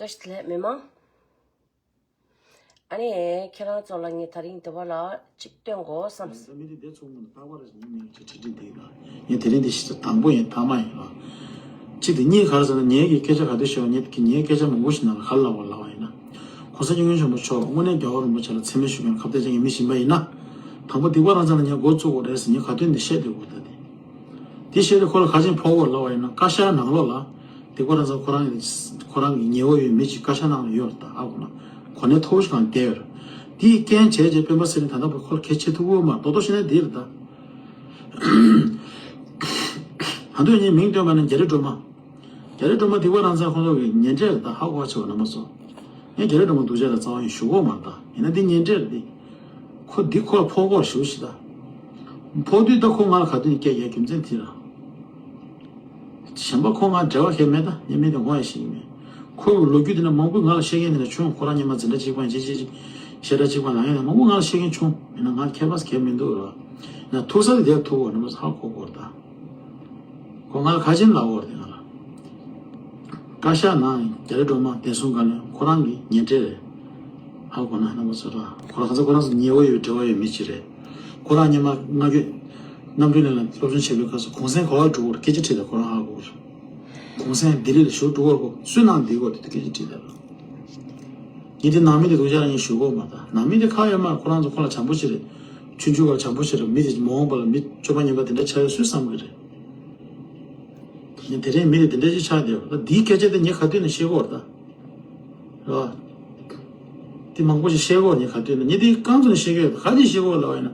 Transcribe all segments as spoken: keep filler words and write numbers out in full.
བཀྲ་ཤིས་བདེ་ལེགས་མི་མང་། ཨ་ནི་ཁྱེད་རང་ཚོ་ལ་ངས་ད་རིང་འདི་བ་ལ་གཅིག་སྟོན་དགོས་བསམ། ད་མི་དེ་འདས་ཚོགས་མུ་ནས་རྟག་པར་ཉིན་མིན་གྱི་ཁྲིད་ཁྲིད་འདི་ཡིན་ལ། ངས་དེ་རིང་འདི་ཞིག་དང་པོ་ཡིན་ཐ་མ་ཡིན་ལ། གཅིག་དེ་གཉིས་ག་རེ་ཟེར་ན། ངའི་གི་སྐད་ཆ་ག་དུས་བཤད་པ། ངས་ངའི་སྐད་ཆ་མང་པོ་ཞིག་ནང་ལ་ག་རེ་ལབ་པ་ལབ་པ་ཡིན་ན། གོང་ས་སྐྱབས་མགོན་ཆེན་པོ་མཆོག་དངོས་གནས་རྒྱལ་བ་རིན་པོ་ཆེ་ལ་མཚན་སྨད་ཞུ་མཁན་ཁ་གཏད་བཅག་མཁན་མི་ཞིག་ཡིན་པ་ཡིན་ན། དང་པོ་སྡིག་པ་རང་ཚང་ལ་ངས་འགོ་བཙུགས་དགོས་རེད་ཟེར་ངས་ག་དུས་འདི་བཤད་སྡོད་དགོས་ད་དེ། དེ་བཤད་དུས་ཁོ་ལ་ག་ཅིག་ཕོག་གོ་ལབ་པ་ཡིན་ན། བཀའ་ཤག་ནང་ལོགས་ལ་སྡིག་པ་རང་ཚང་ཁོ་རང་གི་ཁོ་རང་གི་ཉེ་བོ་ཡོད་མི་ཅིག་བཀའ་ཤག་ནང་ལ་ཡོད་རེད་ད། ཨ་ཁོ་ན་གོ་གནས་མཐོ་པོ་ཞིག་གང་བསྡད་ཡོད་རེད། དེའི་རྐྱེན་བྱས་རྗེས་སྤེན་པ་ཚེ་རིང་ད་ལྟ་བར་ཁོ་ལ་གལ་ཆེ་ཐུབ་ཀྱི་ཡོད་མ་རེད། རྡོག་རྡོག་བཤད་ན་འདི་རེད་ད། ད་དུང་ངས་མིང་བཏོན་པ་ན་རྒྱ་རི་སྒྲོལ་མ། རྒྱ་རི་སྒྲོལ་མ་སྡིག་པ་རང་ཚང་ཁོང་ཚོ་གི་ཉེ་འབྲེལ་རེད་ད། ཧ་གོ་བ་ཆེ་བ་རྣམ་པ་ཚོ། ངས་རྒྱ་རི་སྒྲོལ་མ་སྡུག་ཅག་ལ་རྩ་བ་ཡིན་ཞུ་གི་ཡོད་མ་རེད་ད། ཡིན་ན་འདི་ཉེ་འབྲེལ་རེད་འདི། ཁོ་འདི་ཁོ་ལ་ཕོག་གོ་ཞུ་ཞིག་ད། ཕོག་དུས་ད་ཁོ་ང་ལ་ག་དུས་ནས་སྐད་རྒྱག་རྒྱུ་མཚན་དེ་ར། གཞན་པ་ཁོ་ང་འབྲེལ་བ་གང་མེད་ད། ངས་མི་དེ་ངོ་ཡང་ཤེས་ཀྱི་མེད། ཁོ་གི་ལོ་རྒྱུས་དེ་ན་མང་པོ་ང་ལ་བཤད་མཁན་དེ་ན་བྱུང་། ཁོ་རང་སྔོན་མ་འཛིན་གྲྭ་གཅིག་པ་ཡིན་ཅི་ཅི་ཅི་བཤད་གྲྭ་གཅིག་པ་ལ་ཡིན་ན་མང་པོ་ང་ལ་བཤད་མཁན་བྱུང་། ཡིན་ན་ང་ཁྱད་པར་གང་མི་འདུག་ར། ན་ཐུག་ས་དེ་དེར་ཐུག་གོ་རྣམ་པ་ཧ་གོ་གོ་ར་ད། ཁོ་ང་ལ་ག་ཅིག་ལབ་གོ་ར་དེ་ང་ལ། བཀའ་ཤག་ནང་རྒྱ་རི་སྒྲོལ་མ་བདེ་སྲུང་བཀའ་བློན་ཁོ་རང་གི་ཉེ་འབྲེལ་རེད། ཧ་གོ་ན་རྣམ་པ་ཚོ་ར། ཁོ་རང་ཚོ་ཁོ་རང་ཚོ་ཉེ་བོ་ཡོད་འབྲེལ་བ་ཡོད་མི་ཅིག་རེད། ཁོ་རང་སྔོན་མ་སྔ་རྒྱུད་རྣམ་གྲོལ་གླིང་ལ་སློབ་སྦྱོང་བྱེད་པའི་སྐབས་སུ་གུང་སེང་ག་པར་འགྲོ་དགོས་རེད་སྐད་ཆ་དྲིས་ད། ཁོ་རང་ཧ་གོ་གོ་ར། གུང་སེང་ལྡི་ལི་ལ་ཞོགས་འགྲོ་དགོས་རེད་གོ། སུའི་ནང་བསྡད་དགོས་རེད་དེ་སྐད་ཆ་དྲིས་ད་ར། ངས་དེ་ནང་མི་དེ་སྡུག་ཅག་ལ་ངས་ཞུ་གོ་མ་ད། ནང་མི་དེ་ཁག་ཡོད་མ་རེད། ཁོ་རང་ཚོ་ཁོ་ལ་བྱམས་པོ་ཞིག་རེད། ཆུང་ཆུང་བ་བྱམས་པོ་ཞིག་རེད། མི་དེ་མ་འོངས་པ་ལ་མི་སྤྱོད་པ་ངན་པ་དེ་འདྲ་ཆགས་ཡོད་སུས་བསམ་གི་རེད། ངས་དེ་རིང་མི་དེ་དེ་འདྲ་ཞིག་ཆགས་བསྡད་ཡོད་རེད་ད། འདིའི་སྐད་ཆ་དེ་ངས་ག་དུས་ནས་བཤད་གོ་རེད་ད། རེད་བ། དེ་མང་པོ་ཞིག་བཤད་གོ་ངས་ག་དུས་ནས། ངས་དེ་རྐང་ཚོ་ནས་བཤད་གི་ཡོད་ད། ག་ཅིག་བཤད་གོ་ལབ་པ་ཡིན་ན།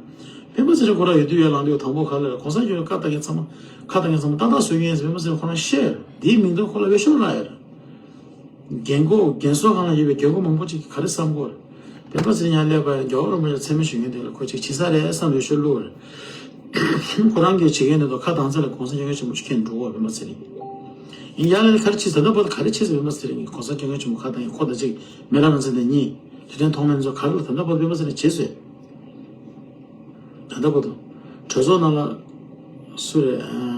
སྤེན་པ་ཚེ་རིང་ཁོ་རང་ཡོད་དུས་ཡོད་ལངས་དུས་དང་པོ་ག་ལ་རེད། གོང་ས་མཆོག་བཀའ་བཏང་མཁན་ཚང་མ་ཁ་བཏང་མཁན་ཚང་མ་ཏག་ཏག་བཟོ་མཁན་ཡིན་ཟེར་སྤེན་པ་ཚེ་རིང་ཁོ་རང་བཤད་ཡོད་རེད། དེའི་མིང་དོན་ཁོ་ལ་འོས་ཤོག་རག་ཡོད་རེད། རྒན་གོག་རྒན་གསོ་ཁང་ལ་ཡོད་པའི་རྒན་གོག་མང་པོ་ཅིག་གིས་ག་རེ་བསམ་གོ་རེད། སྤེན་པ་ཚེ་རིང་ཡར་སླེབས་པ་ཡང་རྒྱལ་བ་རིན་པོ་ཆེ་མཚན་སྨད་ཞུ་མཁན་དེ་ལ་ཁོ་ཅིག་བྱེད་ས་རེད་བསམ་འོས་ཤོག་བླུགས་རེད། ཁོ་རང་གིས་བྱེད་མཁན་དེ་ཚོ་ཁ་གདངས་ཚད་ལ་གོང་ས་སྐྱབས་མགོན་ཆེན་པོ་ཁྱེད་འགྲོ་གོ་སྤེན་པ་ཚེ་རིང་། ཡིན་ཡར་ལ་ནི་ག་རེ་བྱེད་ཟེར་ད་བར་ག་རེ་བྱེད་ཟེར་སྤེན་པ་ཚེ་རིང་གིས་གོང་ས་སྐྱབས་མགོན་ཆེན་པོ་ཁ་གདངས་ཡིན། ཁོ་དང་ཅིག་སྨན་ར་རང་བཙན་དང་གཉིས་ལི་ཐན་ཐོག་མེད་ཚོ་ག་རེ་ལ་ད་ལྟ་བར་སྤེན་པ་ཚེ་རིང་བྱེད་ཟེར། ད་ལྟ་བར་དུ་གྲོས་ཚོགས་ནང་ལ་སུ་རེད། ཨ།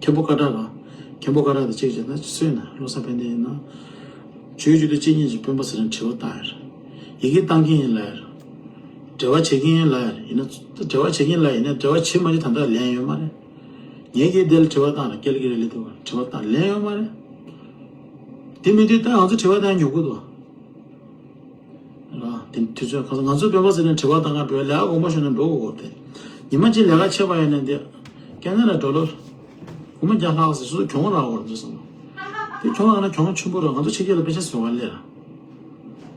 མཁན་པོ་ཀ་བྲག་ག་མཁན་པོ་ཀ་བྲག་དང་གཅིག་བྱས་ན་སུ་ཡིན་ན་བློ་བཟང་ཕན་བདེ་ཡིན་ན། ཆོས་བརྒྱུད་དུ་གཅིག་གཉིས་ཀྱིས་སྤེན་པ་ཚེ་རིང་དྲི་བ་བཏང་ཡོད་རེད། ཡི་གེ་བཏང་མཁན་ཡིན་ལབ་ཡོད་རེད། འབྲེལ་བ་བྱེད་མཁན་ཡིན་ལབ་ཡོད་རེད། ཡིན་ན་འབྲེལ་བ་བྱེད་མཁན་ལབ་ཡིན་ན་འབྲེལ་བ་བྱེད་མ་བྱེད་ད་ལྟ་ལན་ཡོད་མ་རེད། ངས་ཀྱིས་དེ་ལ་དྲི་བ་བཏང་རེད། ཀེ་ལི་ཀེ་རི་ལི་དུ་བ་དྲི་བ་བཏང་ལན་ཡོད་མ་རེད། དེ་མི་དུས་ད་ང་ཚོ་དྲི་བ་བཏང་མྱོང་གི་འདུག་ལ། དེ་དུས་ཚོད་ཁ་སང་ང་ཚོའི་སྤེན་པ་ཚེ་རིང་དྲི་བ་བཏང་ག་འགྲོ་ཡ་ལས་ཀ་དགོངས་པ་ཞུས་ན་འགྲོ་དགོས་གོ་དེ། ཉི་མ་གཅིག་ལས་ཀ་ཆད་པ་ཡོད་ན་དེ། ཁེ་ན་ཌ་ཌོ་ལར་སྒོར་མོ་བརྒྱ་ལྷག་ཟེར་སོ་སོ་གྱོང་རག་གོ་རེད་འདུག་བསམ་གོ། དེ་གྱོང་རག་ན་གྱོང་ཆེན་པོ་རེད། ང་ཚོ་ཕྱི་རྒྱལ་ལ་དཔེ་ཆ་བཟོ་བ་སླེབས་ར།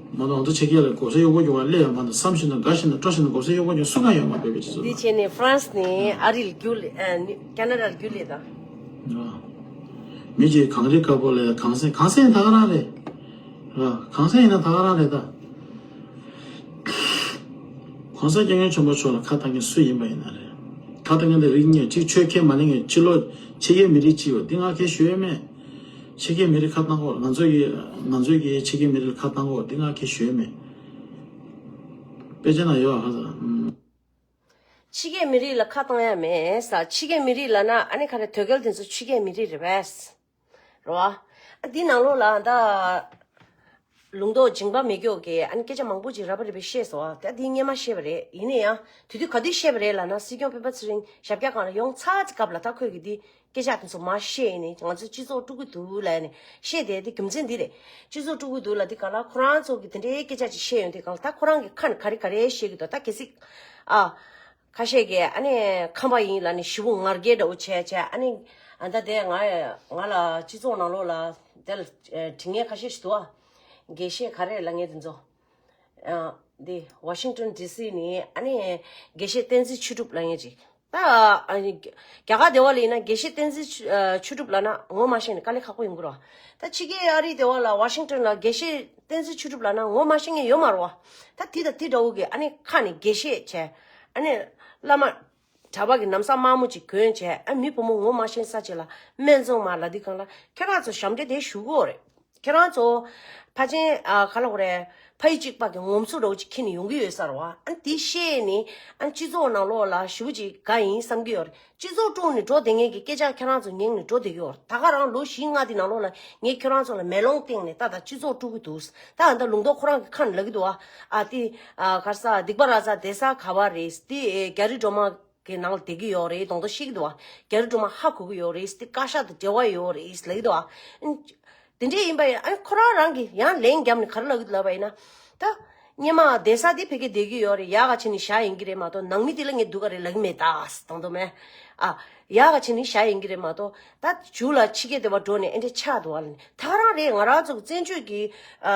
མ་གཏོགས་ང་ཚོ་ཕྱི་རྒྱལ་ལ་གོ་ས་གཡོག་པོ་རྒྱུག་པ་སླེབས་ཡོད་མ་གཏོགས་བསམ་ཤེས་ན་དགའ་ཤེས་ན་སྤྲོ་ཤེས་ན་གོ་ས་གཡོག་པོ་རྒྱུག་སུ་གང་ཡོད་མ་རེད་བོད་པའི་སྤྱི་ཚོགས་འདི་ནང་། བྱས་ནས་ཧྥ་རན་སི་ནས་ཨ་རིར་རྒྱུགས་ལེ་ཨ་ནི་ཁེ་ན་ཌར་རྒྱུགས་ལེ་དང་། མི་གཅིག་གངས་རི་དཀར་པོ་ལ་གངས་སེང་། གངས་སེང་ད་ག་རང་རེད། ར། གངས་སེང་ཡིན་ན་ད་ག་རང་རེད་ད། གོང་ས་སྐྱབས་མགོན་ཆེན་པོ་མཆོག་ལ་ཁ་བཏང་མཁན་སུ་ཡིན་པ་ཡིན་ན་རེད། ཁ་བཏང་མཁན་དེ་རིགས་གཉིས། གཅིག་ཆོས་ཁས་མ་ལེན་མཁན། ཕྱི་ལོགས་ཕྱི་རྒྱལ་མི་རིགས་གཅིག་ཡོད། འདི་ང་ཁས་ཞུ་ཡས་མེད། ཕྱི་རྒྱལ་མི་རིགས་ཁ་བཏང་གོ། ང་ཚོ་གི་ང་ཚོ་གི་ཕྱི་རྒྱལ་མི་རིགས་ལ་ཁ་བཏང་གོ། འདི་ང་ཁས་ཞུ་ཡས་མེད། དཔེ་ཆ་ན་ཡོད་ཨ་ཁ་ས། ཕྱི་རྒྱལ་མི་རིགས་ལ་ཁ་བཏང་ཡ་མེད་ས། ཕྱི་རྒྱལ་མི་རིགས་ལབ་ན་ཨ་ནི་ག་རེ་དོལ་རྒྱལ་དེ་ཚོ་ཕྱི་རྒྱལ་མི་རིགས་རེད་པས། རེད་བ། ཨ་འདི་ནང་ལོགས་ལ་ད་ལུང་རྟོགས་སྦྱིན་པ་མེད་སྐྱོ་གི་ཨ་ནི་སྐད་ཆ་མང་པོ་ཅིག་ར་བ་རི་བི་བཤད་སོང་། ད་འདི་སྔོན་མ་བཤད་པ་རེད། ཡིན་ན་ཡང་དེ་དུས་ག་དུས་བཤད་པ་རེད་ལབ་ན་སྲིད་སྐྱོང་སྤེན་པ་ཚེ་རིང་ཞབས་བཀྱག་སྒང་ལ་ཡོང་ཚར་གྱི་སྐབས་ལ་ད་ཁོས་གི་འདི་སྐད་ཆ་དེ་ཚོ་མར་བཤད་ཡིན་ནི། ང་ཚོ་སྤྱི་ཚོགས་དཀྲུག་གི་འདུག་ལབ་ནས་བཤད་བསྡད་དེ་རྒྱུ་མཚན་འདི་རེད། སྤྱི་ཚོགས་དཀྲུག་གི་འདུག་ལབ་དེ་ག་ལ་ཁོ་རང་ཚོ་གི་དེ་འདྲའི་སྐད་ཆ་ཅིག་བཤད་ཡོང་དེ་ག་ལ་ད་ཁོ་རང་གི་ཁ་ནས་ག་རེ་ག་རེ་བཤད་གི་འདུག་ད་གལ་སྲིད་ཨ། ཁ་ཤས་ཀྱིས་ཨ་ནི་ཁམས་པ་ཡིན་ལབ་ནས་ཞེ་པོ་ངར་སྐད་འདྲ་བོ་བྱས་བྱས་ཨ་ནི་ཨ་ད་དེ་ང་ང་ལ་སྤྱི་ཚོགས་ནང་ལོགས་ལ་དེ་ལ་དྲི་ངན་ཁ་ཤས་ཤིག་འདུག་ཨ། དགེ་བཤེས་ག་རེ་ལབ་མཁན་དེ་ཚོ། ཨ་འདི་ཝ་ཤིང་ཏོན་ཌི་སི་ནས་ཨ་ནི་དགེ་བཤེས་བསྟན་འཛིན་ཆོས་གྲུབ་ལབ་མཁན་ཅིག་ད་ཨ་ནི་རྒྱ་གར་སྡེ་བ་ལ་ཡིན་ན་དགེ་བཤེས་བསྟན་འཛིན་ཆོས་ཨ་ཆོས་གྲུབ་ལབ་ན་ངོ་མ་ཤེས་ནས་དཀའ་ལས་ཁག་པོ་ཡོང་གི་རེད་བ། ད་ཕྱི་རྒྱལ་ཨ་རིའི་སྡེ་བ་ལ་ཝ་ཤིང་ཏོན་ལ་དགེ་བཤེས་བསྟན་འཛིན་ཆོས་གྲུབ་ལབ་ན་ངོ་མ་ཤེས་མཁན་ཡོད་མ་རེད་བ། ད་དེ་དང་དེ་འདྲ་བོ་གི་ཨ་ནི་ཁ་ནས་དགེ་བཤེས་བྱས་ཨ་ནི་བླ་མ། གྲྭ་པ་གི་ན་བཟའ་དམར་མོ་ཅིག་གོན་བྱས་ཨ་མི་བུ་མོ་ངོ་མ་ཤེས་ས་ཅིག་ལ་སྨད་འཚོང་མ་ལབ་དུས་སྒང་ལ་ཁྱེད་རང་ཚོ་ཞབས་འདྲེན་དེ་ཞུ་དགོས་རེད། ཁྱེད་རང་ཚོ་ཕལ་ཆེར་ཨ་ག་ལ་གོ་རེད། ཕ་ཡུལ་གཅིག་པ་གི་ངོམ་སོ་འདྲ་བོ་ཅིག་འཁྱེར་ནས་ཡོང་གི་ཡོད་ས་རེད་བ། ཨ་ནི་དེ་ཤེས་ནས་ཨ་ནི་སྤྱི་ཚོགས་ནང་ལོགས་ལ་ཞེ་པོ་ཅིག་དགའ་ཡིན་བསམ་གྱི་ཡོད་རེད། སྤྱི་ཚོགས་དཀྲུགས་ནས་འགྲོ་བསྡད་མཁན་གྱི་སྐད་ཆ་ཁྱེད་རང་ཚོ་ཉན་ནས་འགྲོ་བསྡད་ཀྱི་ཡོད་རེད། ད་ག་རང་ལོ་བཞི་ལྔ་དེ་ནང་ལོགས་ལ་ངས་ཁྱེད་རང་ཚོ་ལ་མེ་ལོང་སྟེང་ནས་ད་ད་སྤྱི་ཚོགས་དཀྲུག་གི་འདུག་ད་ད་ལུང་རྟོགས་ཁོ་རང་གི་ཁ་ནས་ལབ་ཀྱི་འདུག་བ། ཨ་དེ་ཨ་ག་རེ་ཟ་སྡིག་པ་ར་ཟ་བསྡད་ས་ག་བ་རེད། དེ་རྒྱ་རི་སྒྲོལ་མ་གི་ནང་ལ་བསྡད་ཀྱི་ཡོད་རེད། གདོང་ཐོག་ཤི་གི་འདུག་བ། རྒྱ་རི་སྒྲོལ་མ་ཧ་གོ་གི་ཡོད་རེད། དེ་བཀའ་ཤག་དང་འབྲེལ་བ་ཡོད་རེད་ལབ་ཀྱི་འདུག་བ། དེ་འདྲས་ཡིན་པ་ཡིན། ཨ་ཁོ་རང་རང་གིས་ཡང་ལན་བརྒྱབ་ནས་ག་རེ་ལབ་ཀྱི་འདུག་ལབ་པ་ཡིན་ན། ད་སྔོན་མ་བསྡད་ས་དེ་ཕ་གིར་བསྡད་ཀྱི་ཡོད་རེད། ཡག་ག་བྱས་ནས་བཞག་ཡིན་གྱི་རེད་མ་གཏོགས་ནང་མི་དེ་ལ་ངས་སྡུག་ག་རེ་ལབ་ཀྱི་མེད། ད་དང་དུ་མེད། ཨ་ཡག་ག་བྱས་ནས་བཞག་ཡིན་གྱི་རེད་མ་གཏོགས། ད་མཇུག་ལ་ཕྱི་རྒྱལ་དེ་བ་འགྲོ་ནས་ཨེ་འདྲས་ཆགས་འདུག་བ་ལ་ནི། ད་ག་རང་རེད། ང་རང་ཚོ་གི་བཙན་བྱོལ་གྱི་ཨ་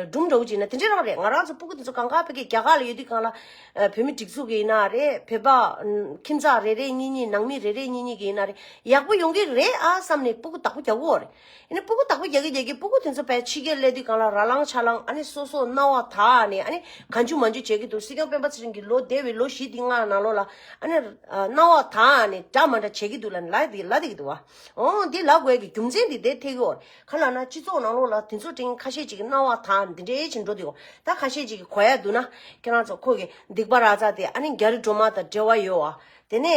སྒྲུང་འདྲ་བོ་ཅིག་ན་དེ་འདྲས་རང་རེད། ང་རང་ཚོ་སྤུ་གུ་དེ་ཚོ་གང་ག་ཕ་གིར་རྒྱ་གར་ལ་ཡོད་དུས་སྒང་ལ་ཨ་བོད་མི་སྒྲིག་འཛུགས་ཀྱི་ཡིན་ན་རེད། བོད་པ་ཨ་ཁྱིམ་ཚང་རེ་རེ་གཉིས་གཉིས། ནང་མི་རེ་རེ་གཉིས་གཉིས་ཀྱི་ཡིན་ན་རེད། ཡག་པོ་ཡོང་གི་རེད་ཨ་བསམ་ནས་སྤུ་གུ་བདག་པོ་རྒྱག་གི་ཡོད་རེད། ཡིན་ནའི་སྤུ་གུ་བདག་པོ་རྒྱག་གི་རྒྱག་གི་སྤུ་གུ་དེ་ཚོ་བས་ཕྱི་རྒྱལ་སླེབས་དུས་སྒང་ལ་ར་ལངས་ཆ་ལངས། ཨ་ནི་སོ་སོ་སྣང་བ་དག་ནས་ཨ་ནི་གང་བྱུང་མང་བྱུང་བྱེད་ཀྱི་འདུག་སྲིད་སྐྱོང་སྤེན་པ་ཚེ་རིང་གི་ལོ་འདས་པའི་ལོ་བཞི་དེ་ལྔ་ནང་ལོགས་ལ་ཨ་ནི་ཨ་སྣང་བ་དག་ནས་འདྲ་མ་འདྲ་བྱེད་ཀྱི་འདུག་ལབ་ནས་ལབ་དེ་ལབ་བསྡད་ཀྱི་འདུག་བ། འོང་འདི་ལབ་དགོས་ཀྱི་རྒྱུ་མཚན་འདི་དེ་ཐེག་གི་ཡོད་རེད། ག་ལབ་ན་སྤྱི་ཚོགས་ནང་ལོགས་ལ་དེ་ཚོ་དྲན་ཁ་ཤས་ཅིག་གི་སྣང་བ་དག་འདི་འདྲའི་ཅིག་འགྲོ་འདུག་ད་ཁ་ཤས་ཅིག་གི་གོ་ཡ་འདུག་ན་ཁྱེད་རང་ཚོ་ཁོ་གི་སྡིག་པ་ར་ཚ་དེ་ཨ་ནི་རྒྱ་རི་སྒྲོལ་མ་དང་འབྲེལ་བ་ཡོད་བ། དེ་ནས་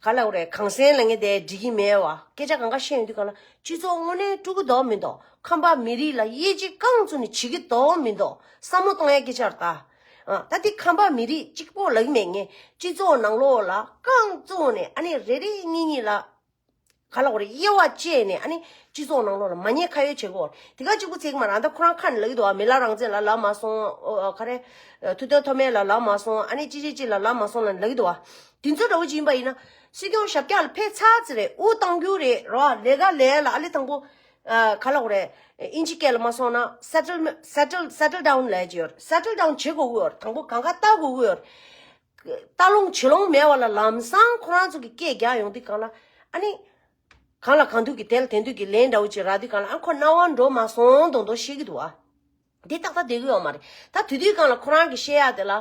ག་ལབ་དགོས་རེད། གངས་སེང་ལབ་མཁན་དེ་འགྲིག་གི་མེད་བ། སྐད་ཆ་གང་ག་བཤད་ཡོང་དུས་སྒང་ལ་སྤྱི་ཚོགས་དངོས་གནས་དཀྲུག་གི་འདུག་མི་འདུག་ཁམས་པ་མི་རིགས་ལ་དབྱེ་འབྱེད་རྐང་བཙུགས་ནས་བྱེད་ཀྱི་འདུག་མི་འདུག་བསམ་བློ་གཏོང་ཡ་སྐད་ཆ་རེད་ད། ཨ་ད་དེ་ཁམས་པ་མི་རིགས་གཅིག་པོ་ལབ་ཀྱི་མེད། ངས་སྤྱི་ཚོགས་ནང་ལོགས་ལ་རྐང་བཙུགས་ནས་ཨ་ནི་རེ་རེ་གཉིས་གཉིས་ལ་ག་ལབ་དགོས་རེད། དབྱེ་བ་བཅད་ནས་ཨ་ནི་སྤྱི་ཚོགས་ནང་ལོགས་ལ་མ་ཉེས་ཁ་གཡོགས་བྱེད་དགོས། དེ་ག་གཅིག་པུ་ཚིག་མ་རང་ད་ཁོ་རང་ཁ་ནས་ལབ་ཀྱི་འདུག་བ། མི་ལ་རང་བཙན་ལ་ལབ་མ་སོང་། ཨོ་ཨོ་ག་རེ། ཐུབ་བསྟན་ཐོགས་མེད་ལ་ལབ་མ་སོང་། ཨ་ནི་ཅི་ཅི་ཅི་ལ་ལབ་མ་སོང་ལབ་ལབ་ཀྱི་འདུག་བ། དེ་ཚོ་འདྲ་བོ་ཅིག་ཡིན་པ་ཡིན་ན་སྲིད་སྐྱོང་ཞབས་བཀྱག་ལ་ཕེབས་ཚར་ཙམ་རེད། དབུ་བཏང་རྒྱུ་རེད་རོ། ལས་ཀ་ལས་ལ་ཨ་ལེ་དང་པོ་ཨ་ག་ལབ་དགོས་རེད། ཨིན་ཇི་སྐད་ལ་མ་སོང་ན་སེ་ཊལ་སེ་ཊལ་སེ་ཊལ་ཌའུན་ལབ་ཀྱི་ཡོད་རེད། སེ་ཊལ་ཌའུན་བྱེད་དགོས་ཀྱི་ཡོད་རེད། དང་པོ་གང་ག་ལྟ་དགོས་ཀྱི་ཡོད་རེད། ལྟ་ལོང་བྱེད་ལོང་མེད་པ་ལ་ལམ་སང་ཁོ་རང་ཚོ་གི་སྐད་རྒྱག་ཡོང་དུས་སྒང་ལ་ཨ་ནི། གང་ལ་གང་འདུག་གི་དེ་ལ་དེ་འདུག་གི་ལན་འདྲ་བོ་ཅིག་རག་དུས་སྒང་ལ་ཨ་ཁོ་སྣང་བ་འགྲོ་མ་སོང་མདོག་མདོག་བཤད་ཀྱི་འདུག་བ། འདི་ཏག་ཏག་བསྡད་ཀྱི་ཡོད་མ་རེད། ད་དེ་དུས་སྒང་ལ་ཁོ་རང་གི་བཤད་ཡ་དེ་ལ་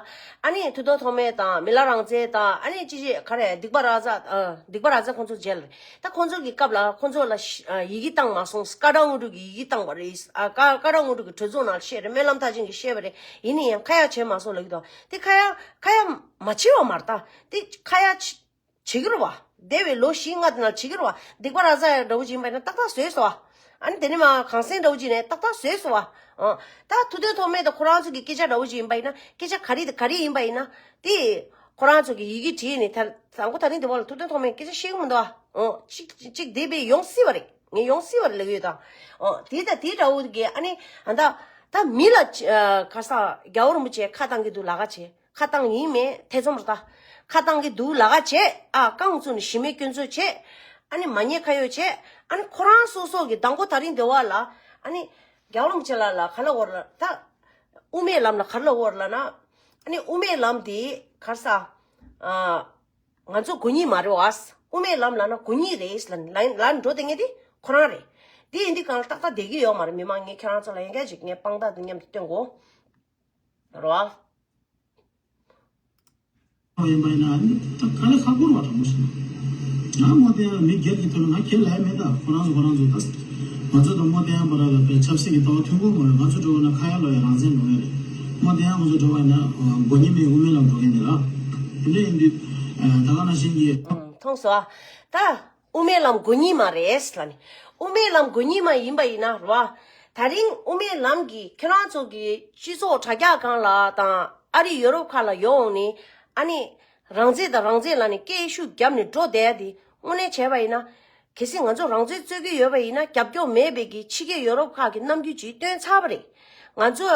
ཨ་ནི་ཐུབ་བསྟན་ཐོགས་མེད་དང་མི་ལ་རང་བཙན་དང་ཨ་ནི་ཅི་ཅི་ག་རེ་སྡིག་པ་ར་ཛ་ཨ་སྡིག་པ་ར་ཛ་ཁོང་ཚོ་མཇལ་རེད། ད་ཁོང་ཚོ་གི་སྐབས་ལ་ཁོང་ཚོ་ལ་ཤ་ཨ་ཡི་གེ་བཏང་མ་སོང་། བཀའ་ཁྲ་དངོས་གྲུབ་ཀྱི་ཡི་གེ་བཏང་བ་རེད། ཨ་བཀའ་བཀའ་ཁྲ་དངོས་གྲུབ་ཀྱི་གྲོས་ཚོགས་ནང་བཤད་རེད། སྨོན་ལམ་མཐར་ཕྱིན་གྱི་བཤད་པ་རེད། ཡིན་ན་ཡང་ཁ་ཡ་བྱས་མ་སོང་ལབ་ཀྱི་འདུག་དེ་ཁ་ཡ་ཁ་ཡ་མ་བྱས་པ་མ་རེད། ད་དེ་ཁ་ཡ་བྱེད་ཀྱི་རེད་བ། འདས་པའི་ལོ་བཞི་ལྔ་དེ་ནང་བྱེད་ཀྱི་རེད་བ། སྡིག་པ་ར་ཛ་འདྲ་བོ་ཅིག་ཡིན་པ་ཡིན་ན་ཏག་ཏག་བཟོས་སོང་བ། ཨ་ནི་དེ་ནས་མ་གངས་སེང་འདྲ་བོ་ཅིག་ནས་ཏག་ཏག་བཟོས་སོང་བ། ཨ་ད་ཐུབ་བསྟན་ཐོགས་མེད་དང་ཁོ་རང་ཚོ་གི་སྐད་ཆ་འདྲ་བོ་ཅིག་ཡིན་པ་ཡིན་ན་སྐད་ཆ་ག་རེ་དང་ག་རེ་ཡིན་པ་ཡིན་ན་དེ་ཁོ་རང་ཚོ་གི་ཡི་གེ་བྲིས་ནས་ད་དང་པོ་ད་རིང་དེ་བ་ལ་ཐུབ་བསྟན་ཐོགས་མེད་སྐད་ཆ་བཤད་ཀྱི་མི་འདུག་བ། ཨོ་གཅིག་གཅིག་དེ་བས་ཡོང་སྲིད་པ་རེད། ངས་ཡོང་སྲིད་པ་རེད་ལབ་ཀྱི་ཡོད་ད། ཨོ་དེ་ད་དེ་འདྲ་བོ་གི་ཨ་ནི་ཨ་ད་ད་མི་ལ་ཁ་སང་རྒྱལ་བ་རིན་པོ་ཆེ་ཁ་བཏང་གི་འདུག་ལ་ཁ་བྱེད། ཁ་བཏང་ཡིན་མིན་ཐེ་ཚོམ་རེད་ད། ཁ་བཏང་གི་འདུག་ལ་ཁ་བྱེད། ཨ་རྐང་བཙུགས་ནས་གཞི་མེད་སྐྱོན་འཛུགས་བྱེད། ཨ་ནི་མ་ཉེས་ཁ་གཡོགས་བྱེད། ཨ་ནི་ཁོ་རང་སོ་སོ་གི་དང་པོ་ད་རིང་འདི་བ་ལ་ཨ་ནི་རྒྱལ་བ་རིན་པོ་ཆེ་ལ་ལ་ག་ལ་འོར་ལ་ད། དབུ་མའི་ལམ་ལ་ག་ལ་འོར་ལ་ན། ཨ་ནི་དབུ་མའི་ལམ་དེ་གར་ས། ཨ་ང་ཚོ་དགོས་ངེས་མ་རེད་བ། དབུ་མའི་ལམ་ལ་ན་དགོས་ངེས་རེད་ལ་ལ་ལ་འགྲོ་བསྡད་མཁན་དེ་ཁོ་རང་རེད། དེ་ཡིན་དུས་གང་ལ་ཏག་ཏག་བསྡད་ཀྱི་ཡོད་མ་རེད། མི་མང་ངས་ཁྱེད་རང་ཚོ་ལ་ཡང་སྐད་ཅིག་ངས་དཔང་རྟགས་དེ་མཉམ་དུ་སྟོན་དགོས། རོ། ཡིན་པ་ཡིན་ན་ད་ག་ལེ་ཁག་པོ་རེད་བ་དྲང་པོ་བཤད་ན། ང་མོ་དེ་ཡང་མི་སྒེར་གྱི་ཐོག་ནས་ང་ཁྱེད་ལ་ཡ་མེད་ད། ཁོ་རང་ཚོ་ཁོ་རང་ཚོ་ད། ང་ཚོ་དང་མོ་དེ་ཡང་བར་ལ་པའི་ཆབ་སྲིད་ཀྱི་ལྟ་བ་མཐུན་པོ་མ་རེད། ང་ཚོ་འགྲོ་བ་ན་ཁ་ཡ་ལོ་ཡ་རང་བཙན་ལོ་ཡ་རེད། མོ་དེ་ཡང་ཁོ་ཚོ་འགྲོ་བ་ན་དགོས་ངེས་མེད་དབུ་མའི་ལམ་འགྲོ་མཁན་དེ་ར། དེ་འདྲ་ཡིན་དུས་ད་ག་ནང་བཞིན་གྱི། མཐོང་སོང་ཨ། ད། དབུ་མའི་ལམ་དགོས་ངེས་མ་རེད་ལ་ནི། དབུ་མའི་ལམ་དགོས་ངེས་མ་ཡིན་པ་ཡིན་ན་རོ། ད་རིང་དབུ་མའི་ལམ་གྱིས་ཁྱེད་རང་ཚོ་གི་སྤྱི་ཚོགས་དྲ་རྒྱ་སྒང་ལ་དང་ཨ་རི་ཡོ་རོབ་ཁག་ལ་ཡོང་ནས་ཨ་ནི་རང་བཙན་དང་རང་བཙན་ལ་ནི་སྐད་ཤུགས་བརྒྱབ་ནས་འགྲོ་བསྡད་ཡ་དེ་དངོས་གནས་བྱས་པ་ཡིན་ན། གལ་སྲིད་ང་ཚོ་རང་བཙན་རྩོད་ཀྱི་ཡོད་པ་ཡིན་ན་རྒྱབ་སྐྱོར་མེད་པའི་གི་ཕྱི་རྒྱལ་ཡོ་རོབ་ཁག་གི་རྣམ་འགྱུར་ཅིག་སྟོན་ཚར་བ་རེད། ང་ཚོ་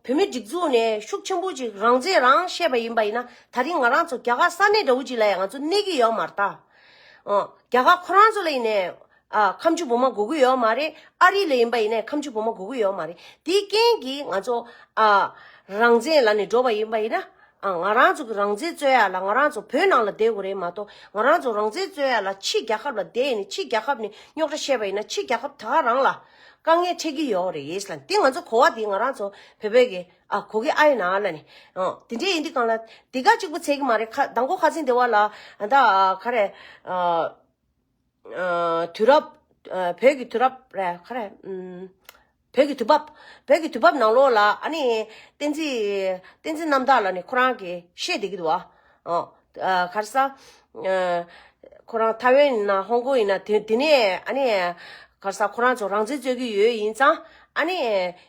བོད་མི་སྒྲིག་འཛུགས་ནས་ཤུགས་ཆེན་པོ་ཅིག་རང་བཙན་རང་བཤད་པ་ཡིན་པ་ཡིན་ན་ད་རིང་ང་རང་ཚོ་རྒྱ་གར་ས་གནས་འདྲ་བོ་ཅིག་ལ་ཡང་ང་ཚོ་གནས་ཀྱི་ཡོད་མ་རེད་ད། ཨོ། རྒྱ་གར་ཁོ་རང་ཚོ་ལ་ཡིན་ནའི་ཨ་ཁ་མཆུ་བོ་མ་དགོས་ཀྱི་ཡོད་མ་རེད། ཨ་རི་ལ་ཡིན་པ་ཡིན་ནའི་ཁ་མཆུ་བོ་མ་དགོས་ཀྱི་ཡོད་མ་རེད། དེའི་རྐྱེན་གྱིས་ང་ཚོ་ཨ་རང་བཙན་ལ་ནི་འགྲོ་བ་ཡིན་པ་ཡིན་ན་ཨ་ང་རང་ཚོ་གི་རང་བཙན་རྩོད་ཡ་ལ་ང་རང་ཚོ་བོད་ནང་ལ་བསྡད་དགོས་རེད་མ་གཏོགས་ང་རང་ཚོ་རང་བཙན་རྩོད་ཡ་ལ་ཕྱི་རྒྱལ་ཁབ་ལ་བསྡད་ནས་ཕྱི་རྒྱལ་ཁབ་ནས་རྙོག་དྲ་བཤད་པ་ཡིན་ན་ཕྱི་རྒྱལ་ཁབ་ད་ག་རང་ལ་དཀའ་ངལ་འཕྲད་ཀྱི་ཡོད་རེད་ལ། དེ་ང་ཚོ་གོ་བ་དེ་ང་རང་ཚོ་བོད་པའི་གི་ཨ་གོ་གི་ཨ་ཡིན་ན་ལ་ནི་ཨ་དེ་འདྲས་ཡིན་དུས་གང་ལ་དེ་ག་གཅིག་པུ་ཚད་ཀྱི་མ་རེད། ཁ་དང་པོ་ཁ་སང་དེ་བ་ལ་ཨ་ད་ཨ་ག་རེ་ཨ། ཨ་དུས་རབས་ཨ་བོད་ཀྱི་དུས་རབས་རེད་ག་རེ་ཨམ་ བོད་ཀྱི་དུས་བབ། བོད་ཀྱི་དུས་བབ་ནང་ལོགས་ལ་ཨ་ནི་བསྟན་འཛིན། བསྟན་འཛིན་རྣམ་དག་ལགས་ནས་ཁོ་རང་གིས་བཤད་བསྡད་ཀྱི་འདུག་བ། ཨ། ཨ། ག་རེ་ཟ། ཨ། ཁོ་རང་ཐའེ་ཝན་ཡིན་ན་ཧོང་ཀོང་ཡིན་ན་དེ་དེ་ནས་ཨ་ནི་ག་རེ་ཟ། ཁོ་རང་ཚོ་རང་བཙན་རྩོད་ཀྱི་ཡོད་ཡིན་ཙང་ཨ་ནི་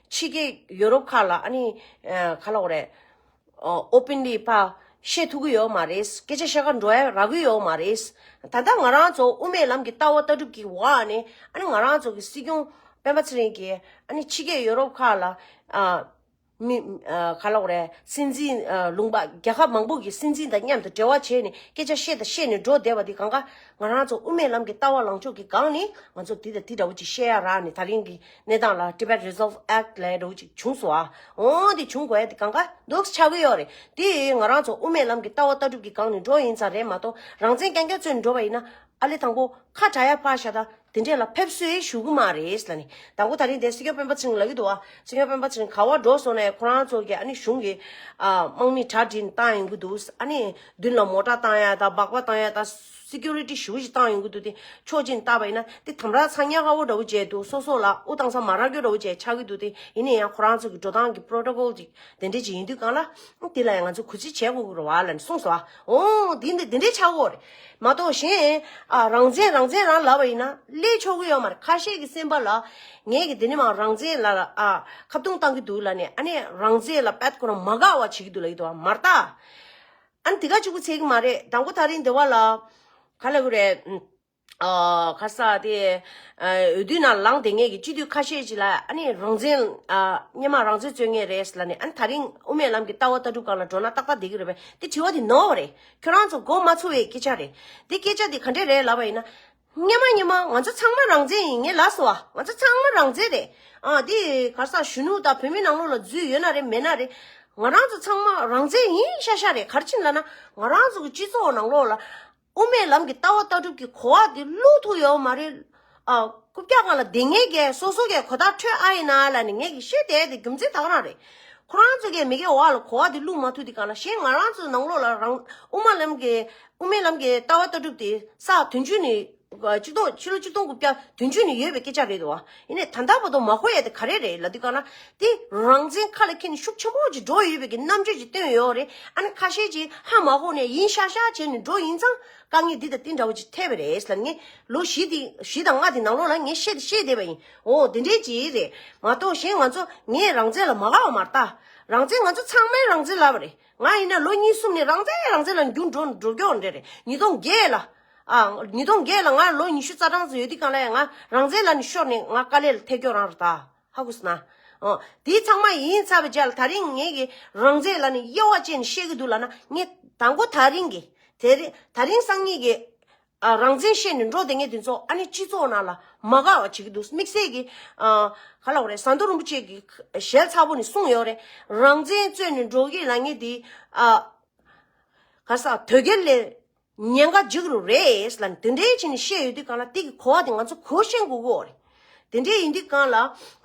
ཕྱི་རྒྱལ་ཡོ་རོབ་ཁག་ལ་ཨ་ནི་ཨ། ག་ལབ་དགོས་རེད། ཨོ་པན་ལི་ཕར་བཤད་ཐུབ་ཀྱི་ཡོད་མ་རེད། སྐད་ཆ་བཤད་གར་འགྲོ་ཡ་རག་གི་ཡོད་མ་རེད། ད་ལྟ་ང་རང་ཚོ་དབུ་མའི་ལམ་གྱི་ལྟ་བ་ལྟ་གྲུབ་ཀྱི་འོག་ནས་ཨ་ནི་ང་རང་ཚོ་གི་སྲིད་སྐྱོང་སྤེན་པ་ཚེ་རིང་གིས་ཨ་ནི་ཕྱི་རྒྱལ་ཡོ་རོབ་ཁག་ལ་ཨ། མི་ཨ། ག་ལབ་དགོས་རེད། སྲིད་འཛིན་ཨ། ལུང་པ་རྒྱལ་ཁབ་མང་པོ་གི་སྲིད་འཛིན་དང་མཉམ་དུ་འབྲེལ་བ་བྱས་ནས་སྐད་ཆ་བཤད་དང་བཤད་ནས་འགྲོ་བསྡད་པ་འདི་གང་ག་ང་རང་ཚོ་དབུ་མའི་ལམ་གྱི་ལྟ་བ་ལངས་ཕྱོགས་ཀྱི་སྒང་ནས་ང་ཚོ་འདི་དང་འདི་འདྲ་བོ་ཅིག་བཤད་ཡ་རག་ནས་ད་རིང་གི་གནས་སྟངས་ལ་Tibet Resolve Act ལབ་ཡ་འདྲ་བོ་ཅིག་བྱུང་སོང་ཨ། འོ་འདི་བྱུང་དགོས་ཡ་འདི་གང་ག་འདུག་ཆགས་ཀྱི་ཡོད་རེད། དེ་ང་རང་ཚོ་དབུ་མའི་ལམ་གྱི་ལྟ་བ་ལྟ་གྲུབ་ཀྱི་སྒང་ནས་འགྲོ་ཡིན་ཙང་རེད་མ་གཏོགས་རང་བཙན་རྐྱང་རྐྱང་རྩོད་ནས་འགྲོ་བ་ཡིན་ན་ཨ་ལེ་དང་པོ་ཁ་གྲག་ཡ་ཕར་བཞག་ད་དེ་འདྲས་ལ་ཕེབས་བསུ་ཞུ་གི་མ་རེད་ལབ་ནས། དང་པོ་ད་རིང་དེ་སྲིད་སྐྱོང་སྤེན་པ་ཚེ་རིང་ལབ་ཀྱི་འདུག་བ། སྲིད་སྐྱོང་སྤེན་པ་ཚེ་རིང་ག་བ་འགྲོ་སོང་ནས་ཁོ་རང་ཚོ་གི་ཨ་ནི་གཞུང་གི་ཨ། དམག་མི་གྲ་སྒྲིག་བཏང་ཡོང་གི་འདུག་ཨ་ནི་མདུན་ལ་མོ་ཊ་བཏང་ཡ་དང་སྦག་སྦག་བཏང་ཡ་དང་སི་ཀུ་རི་ཊི་ཞེ་པོ་ཅིག་བཏང་ཡོང་གི་འདུག་དེ་ཕྱོགས་གཅིག་ནས་བལྟས་པ་ཡིན་ན་དེ་དམ་དྲག་ཚ་ཉག་ཁ་བོ་འདྲ་བོ་བྱས་འདུག་སོ་སོ་ལ་དབུགས་བཏང་ས་མ་རག་རྒྱུ་འདྲ་བོ་བྱས་ཆགས་ཀྱི་འདུག་དེ་ཡིན་ན་ཡང་ཁོ་རང་ཚོ་གི་འགྲོ་སྟངས་ཀྱི་པོ་རོ་ཊོ་ཀོལ་ཅིག་དེ་འདྲས་ཅིག་ཡིན་དུས་གང་ལ་དེ་ལ་ཡང་ང་ཚོ་གུས་བརྩི་བྱེད་དགོས་ཀྱི་རེད་བ་ལབ་ནས་གསུངས་སོང་ཨ། འོ་དེ་འདི་འདི་འདྲས་ཆགས་ཀྱི་ཡོད་རེད། མ་གཏོགས་གཞན་ཨ། རང་བཙན་རང་བཙན་རང་ལབ་པ་ཡིན་ན་སླེབས་ཆོག་གི་ཡོད་མ་རེད། ཁ་ཤས་ཀྱི་སེམས་པ་ལ་ངས་ཀྱི་དེ་ནི་མ་རང་བཙན་ལ་ཨ། ཁ་བརྡུང་བཏང་གི་འདུག་ལབ་ནས་ཨ་ནི་རང་བཙན་ལ་པད་ཁོ་རང་མ་དགའ་བ་བྱེད་ཀྱི་འདུག་ལབ་ཀྱི་འདུག་བ། མ་རེད་ད། ཨ་ནི་དེ་ག་གཅིག་པུ་ཚད་ཀྱི་མ་རེད། དང་པོ་ད་རིང་འདི་བ་ལ་ག་ལབ་དགོས་རེད། ཨ། ག་རེ་ཟ་དེ། ཨ། འོས་བསྡུ་ནང་ལངས་བསྡད་མཁན་གྱི་སྤྱི་འཐུས་ཁ་ཤས་ཅིག་ལ་ཨ་ནི་རང་བཙན། ཨ། སྔོན་མ་རང་བཙན་རྩོད་མཁན་རེད་ལབ་ནས་ཨ་ནི་ད་རིང་དབུ་མའི་ལམ་གྱི་ལྟ་བ་ལྟ་གྲུབ་སྒང་ལ་འགྲོ་ན་ཏག་ཏག་བསྡད་ཀྱི་རེད་པས། དེ་དྲི་བ་དེ་ནོར་བ་རེད། ཁྱོད་རང་ཚོ་མགོ་མ་ཚོས་པའི་སྐད་ཆ་རེད། དེ་སྐད་ཆ་དེ་ག་འདྲས་རེད་ལབ་པ་ཡིན་ན། སྔོན་མ་སྔོན་མ་ང་ཚོ་ཚང་མ་རང་བཙན་ཡིན། ངས་ལབ་སོང་བ། ང་ཚོ་ཚང་མ་རང་བཙན་རེད། ཨ། དེ་ག་རེ་ཟ་གཞོན་ནུ་དང་བོད་མི་ནང་ལོགས་ལ་རྫུས་ཡོད་ན་རེད་མེད་ན་རེད། ང་རང་ཚོ་ཚང་མ་རང་བཙན་ཡིན་ཤག་ཤག་རེད། ག་རེ་བྱས་ནས་ལབ་ན་ང་རང་ཚོ་གི་སྤྱི་ཚོགས་ནང་ལོགས་ལ། དབུ་མའི་ལམ་གྱི་ལྟ་བ་ལྟ་གྲུབ་ཀྱི་གོ་བ་དེ་བླུག་ཐུབ་ཡོད་མ་རེད། ཨ། རྐུབ་བཀྱག་སྒང་ལ་བསྡད་མཁན་གྱིས་སོ་སོ་གིས་གོ་བརྡ་འཕྲོད་ཨ་ཡིན་ན་ལབ་ནས་ངས་ཀྱིས་བཤད་བསྡད་དེ་རྒྱུ་མཚན་ད་ག་རང་རེད། ཁོ་རང་ཚོ་གིས་མི་སྒེར་འོག་ལ་གོ་བ་དེ་བླུག་མ་ཐུབ་དེ་གང་ལ་གཞན་ང་རང་ཚོའི་ནང་ལོགས་ལ་རང་དབུ་མ་ལམ་གྱི་དབུ་མའི་ལམ་གྱི་ལྟ་བ་ལྟ་གྲུབ་དེ་ས་བདུན་ཅུ་ནས་གཅིག་སྟོང་ཕྱི་ལོ་གཅིག་སྟོང་དགུ་བརྒྱ་བདུན་ཅུ་ནས་ཡོད་པའི་སྐད་ཆ་རེད་འདུག་བ། ཡིན་ནའི་ད་ལྟ་བར་དུ་མ་གོ་ཡ་དེ་ག་རེ་རེད་ལབ་དུས་གང་ལ་དེ་རང་བཙན་ཁ་ལ་འཁྱེར་ནས་ཤུགས་ཆེན་པོ་ཅིག་འགྲོ་ཡོད་པའི་གི་རྣམ་དཔྱོད་ཅིག་བཏོན་ཡོད་རེད། ཨ་ནི་ཁ་ཤས་ཅིག་ཧ་མ་གོ་ནས་ཡིན་ཤག་ཤག་བྱས་ནས་འགྲོ་ཡིན་ཙང་། དཀའ་ངལ་འདི་དང་འདི་འདྲ་བོ་ཅིག་འཕྲད་པ་རེད་ལབ་ངས་ལོ་བཞི་དེ་བཞི་དང་ལྔ་དེ་ནང་ལོགས་ལ་ངས་བཤད་བཤད་བསྡད་པ་ཡིན། འོ་དེ་འདྲས་ཅིག་རེད་མ་གཏོགས་གཞན་ང་ཚོ་ངས་རང་བཙན་ལ་མ་དགའ་བ་མ་རེད་ད། རང་བཙན་ང་ཚོ་ཚང་མས་རང་བཙན་ལབ་པ་རེད། ང་ཡིན་ན་ལོ་གཉིས་གསུམ་ནས་རང་བཙན་རང་བཙན་ལ་འགྱུར་འགྲོ་འགྲོ་རྒྱུ་འདྲ་རེད། ཉིས་སྟོང་བརྒྱད་ལ། ཨ། ཉིས་སྟོང་བརྒྱད་ལ་ང་ལོ་ཉི་ཤུ་རྩ་གྲངས་ཙམ་ཡོད་དུས་གང་ལ་ཡང་ང་རང་བཙན་ལབ་ནས་ཤོར་ནས་ང་དཀའ་ལས་ལ་ཐེབས་རྒྱུ་རང་རེད་ད། ཧ་གོ་སོང་ན། འོ། དེ་ཚང་མ་ཡིན་ཚར་བའི་རྗེས་ལ་ད་རིང་ངེད་ཀྱིས་རང་བཙན་ལབ་ནས་དབྱེ་བ་ཕྱེ་ནས་བཤད་ཀྱི་འདུག་ལབ་ན་ངས་དང་པོ་ད་རིང་གི་དེ་རིང་ད་རིང་སང་ཉིན་གྱི་ཨ། རང་བཙན་བཤད་ནས་འགྲོ་བསྡད་མཁན་དེ་ཚོ་ཨ་ནི་སྤྱི་ཚོགས་ནང་ལ་མ་དགའ་བ་བྱེད་ཀྱི་འདུག་དམིགས་བསལ་གྱི་ཨ། ག་ལབ་དགོས་རེད། ཟམ་གདོང་རིན་པོ་ཆེ་གིས་ཞལ་ཚ་པོ་ནས་གསུངས་ཡོད་རེད། རང་བཙན་རྩོད་ནས་འགྲོ་གི་ལབ་མཁན་དེ་ཨ། ག་ས་དོལ་རྒྱལ་ལས། ཉེན་ཁ་འཇིགས་རུ་རེད་ལབ་ནས་དེ་འདྲའི་བྱས་ནས་བཤད་ཡོད་དུས་གང་ལ་དེ་གི་གོ་བ་དེ་ང་ཚོ་གོ་ཤེས་དགོས་ཀྱི་ཡོད་རེད། དེ་འདྲའི་ཡིན་དུས་གང་ལ་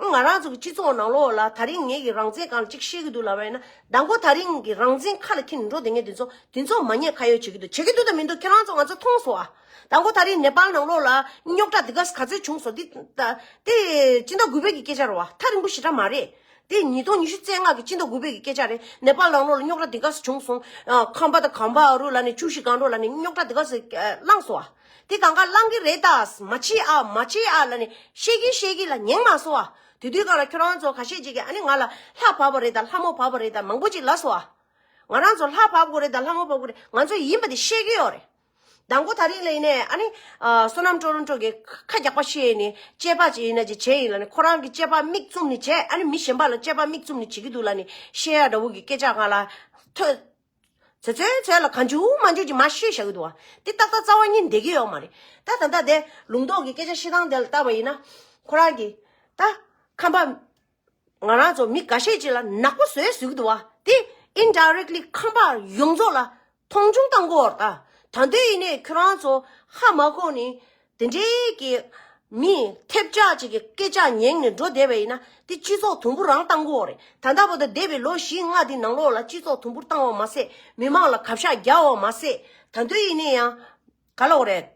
ང་རང་ཚོ་གི་སྤྱི་ཚོགས་ནང་ལོགས་ལ་ད་རིང་ངེད་ཀྱི་རང་བཙན་སྒང་ལ་ཅིག་བཤད་ཀྱི་འདུག་ལབ་པ་ཡིན་ན། དང་པོ་ད་རིང་གི་རང་བཙན་ཁ་ལ་འཁྱེར་ནས་འགྲོ་བསྡད་མཁན་དེ་ཚོ་དེ་ཚོ་མ་ཉེས་ཁ་གཡོགས་བྱེད་ཀྱི་འདུག་བྱེད་ཀྱི་འདུག་དང་མི་འདུག་ཁྱེད་རང་ཚོ་ང་ཚོ་མཐོང་སོང་ཨ། དང་པོ་ད་རིང་ནེ་པཱལ་ནང་ལོགས་ལ་རྙོག་དྲ་འདི་ག་ག་ཚོད་བྱུང་སོང་། འདི་ད་དེ་སྤྱི་ཟླ་དགུ་པའི་གི་སྐད་ཆ་རེད་བ། ཐག་རིང་པོ་ཞེ་དྲག་མ་རེད། དེ་ཉིས་སྟོང་ཉི་ཤུ་རྩ་ལྔ་གི་སྤྱི་ཟླ་དགུ་པའི་གི་སྐད་ཆ་རེད། ནེ་པཱལ་ནང་ལོགས་ལ་རྙོག་དྲ་འདི་ག་ཚོད་བྱུང་སོང་། ཨ། ཁམས་པ་དང་གངས་འབག་རུ་ལབ་ནས་ཆུ་བཞི་སྒང་དྲུག་ལབ་ནས་རྙོག་དྲ་འདི་ག་ཚོད་བསླངས་སོང་ཨ། དེ་གང་ག་བསླངས་ཀྱི་རེད་ད། མ་བྱེད་ཨ། མ་བྱེད་ཨ་ལབ་ནས་བཤད་ཀྱིན་བཤད་ཀྱིན་ལ་ཉན་མ་སོང་ཨ། དེ་དུས་གང་ལ་ཁྱོད་རང་ཚོ་ཁ་ཤས་ཅིག་གིས་ཨ་ནི་ང་ལ་ལྷ་བབས་པ་རེད་ད། ལྷ་མོ་བབས་པ་རེད་ད། མང་པོ་ཅིག་ལབ་སོང་ཨ། ང་རང་ཚོ་ལྷ་བབས་དགོས་རེད་ད། ལྷ་མོ་བབས་དགོས་རེད། ང་ཚོ་ཡིན་པ་དེ་བཤད་ཀྱི་ཡོད་རེད། དང་པོ་ད་རིང་ལ་ཡིན་ནའི་ཨ་ནི་ཨ། བསོད་ནམས་ཀྲོ་རོན་ཀྲོ་གིས་ཁ་རྒྱག་པ་བཤད་ནས་དཔྱད་པ་ཅིག་ཡིན་ན་ཅིག་བྱས་ཡིན་ལབ་ནས། ཁོ་རང་གིས་དཔྱད་པ་མིག་བཙུམ་ནས་བྱས། ཨ་ནི་མི་གཞན་པ་ལ་དཔྱད་པ་མིག་བཙུམ་ནས་བྱེད་ཀྱི་འདུག་ལབ་ནས་བཤད་ཡ་འདྲ་བོ་གི་སྐད་ཆ་ང་ལ་ཐོས། ཚོད་ཚོད་ཚོད་ལ་གང་བྱུང་མང་བྱུང་ཅིག་མར་བཤད་བཞག་གི་འདུག་བ། དེ་ཏག་ཏག་རྩ་བ་ཉིད་བསྡད་ཀྱི་ཡོད་མ་རེད། ད་ད་ལྟ་དེ་ལུང་རྟོགས་ཀྱི་སྐད་ཆ་བཤད་སྟངས་དེ་ལ་བལྟས་པ་ཡིན་ན། ཁོ་རང་གིས་ད་ཁམས་པ། ང་རང་ཚོ་མི་འགའ་ཤས་ཅིག་ལ་ནག་པོ་བཟོས་བཟོས་ཀྱི་འདུག་བ། དེ་indirectly་ཁམས་པ་ཡོངས་རྫོགས་ལ་མཐོང་ཆུང་བཏང་གི་ཡོད་རེད་ད། ད་དུང་ཡིན་ནའི་ཁྱོད་རང་ཚོ་ཧ་མ་གོ་ནས་དེ་འདྲའི་གི་མི་ཐེབས་ཆག་ཅིག་གི་སྐད་ཆ་ཉན་ནས་འགྲོ་བསྡད་པ་ཡིན་ན། དེ་སྤྱི་ཚོགས་དུམ་བུ་རང་བཏང་གི་ཡོད་རེད། ད་ལྟ་བར་དུ་འདས་པའི་ལོ་བཞི་ལྔ་འདི་ནང་ལོགས་ལ་སྤྱི་ཚོགས་དུམ་བུར་བཏང་བ་མ་ཟད། མི་མང་ལ་གབ་ཤ་རྒྱག་པ་མ་ཟད། ད་དུང་ཡིན་ནའི་ཡང་ག་ལབ་དགོས་རེད།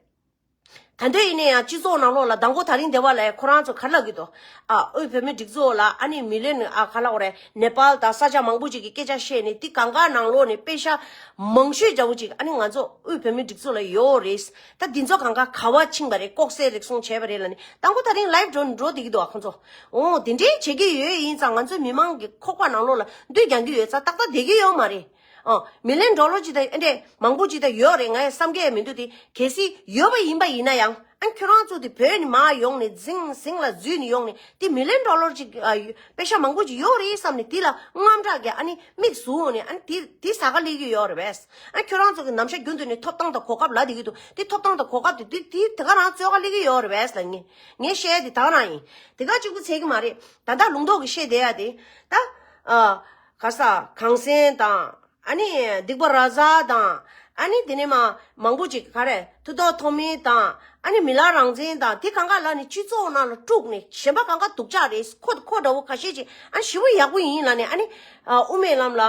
ད་ ད་འདོད་ཡིན་ན་ཡང་སྤྱི་ཚོགས་ནང་ལོགས་ལ་མདང་དགོང་དེ་རིང་སྡེ་བ་ལ་ཁོ་རང་ཚོ་ག་རེ་ལབ་ཀྱི་འདུག་ཨ་དབུས་བོད་མིའི་སྒྲིག་འཛུགས་ལ་ཨ་ནི་མི་ལན་ཨ་ག་ལབ་དགོས་རེད། ནེ་པཱལ་དང་ས་ཆ་མང་པོ་ཅིག་གི་སྐད་ཆ་བཤད་ནས་དེ་གང་ག་ནང་ལོགས་ནས་པེ་ཤ་མང་ཤོས་འདྲ་བོ་ཅིག་ཨ་ནི་ང་ཚོ་དབུས་བོད་མིའི་སྒྲིག་འཛུགས་ལ་ཡོད་རེད། ད་འདི་ཚོ་གང་ག་ག་བ་ཕྱིན་པ་རེད། ལྐོག་ཟ་རེག་སོང་བྱས་པ་རེད་ལབ་ནས་མདང་དགོང་དེ་རིང་ལའིབ་འགྲོ་འགྲོ་བསྡད་ཀྱི་འདུག་ཨ་ཁོ་ཚོ། འོ་དེ་འདྲའི་བྱེད་ཀྱི་ཡོད་ཡིན་ཙང་ང་ཚོའི་མི་མང་གི་ཁོག་པ་ནང་ལོགས་ལ་བསྡུས་རྒྱག་གི་ཡོད་ཙང་ཏག་ཏག་བསྡད་ཀྱི་ཡོད་མ་རེད། ཨོ། མི་ལན་ཌོ་ལར་ཅིག་དང་ཨེ་འདྲས་མང་པོ་ཅིག་དང་ཡོད་རེད། ང་ཡང་བསམ་གྱི་མི་འདུག་དེ་གལ་སྲིད་ཡོད་པ་ཡིན་པ་ཡིན་ན་ཡང་ཨ་ཁྱོད་རང་ཚོ་དེ་བོད་ནས་མར་ཡོང་ནས་ཟིང་ཟིང་ལ་འཛུལ་ནས་ཡོང་ནས་དེ་མི་ལན་ཌོ་ལར་ཅིག་ཨ་ཡོད་པེ་ཤ་མང་པོ་ཅིག་ཡོད་རེད་བསམ་ནས་དེ་ལ་དངངས་སྐྲག་གིས་ཨ་ནི་མིག་ཟུག་ནས་ཨ་ནི་དེ་དེ་ཟ་ག་སླེབས་ཀྱི་ཡོད་རེད་པས། ཨ་ཁྱོད་རང་ཚོ་གི་ནམ་ཞག་རྒྱུན་དུ་ནས་ཐོབ་ཐང་དང་གོ་སྐབས་ལ་དེ་གི་འདུག་དེ་ཐོབ་ཐང་དང་གོ་སྐབས་དེ་དེ་དེ་དེ་ག་རང་རྩོད་ག་སླེབས་ཀྱི་ཡོད་རེད་པས་ལ་ངས་ངས་བཤད་དེ་ད་ག་རང་ཡིན། དེ་ག་གཅིག་པུ་ཚད་ཀྱི་མ་རེད། ད་ལྟ་ལུང་རྟོགས་ཀྱིས་བཤད་བསྡད་ཡ་དེ་ད་ཨ་ག་ས་གངས་སེང་དང་། ཨ་ནི་སྡིག་པ་ར་ཛ་དང་། ཨ་ནི་དེ་ནས་མ་མང་པོ་ཅིག་ག་རེ་མཐུ་སྟོབས་ཐོགས་མེད་དང་། ཨ་ནི་མི་ལ་རང་བཙན་དང་དེ་གང་ག་ལ་ནི་སྤྱི་ཚོགས་ནང་ལ་དཀྲུགས་ནས་གཞན་པ་གང་ག་སྡུག་ཅག་རེད། ཁོ་ཁོ་འདྲ་བོ་ཁ་ཤས་ཅིག་ཨ་ནི་ཞི་བོ་ཡག་པོ་ཡིན་ལ་ནི་ཨ་ནི་ཨ་དབུ་མའི་ལམ་ལ་ཨ་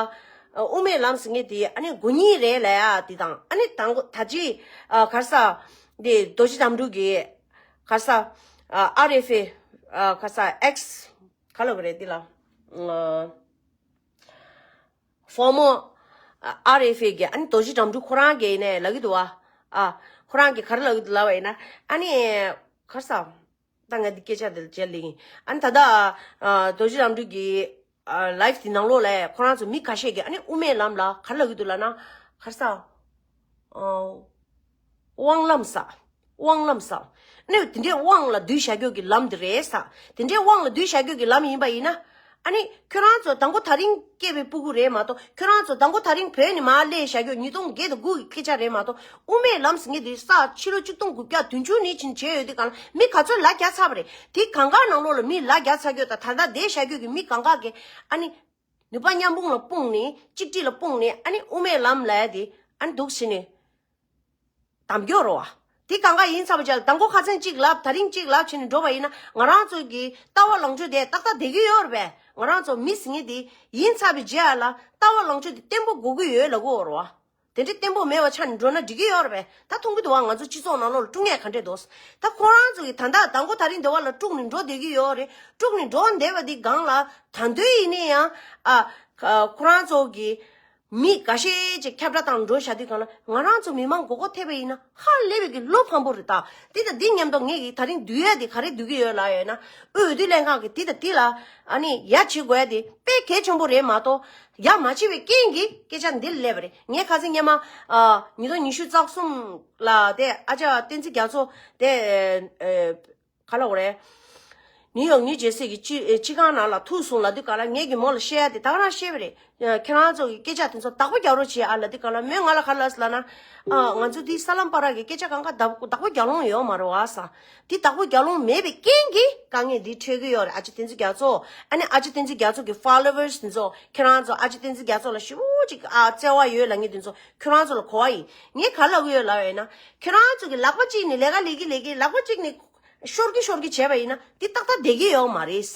དབུ་མའི་ལམ་ཟེར་མཁན་དེ་ཨ་ནི་དགོས་ངེས་རེད་ལ་ཡ་དེ་དང་ཨ་ནི་དང་ད་ཅི་ཨ་ག་ས་དེ་རྡོ་རྗེ་དམ་ཕྲུག་གི་ག་ས་ཨ་ཨར་ཨེཕ་ཨེ་ཨ་ག་ས་ཨེགས་ག་ལབ་དགོས་རེད་དེ་ལ་ཨ། ཧྥོར་མར་ཨར་ཨེཕ་ཨེ་གི་ཨ་ནི་རྡོ་རྗེ་དམ་ཕྲུག་ཁོ་རང་གིས་ནས་ལབ་ཀྱི་འདུག་བ། ཨ། ཁོ་རང་གིས་ག་རེ་ལབ་ཀྱི་འདུག་ལབ་པ་ཡིན་ན་ཨ་ནི་ག་རེ་ཟ། ད་ང་འདི་སྐད་ཆ་འདི་ལ་བྱས་ལེགས་ཡིན། ཨ་ནི་ད་ལྟ་ཨ་རྡོ་རྗེ་དམ་ཕྲུག་གི་ཨ་ལའིབ་དེ་ནང་ལོགས་ལ་ཁོ་རང་ཚོ་མི་ཁ་ཤས་ཀྱིས་ཨ་ནི་དབུ་མའི་ལམ་ལ་ག་རེ་ལབ་ཀྱི་འདུག་ལབ་ན་ག་རེ་ཟ། ཨ། དབང་ལམ་ཟ། དབང་ལམ་ཟ། ནི་དེ་འདྲའི་དབང་ལ་འདུས་བྱ་རྒྱུ་གི་ལམ་དེ་རེད་ཟ། དེ་འདྲའི་དབང་ལ་འདུས་བྱ་རྒྱུ་གི་ལམ་ཡིན་པ་ཡིན་ན། ཨ་ནི་ཁྱོད་རང་ཚོ་དང་པོ་དེ་རིང་སྐྱེས་པའི་སྤུ་གུ་རེད་མ་གཏོགས། ཁྱོད་རང་ཚོ་དང་པོ་དེ་རིང་བོད་ནས་མར་སླེབས་བཞག་རྒྱུ་ཉིས་སྟོང་བརྒྱད་དང་དགུ་གི་སྐད་ཆ་རེད་མ་གཏོགས། དབུ་མའི་ལམ་ཟེར་མཁན་དེ་ས་ཕྱི་ལོ་ཆིག་སྟོང་དགུ་བརྒྱ་བདུན་ཅུ་ནས་ཕྱིན་བྱས་ཡོད་དུས་གང་ལ་མི་ག་ཚོད་ལ་རྒྱ་ཚ་བ་རེད། དེ་གང་ག་ནང་ལོགས་ལ་མི་ལ་རྒྱ་ཚ་རྒྱུ་དང་ད་ལྟ་བསྡད་བཞག་རྒྱུ་གི་མི་གང་ག་གི་ཨ་ནི་ནུས་པ་མཉམ་སྤུངས་ལ་སྤུངས་ནས་གཅིག་སྒྲིལ་ལ་སྤུངས་ནས་ཨ་ནི་དབུ་མའི་ལམ་ལ་དེ་ཨ་ནི་འདུག་ཟེར་ནས། དམ་སྐྱོ་རོ་བ། དེ་གང་ག་ཡིན་ཚར་བ་ཅག་དང་པོ་ཁ་སང་གཅིག་ལབ་དེ་རིང་གཅིག་ལབ་བྱས་ནས་འགྲོ་བ་ཡིན་ན་ང་རང་ཚོ་གི་ལྟ་བ་ལངས་ཕྱོགས་དེ་ཏག་ཏག་བསྡད་ཀྱི་ཡོད་རེད་པས། ང་རང་ཚོ་མི་ཟེར་མཁན་དེ་ཡིན་ཚར་བའི་རྗེས་ལ་ལྟ་བ་ལངས་ཕྱོགས་དེ་བརྟན་པོ་དགོས་ཀྱི་ཡོད་ལབ་ཀྱི་ཡོད་རེད་བ། དེ་འདྲའི་བརྟན་པོ་མེད་པ་ཆགས་ནས་འགྲོ་ན་འགྲིག་གི་ཡོད་རེད་པས། ད་མཐོང་གི་འདུག་བ། ང་ཚོ་སྤྱི་ཚོགས་ནང་ལོགས་ལ་དཀྲུག་ངན་ག་འདྲས་འདུག་ད་ཁོ་རང་ཚོ་གི་ད་ལྟ་དང་པོ་དེ་རིང་འདི་བ་ལ་དཀྲུག་ནས་འགྲོ་བསྡད་ཀྱི་ཡོད་རེད། དཀྲུག་ནས་འགྲོ་བསྡད་པ་འདི་སྒང་ལ་ད་དུང་ཡིན་ན་ཡང་ཨ་ཁོ་རང་ཚོ་གི་མི་འགའ་ཤས་ཅིག་ཁྱབ་བསྒྲགས་བཏང་འགྲོ་བཞག་དུས་གང་ལ་ང་རང་ཚོ་མི་མང་མགོ་སྐོར་ཐེབས་པ་ཡིན་ན་ཧ་ལས་པའི་གི་བློ་ཕམ་པོ་རེད་ད། དེ་དང་དེ་མཉམ་དུ་ངས་གི་ད་རིང་བསྡུ་ཡས་དེ་ག་རེ་བསྡུ་གི་ཡོད་ལབ་ཡོད་ན། དབུས་འོས་བསྡུ་ལྷན་ཁང་གི་དེ་དང་དེ་ལ་ཨ་ནི་ཡ་བྱེད་དགོས་ཡ་དེ་དཔེ་གལ་ཆེན་པོ་རེད་མ་གཏོགས། ཡ་མ་བྱེད་པའི་རྐྱེན་གྱིས་སྐད་ཆ་འདི་ལ་སླེབས་པ་རེད། ངས་ཁ་སང་སྔོན་མ་ཨ་ཉིས་སྟོང་ཉི་ཤུ་རྩ་གསུམ་ལ་དེ་ཨ་ཅག་བསྟན་འཛིན་རྒྱ་མཚོ་དེ་ཨ། ག་ལབ་དགོས་རེད། ནིའུ་ཡོག་ནིའུ་ཇེར་སི་གི་སྤྱི་ཨེ་སྤྱི་ཁང་ནང་ལ་ཐུག་སོང་ལབ་དུས་ག་ལ་ངས་ཀྱིས་མོ་ལ་བཤད་ཡ་དེ་ད་ག་རང་བཤད་པ་རེད། ཁྱེད་རང་ཚོ་གི་སྐད་ཆ་དེ་ཚོ་བདག་པོ་རྒྱག་རོགས་བྱེད་ཨ་ལབ་དུས་ག་ལ་མོས་ང་ལ་ག་ལབ་ཟེར་ལབ་ན། ཨ་ང་ཚོ་འདི་ས་ལམ་བར་གི་སྐད་ཆ་གང་ག་བདག་བདག་པོ་རྒྱག་ལོང་ཡོད་མ་རེད་བ་ས། འདི་བདག་པོ་རྒྱག་ལོང་མེད་པའི་རྐྱེན་གྱིས་དཀའ་ངལ་འདི་འཕྲད་ཀྱི་ཡོད་རེད། ཨ་ཅེ་བསྟན་འཛིན་རྒྱ་མཚོ། ཨ་ནི་ཨ་ཅེ་བསྟན་འཛིན་རྒྱ་མཚོ་གི་ཕོ་ལོ་ཝར་སི་དེ་ཚོ་ཁྱེད་རང་ཚོ་ཨ་ཅེ་བསྟན་འཛིན་རྒྱ་མཚོ་ལ་ཞེ་པོ་ཅིག་ཨ་བརྩེ་བ་ཡོད་ལབ་མཁན་དེ་ཚོ་ཁྱེད་རང་ཚོ་ལ་གོ་བ་ཡིན། ངས་ག་ལབ་ཀྱི་ཡོད་ལབ་ཡོད་ན། ཁྱེད་རང་ཚོ་གི་ལག་པ་གཅིག་ནས་ལས་ཀ་ལས་ཀྱི་ལས་ཀྱི་ལག་པ་གཅིག་ནས་ཤོར་གི་ཤོར་གི་བྱས་པ་ཡིན་ན་འདི་ཏག་ཏག་བསྡད་ཀྱི་ཡོད་མ་རེད།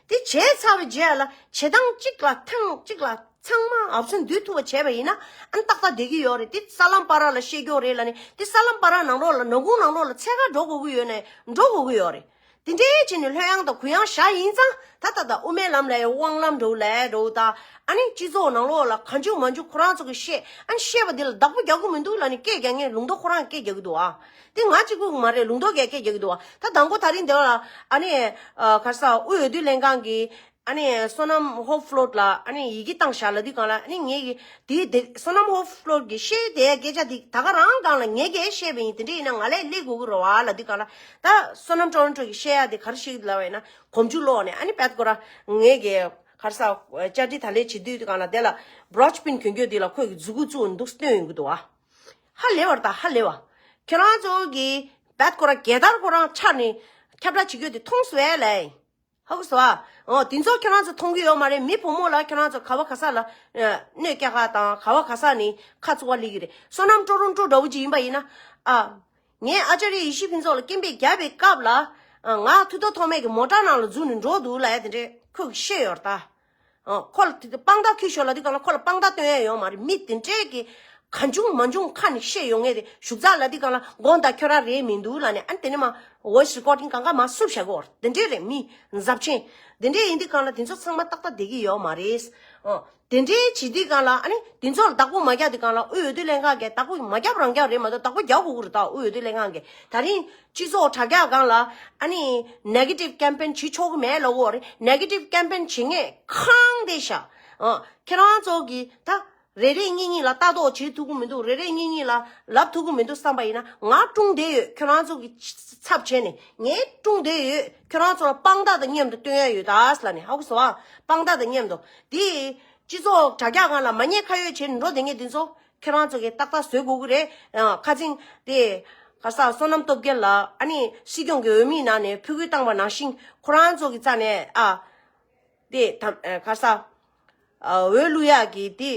འདི་བྱས་ཚར་བའི་རྗེས་ལ་བྱེད་སྟངས་གཅིག་ལ་ཐེངས་གཅིག་ལ་ཚང་མ་ཨབ་སེན་འདུས་ཐུབ་པ་བྱས་པ་ཡིན་ན་ཨ་ནི་ཏག་ཏག་བསྡད་ཀྱི་ཡོད་རེད། འདི་ས་ལམ་བར་ལ་བཤད་རྒྱུ་རེད་ལབ་ནས་འདི་ས་ལམ་བར་ནང་ལོགས་ལ་ནག་ཁུང་ནང་ལོགས་ལ་འཚོལ་ག་འགྲོ་དགོས་ཀྱི་ཡོད་ནས་འགྲོ་དགོས་ཀྱི་ཡོད་རེད། དེ་འདྲའི་བྱས་ནས་ལྷོད་ཡངས་དང་གུ་ཡངས་བཞག་ཡིན་ཙང་ད་ད་ད་དབུ་མའི་ལམ་ལ་ཡང་དབང་ལམ་འགྲོ་ལས་འགྲོ་ད། ཨ་ནི་སྤྱི་ཚོགས་ནང་ལོགས་ལ་གང་བྱུང་མང་བྱུང་ཁོ་རང་ཚོ་གི་བཤད་ཨ་ནི་བཤད་པ་འདི་ལ་བདག་པོ་རྒྱག་གི་མི་འདུག་ལབ་ནས་སྐད་རྒྱག་མཁན་ལུང་རྟོགས་ཁོ་རང་སྐད་རྒྱག་གི་འདུག་ཨ། དེ་ང་གཅིག་པུ་མ་རེད། ལུང་རྟོགས་ཀྱིས་སྐད་རྒྱག་གི་འདུག་ཨ། ད་དང་པོ་དེ་རིང་འདི་ལ་ཨ་ནི་ཨ་ག་ས་དབུས་འོས་བསྡུ་ལྷན་ཁང་གི་ཨ་ནི་བསོད་ནམས་ཧོབ་ཕློད་ལ་ཨ་ནི་ཡི་གེ་བཏང་བཞག་ལབ་དུས་གང་ལ་ཨ་ནི་ངས་ཀྱི་དེའི་དེ་བསོད་ནམས་ཧོབ་ཕློད་ཀྱི་བཤད་དེ་སྐད་ཆ་དེ་ད་ག་རང་སྒང་ལ་ངས་ཀྱིས་བཤད་པ་ཡིན། དེ་འདྲ་ཡིན་ན་ང་ལས་སླེབས་དགོས་ཀྱི་རེད་བ་ལབ་དུས་གང་ལ་ད་བསོད་ནམས་ཊོ་རོན་ཊོ་གིས་བཤད་ཡ་དེ་ག་རེ་བཤད་ཀྱི་འདུག་ལབ་པ་ཡིན་ན། གོམ་རྒྱུ་ལོག་ནས་ཨ་ནི་བད་ཀོ་ར་ངས་ཀྱི་ག་རེ་ཟ་བཅར་འདྲི་ད་ལས་བྱེད་དུས་དུས་གང་ལ་དེ་ལ་བྷྲོ་ཆི་པིན་གྱོན་གྱོན་དེ་ལ་ཁོས་ཀྱི་མཛུ་གུ་བཙུགས་འདུག་སྟོན་ཡོང་གི་འདུག་བ། ཧ་ལས་བར་ད་ཧ་ལས་བ། ཁྱེད་རང་ཚོ་གི་བད་ཀོ་ར་རྒྱལ་དར་ཁོ་རང་འཕྱར་ནས་ཁྱབ་བསྒྲགས་བྱེད་གྱོན་དེ་མཐོང་སོང་ཨེ་ལས། ཧ་གོ་སོང་ཨ། འོ་དེ་ཚོ་ཁྱེད་རང་ཚོ་མཐོང་གི་ཡོད་མ་རེད། མི་བུ་མོ་ལ་ཁྱེད་རང་ཚོ་ག་བ་ག་ས་ལ་གནོད་སྐྱེལ་ག་དང་ག་བ་ག་ས་ནས་ཁ་བཙུགས་པ་སླེབས་ཀྱི་རེད། བསོད་ནམས་ཊོ་རོན་ཊོ་འདྲ་བོ་ཅིག་ཡིན་པ་ཡིན་ན་ཨ། ངས་ཨ་ཅར་ཡེ་ཤེས་ཕུན་ཚོགས་ལ་སྐད་འབོད་བརྒྱབ་པའི་སྐབས་ལ། ང་མཐུ་སྟོབས་ཐོགས་མེད་ཀྱི་མོ་ཊ་ནང་ལ་འཛུལ་ནས་འགྲོ་འདུག་ལབ་ཡ་དེ་འདྲས་ཁོས་བཤད་ཡོད་རེད་ད། ཁོ་ལ་དཔང་རྟགས་ཁྱེར་ཤོག་ལབ་དུས་སྒང་ལ་ཁོ་ལ་དཔང་རྟགས་སྟོན་ཡ་ཡོད་མ་རེད། མི་དེ་འདྲས་ཀྱི་ གང་བྱུང་མང་བྱུང་ཁ་ནས་བཤད་ཡོང་ངེས་རེད། ཞུགས་ཚགས་ལབ་དུས་སྒང་ལ་དགོངས་དག་ཁྱོད་རང་རེད་མི་འདུག་ལབ་ནས། ཨ་ནི་དེ་ནས་མ་voice recording་གང་ག་མ་བསུབ་བཞག་གོ། དེ་འདྲས་རེད། མི་འཛབ་ཆེན་དེ་འདྲས་ཡིན་དུས་སྒང་ལ་དེ་ཚོ་ཚང་མ་ཏག་ཏག་བསྡད་ཀྱི་ཡོད་མ་རེད། ཨོ། དེ་འདྲའི་བྱེད་དུས་སྒང་ལ་ཨ་ནི་དེ་ཚོར་བདག་པོ་མ་རྒྱག་དུས་སྒང་ལ་དབུས་འོས་བསྡུ་ལྷན་ཁང་གིས་བདག་པོ་མ་རྒྱབ་རང་རྒྱབ་རེད་མ་གཏོགས་བདག་པོ་རྒྱག་དགོས་ཀྱི་རེད། ད་དབུས་འོས་བསྡུ་ལྷན་ཁང་གིས་ད་རིང་སྤྱི་ཚོགས་དྲ་རྒྱ་སྒང་ལ་ཨ་ནི་negative campaign་བྱེད་ཆོག་གི་མེད་ལབ་ཡོད་རེད། negative campaign་བྱེད་མཁན་གང་བསྡད་ཤག་ཨ། ཁྱེད་རང་ཚོ་གིས་ད་རེ་རེ་གཉིས་གཉིས་ལ་ལྟ་རྟོག་བྱེད་ཐུབ་ཀྱི་མི་འདུག་རེ་རེ་གཉིས་གཉིས་ལ་ལབ་ཐུབ་ཀྱི་མི་འདུག་བསམ་པ་ཡིན་ན། ང་ཀྲུང་བསྡད་ཡོད། ཁྱེད་རང་ཚོ་གི་ཚབ་བྱས་ནས་ངས་ཀྲུང་བསྡད་ཡོད། ཁྱེད་རང་ཚོ་ལ་དཔང་རྟགས་དང་མཉམ་དུ་སྟོན་ཡ་ཡོད་ད་ལབ་ནས། ཧ་གོ་སོང་ཨ། དཔང་རྟགས་དང་མཉམ་དུ་དེ་སྤྱི་ཚོགས་དྲ་རྒྱ་སྒང་ལ་མ་ཉེས་ཁ་གཡོགས་བྱས་ནས་འགྲོ་བསྡད་མཁན་དེ་ཚོ་ཁྱེད་རང་ཚོ་གིས་ཏག་ཏག་བཟོ་དགོས་ཀྱི་རེད། ཨ། ཁ་སང་དེ་ག་ས་བསོད་ནམས་སྟོབས་རྒྱལ་ལགས་ཨ་ནི་སྲིད་སྐྱོང་གི་འོས་མིའི་ནང་ནས་ཕྲུ་གུ་བཏང་བ་ནང་བཞིན་ཁོ་རང་ཚོ་གི་རྩ་ནས་ཨ། དེ་དམ་ཨ་ག་ས། ཨ་འོས་བླུག་ཡག་གི་དེ་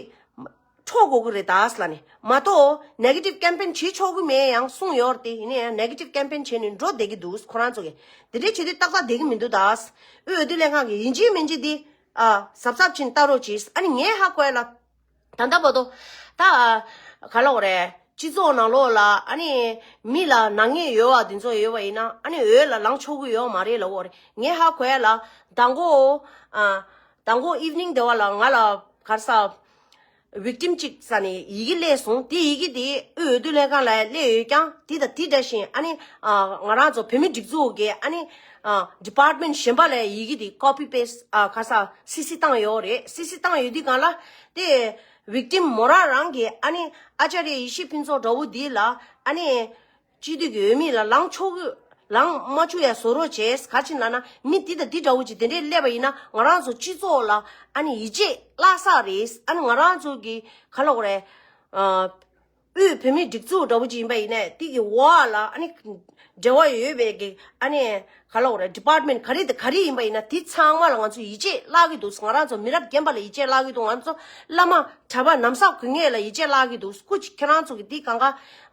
འཕྲོག་དགོས་ཀྱི་རེད་ད་ཟེར་ལབ་ནས། མ་གཏོགས་negative campaign་བྱེད་ཆོག་གི་མེད་ཡང་གསུངས་ཡོད་རེད་དེ། ཡིན་ན་ཡང་negative campaign་བྱས་ནས་འགྲོ་བསྡད་ཀྱི་འདུག་ཁོ་རང་ཚོ་གིས་དེ་འདྲས་བྱེད་དུས་ཏག་ཏག་བསྡད་ཀྱི་མི་འདུག་ད། དབུས་འོས་བསྡུ་ལྷན་ཁང་གིས་ཡིན་གཅིག་མིན་གཅིག་དེ་ཨ་གཟབ་གཟབ་བྱས་ནས་ལྟ་རོགས་གྱིས། ཨ་ནི་ངས་ཧ་གོ་ཡ་ལ། ད་ལྟ་བར་དུ་ད་ག་ལབ་དགོས་རེད། སྤྱི་ཚོགས་ནང་ལོགས་ལ་ཨ་ནི་མི་ལ་ནག་ཉེས་ཡོད་པ་འདི་ཚོ་ཡོད་པ་ཡིན་ན་ཨ་ནི་འོས་ལ་ལངས་ཆོག་གི་ཡོད་མ་རེད་ལབ་དགོས་རེད། ངས་ཧ་གོ་ཡ་ལ་མདང་དགོང་ཨ་མདང་དགོང་evening་དེ་བ་ལ་ང་ལ་ག་རེ་ཟ་victim་གཅིག་ཟེར་ནས་ཡི་གེ་སླེབས་སོང་། དེ་ཡི་གེ་དེ་དབུས་འོས་བསྡུ་ལྷན་ཁང་ལ་སླེབས་ཡོད་ཀྱང་དེ་དང་དེ་འདྲ་བཞིན་ཨ་ནི་ཨ་ང་རང་ཚོ་བོད་མི་སྒྲིག་འཛུགས་ཀྱི་ཨ་ནི་ཨ་department་གཞན་པ་ལ་ཡི་གེ་དེ་copy paste་ཨ་ག་རེ་ཟ་སི་སི་བཏང་ཡོད་རེད། སི་སི་བཏང་ཡོད་དུས་སྒང་ལ་དེ་victim་མོ་རང་རང་གིས་ཨ་ནི་ཨ་ཅཱརྱ་ཡེ་ཤེས་ཕུན་ཚོགས་འདྲ་བོ་འདི་ལ་ཨ་ནི་སྤྱི་འཐུས་ཀྱི་འོས་མི་ལ་ལངས་ཆོག་གི་ལངས་མ་བཅུག་ཡ་བཟོ་རོགས་བྱས། ག་རེ་བྱས་ལབ་ན་མི་འདི་དང་འདི་འདྲ་བོ་ཅིག་དེ་འདྲས་སླེབས་པ་ཡིན་ན་ང་རང་ཚོ་སྤྱི་ཚོགས་ལ་ཨ་ནི་ཡིད་ཆེས་བརླག་ས་རེད། ཨ་ནི་ང་རང་ཚོ་གི་ག་ལབ་དགོས་རེད། ཨ་དབུས་བོད་མིའི་སྒྲིག་འཛུགས་འདྲ་བོ་ཅིག་ཡིན་པ་ཡིན་ནའི་དེ་གི་འོག་ལ་ཨ་ནི་འབྲེལ་བ་ཡོད་པའི་གི་ཨ་ནི་ག་ལབ་དགོས་རེད། department་ག་རེ་དང་ག་རེ་ཡིན་པ་ཡིན་ན་དེ་ཚང་མ་ལ་ང་ཚོ་ཡིད་ཆེས་བརླག་གི་འདུག་ང་རང་ཚོ་མི་རབས་རྒན་པ་ལ་ཡིད་ཆེས་བརླག་གི་འདུག་ང་ཚོ་བླ་མ་གྲྭ་པ་ནམ་བསགས་དགོས་ངེས་ལ་ཡིད་ཆེས་བརླག་གི་འདུག་སྐུ་མཁྱེན་རང་ཚོ་གི་འདི་གང་ག་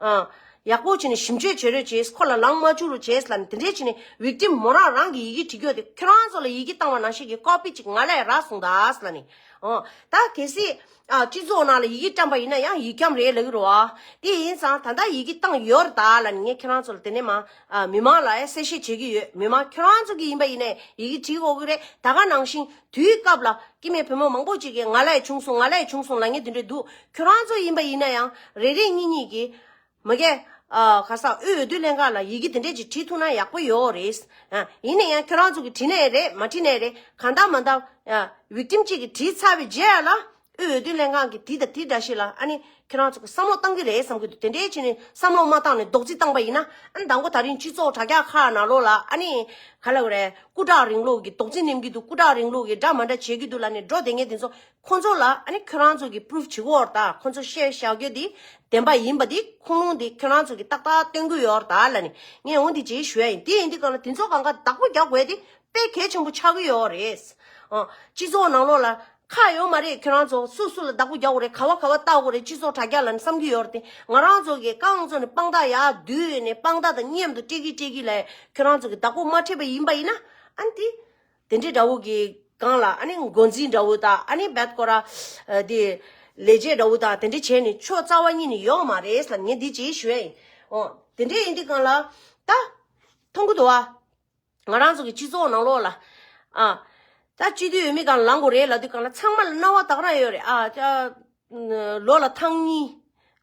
ཨ་ཡག་པོ་བྱས་ནས་ཞིབ་དཔྱོད་བྱེད་རོགས་བྱས། ཁོ་ལ་ལངས་མ་བཅུག་རོགས་བྱས་ལབ་ནས་དེ་འདྲས་བྱས་ནས་victim་མོ་རང་རང་གི་ཡི་གེ་བྲིས་ཡོད་དེ་ཁྱེད་རང་ཚོ་ལ་ཡི་གེ་བཏང་བ་ནང་བཞིན་གྱི་copy་གཅིག་ང་ལ་ཡང་རག་སོང་ད་ཟེར་ལབ་ནས། ཨོ་ད་གལ་སྲིད་ཨ་སྤྱི་ཚོགས་ནང་ལ་ཡི་གེ་བཀྲམ་པ་ཡིན་ན་ཡང་ཡིག་སྐྱོན་རེད་ལབ་ཀྱི་རེད་བ། དེ་ཡིན་ཙང་ད་ལྟ་ཡི་གེ་བཏང་ཡོད་རེད་ད་ལབ་ནས་ངས་ཁྱེད་རང་ཚོ་ལ་དེ་ནས་མ་ཨ་མི་མང་ལ་ཡང་གསལ་བཤད་བྱེད་ཀྱི་ཡོད། མི་མང་ཁྱེད་རང་ཚོ་གི་ཡིན་པ་ཡིན་ནའི་ཡི་གེ་བྲིས་དགོས་ཀྱི་རེད། ད་ག་ནང་བཞིན་དུས་སྐབས་ལ་སྐྱེ་དམན་བུ་མོ་མང་པོ་ཅིག་གིས་ང་ལ་ཡང་བྱུང་སོང་། ང་ལ་ཡང་བྱུང་སོང་ལབ་མཁན་དེ་འདྲས་འདུག་ཁྱེད་རང་ཚོ་ཡིན་པ་ཡིན་ན་ཡང་རེ་རེ་གཉིས་གཉིས་ཀྱིས་མ་གི་ཨ་ག་ས་དབུས་འོས་བསྡུ་ལྷན་ཁང་ལ་ཡི་གེ་དེ་འདྲས་ཅིག་བྲིས་ཐུབ་ན་ཡག་པོ་ཡོད་རེད། ཨ་ཡིན་ན་ཡང་ཁྱེད་རང་ཚོ་གིས་བྲིས་ནའི་རེད། མ་བྲིས་ནའི་རེད། གང་ལྟར་མ་ལྟར་ཨ་victim་གཅིག་གིས་བྲིས་ཚར་བའི་རྗེས་ལ་དབུས་འོས་བསྡུ་ལྷན་ཁང་གིས་དེ་དང་དེ་འདྲ་ཞིག་ལ་ཨ་ནི་ཁྱེད་རང་ཚོ་གིས་བསམ་བློ་བཏང་གི་རེད་བསམ་གི་འདུག་དེ་འདྲས་བྱས་ནས་བསམ་བློ་མ་བཏང་ནས་རྡོག་རྫིས་བཏང་པ་ཡིན་ན་ཨ་ནི་མདང་དགོང་ད་རིང་སྤྱི་ཚོགས་དྲ་རྒྱ་ཁག་ནང་ལོགས་ལ་ཨ་ནི་ག་ལབ་དགོས་རེད། སྐུ་དྲག་རིང་ལུགས་ཀྱི་རྡོག་རྫིས་ནེམ་གི་འདུག་སྐུ་དྲག་རིང་ལུགས་ཀྱི་འདྲ་མ་འདྲ་བྱེད་ཀྱི་འདུག་ལབ་ནས་འགྲོ་བསྡད་མཁན་དེ་ཚོ་ཁོང་ཚོ་ལ་ཨ་ནི་ཁྱོད་རང་ཚོ་གིས་པུ་རུབ་བྱེད་དགོས་རེད་ད། ཁོང་ཚོ་བཤད་བཞག་རྒྱུ་དེ་བདེན་པ་ཡིན་པ་དེ་ཁུངས་ལུང་དེ་ཁྱོད་རང་ཚོ་གིས་ཏག་ཏག་སྟོན་གྱི་ཡོད་རེད་ད་ལབ་ནས་ངས་འོ་འདི་ཅིག་ཞུ་ཡ་ཡིན། དེ་ཡིན་དུས་གང་ལ་དེ་ཚོ་གང་ག་བདག་པོ་རྒྱག་དགོས་དེ་དཔེ་གལ་ཆེན་པོ་ཆགས་ཀྱི་ཡོད་རེད། ཨ་སྤྱི་ཚོགས་ནང་ལོགས་ལ་ཁག་ཡོད་མ་རེད། ཁྱོད་རང་ཚོ་སུ་སུ་ལ་བདག་པོ་རྒྱག་དགོས་རེད། ག་བ་ག་བ་བལྟ་དགོས་རེད། སྤྱི་ཚོགས་དྲ་རྒྱ་ལབ་ནས་བསམ་གྱི་ཡོད་རེད་དེ། ང་རང་ཚོ་གིས་རྐང་བཙུགས་ནས་དཔང་རྟགས་ཡར་བསྡུས་ནས་དཔང་རྟགས་དང་མཉམ་དུ་སྤྲད་ཀྱི་སྤྲད་ཀྱི་ལབ་ཁྱོད་རང་ཚོ་གིས་བདག་པོ་མ་སྤྲད་པ་ཡིན་པ་ཡིན་ན་ཨ་ནི་དེ། དེ་འདྲའི་འདྲ་བོ་གི་སྒང་ལ་ཨ་ནི་འགོ་འཛིན་འདྲ་བོ་དང་ཨ་ནི་བད་ཀོ་ར་དེ་ལས་བྱེད་འདྲ་བོ་དང་དེ་འདྲ་བྱས་ནས་ཕྱོགས་རྩ་བ་ཉིད་ནས་ཡོང་མ་རེད་ལབ་ངས་འདི་ཅིག་ཞུ་ཡ་ཡིན། འོ་དེ་འདྲ་ཡིན་དུས་སྒང་ལ་ད་མཐོང་གི་འདུག་ཨ། ང་རང་ཚོ་གི་སྤྱི་ཚོགས་ནང་ལོགས་ལ་ཨ་ད་སྤྱི་འཐུས་འོས་མི་སྒང་ལ་ལངས་དགོས་རེད་ལབ་དུས་སྒང་ལ་ཚང་མ་ལ་སྣང་བ་དག་རང་ཡོད་རེད་ཨ། ལོ་ལ་ཐེངས་གཉིས་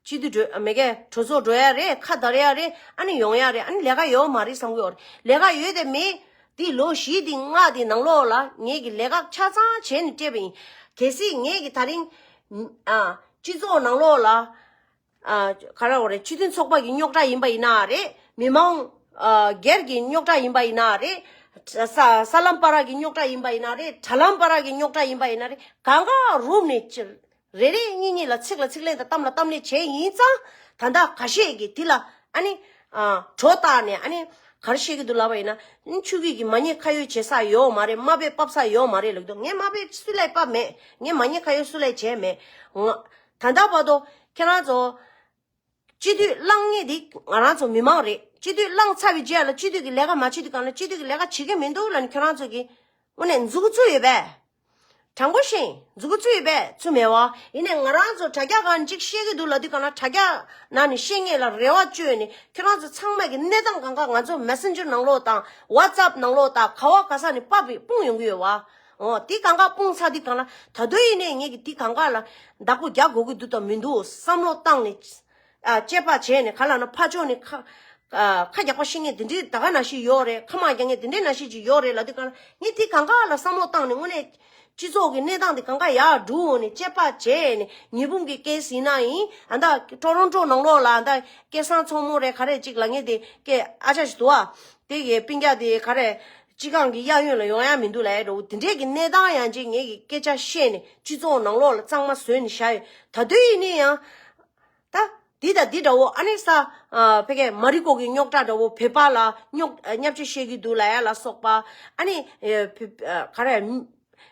སྤྱི་འཐུས་འགྲོ་མེད་ཀའི་གྲོས་ཚོགས་འགྲོ་ཡ་རེད། ཁ་བརྡ་ཡ་རེད། ཨ་ནི་ཡོང་ཡ་རེད། ཨ་ནི་ལས་ཀ་ཡོད་མ་རེད་བསམ་གི་ཡོད་རེད། ལས་ཀ་ཡོད་དེ་མེད། དེ་ལོ་བཞི་དེ་ལྔ་དེ་ནང་ལོགས་ལ་ངེད་ཀྱི་ལས་ཀ་ཆ་ཚང་བྱས་ནས་སྤྲད་པ་ཡིན། གལ་སྲིད་ངེད་ཀྱི་ད་རིང་ཨ་སྤྱི་ཚོགས་ནང་ལོགས་ལ་ཨ་ག་རེ་བ་རེད། སྤྱི་མཐུན་ཚོགས་པ་གི་རྙོག་དྲ་ཡིན་པ་ཡིན་ན་རེད། མི་མང་ཨ་སྒེར་གྱི་རྙོག་དྲ་ཡིན་པ་ཡིན་ན་རེད། ས་ས་ལམ་བར་གྱི་རྙོག་དྲ་ཡིན་པ་ཡིན་ན་རེད། དྲ་ལམ་བར་གྱི་རྙོག་དྲ་ཡིན་པ་ཡིན་ན་རེད། གང་ག་རུབ་ནས་ཅི། རེ་རེ་གཉིས་གཉིས་ལ་ཚིག་ལ་ཚིག་ལན་དང་གཏམ་ལ་གཏམ་ལན་བྱས་ཡིན་ཙང་ད་ལྟ་ཁ་ཤས་ཀྱིས་དེ་ལ་ཨ་ནི་ཨ་གྲོ་བཏགས་ནས་ཨ་ནི་ག་རེ་བཤད་ཀྱི་འདུག་ལབ་པ་ཡིན་ན། ཨ་ནི་ཆོས་སྐྱིད་ཀྱིས་མ་ཉེས་ཁ་གཡོགས་བྱེད་ས་ཡོད་མ་རེད། དམའ་འབེབས་ཕབ་ས་ཡོད་མ་རེད་ལབ་འདུག་ངས་དམའ་འབེབས་སུ་ལ་ཕབ་མེད། ངས་མ་ཉེས་ཁ་གཡོགས་སུ་ལ་བྱས་མེད། ང་ད་ལྟ་བར་དུ་ཁྱེད་རང་ཚོ་སྤྱི་འཐུས་བླངས་མཁན་དེ་ང་རང་ཚོ་མི་མང་རེད། སྤྱི་འཐུས་བླངས་ཚར་བའི་རྗེས་ལ་སྤྱི་འཐུས་ཀྱི་ལས་ཀ་མ་བྱེད་དུས་སྒང་ལ་སྤྱི་འཐུས་ཀྱི་ལས་ཀ་བྱེད་ཀྱི་མི་འདུག་ལབ་ནས་ཁྱེད་རང་ཚོ་གིས་དངོས་གནས་མཛུབ་གུ་བཙུགས་ཡོད་པས། དྲང་པོ་བཤད། མཛུ་གུ་བཙུགས་པས་ཚུ་མེད་བ། ཡིན་ནའི་ང་རང་ཚོ་དྲ་རྒྱ་སྒང་གཅིག་བཤད་ཀྱི་འདུག་ལབ་དུས་གང་ལ་དྲ་རྒྱ་ནང་ནས་བཤད་མཁན་ལ་རེ་བ་བཅོལ་ནས་ཁྱོད་རང་ཚོ་ཚང་མ་གི་གནས་སྟངས་གང་ག་ང་ཚོ་མེ་སེན་ཇར་ནང་ལོགས་དང་ཝ་ཙབ་ནང་ལོགས་དང་ག་བ་ག་ས་ནས་ཕབ་སྤུངས་ཡོང་གི་ཡོད་བ། འོ་དེ་གང་ག་སྤུངས་ཚར་དུས་གང་ལ་ད་དུང་ཡིན་ནའི་ངས་ཀྱི་དེ་གང་ག་ལ་བདག་པོ་རྒྱག་དགོས་ཀྱི་འདུག་དང་མི་འདུག་བསམ་བློ་བཏང་ནས། ཨ་དཔྱད་པ་བྱས་ནས་ག་ལ་ན་ཕར་ཕྱོགས་ནས་ཁ་ཨ་ཁ་རྒྱག་པ་ཤེས་མཁན་དེ་འདྲའི་ད་ག་ནང་བཞིན་ཡོད་རེད། ཁ་མ་རྒྱག་མཁན་དེ་འདྲའི་ནང་བཞིན་ཅིག་ཡོད་རེད་ལབ་དུས་གང་ལ་ངས་དེ་གང་ག་ལ་བསམ་བློ་བཏང་ནས་དངོས་གནས་སྤྱི་ཚོགས་ཀྱི་གནས་སྟངས་དེ་གང་ག་ཡར་བསྒྲུགས་ནས་དཔྱད་པ་བྱས་ནས་ཉི་འབུམ་གྱི་ཀེ་སི་ཡིན་ན་ཡིན། ཨ་ད་ཊོ་རོན་ཊོ་ནང་ལོགས་ལ་ཨ་ད་སྐལ་བཟང་མཚོ་མོ་རེད་ག་རེ་ཅིག་ལབ་མཁན་དེ་སྐད་ཨ་ཅག་ཞིག་འདུག་ཨ། དེ་གི་སྤུན་ཀྱག་དེ་ག་རེ་སྤྱི་ཁང་གི་གཡས་གཡོན་ལ་ཡོང་ཡ་མི་འདུག་ལབ་ཡ་འདྲ་བོ་དེ་འདྲས་ཀྱི་གནས་སྟངས་ཡང་ཅིག་ངས་ཀྱི་སྐད་ཆ་བཤད་ནས་སྤྱི་ཚོགས་ནང་ལོགས་ལ་གཙང་མ་བཟོས་ནས་བཞག་ཡོད། ད་དུང་ཡིན་ནའི་ཡང་། ད་འདི་དང་འདི་འདྲ་བོ་ཨ་ནི་ས་ཨ་ཕ་གི་མ་རི་ཀོ་གི་རྙོག་དྲ་འདྲ་བོ་བོད་པ་ལ་རྙོག་བརྙས་བཅོས་བཤད་ཀྱི་འདུག་ལབ་ཡ་ལ་སོགས་པ། ཨ་ནི་ཨ་བོད་ཨ་ག་རེ་མི་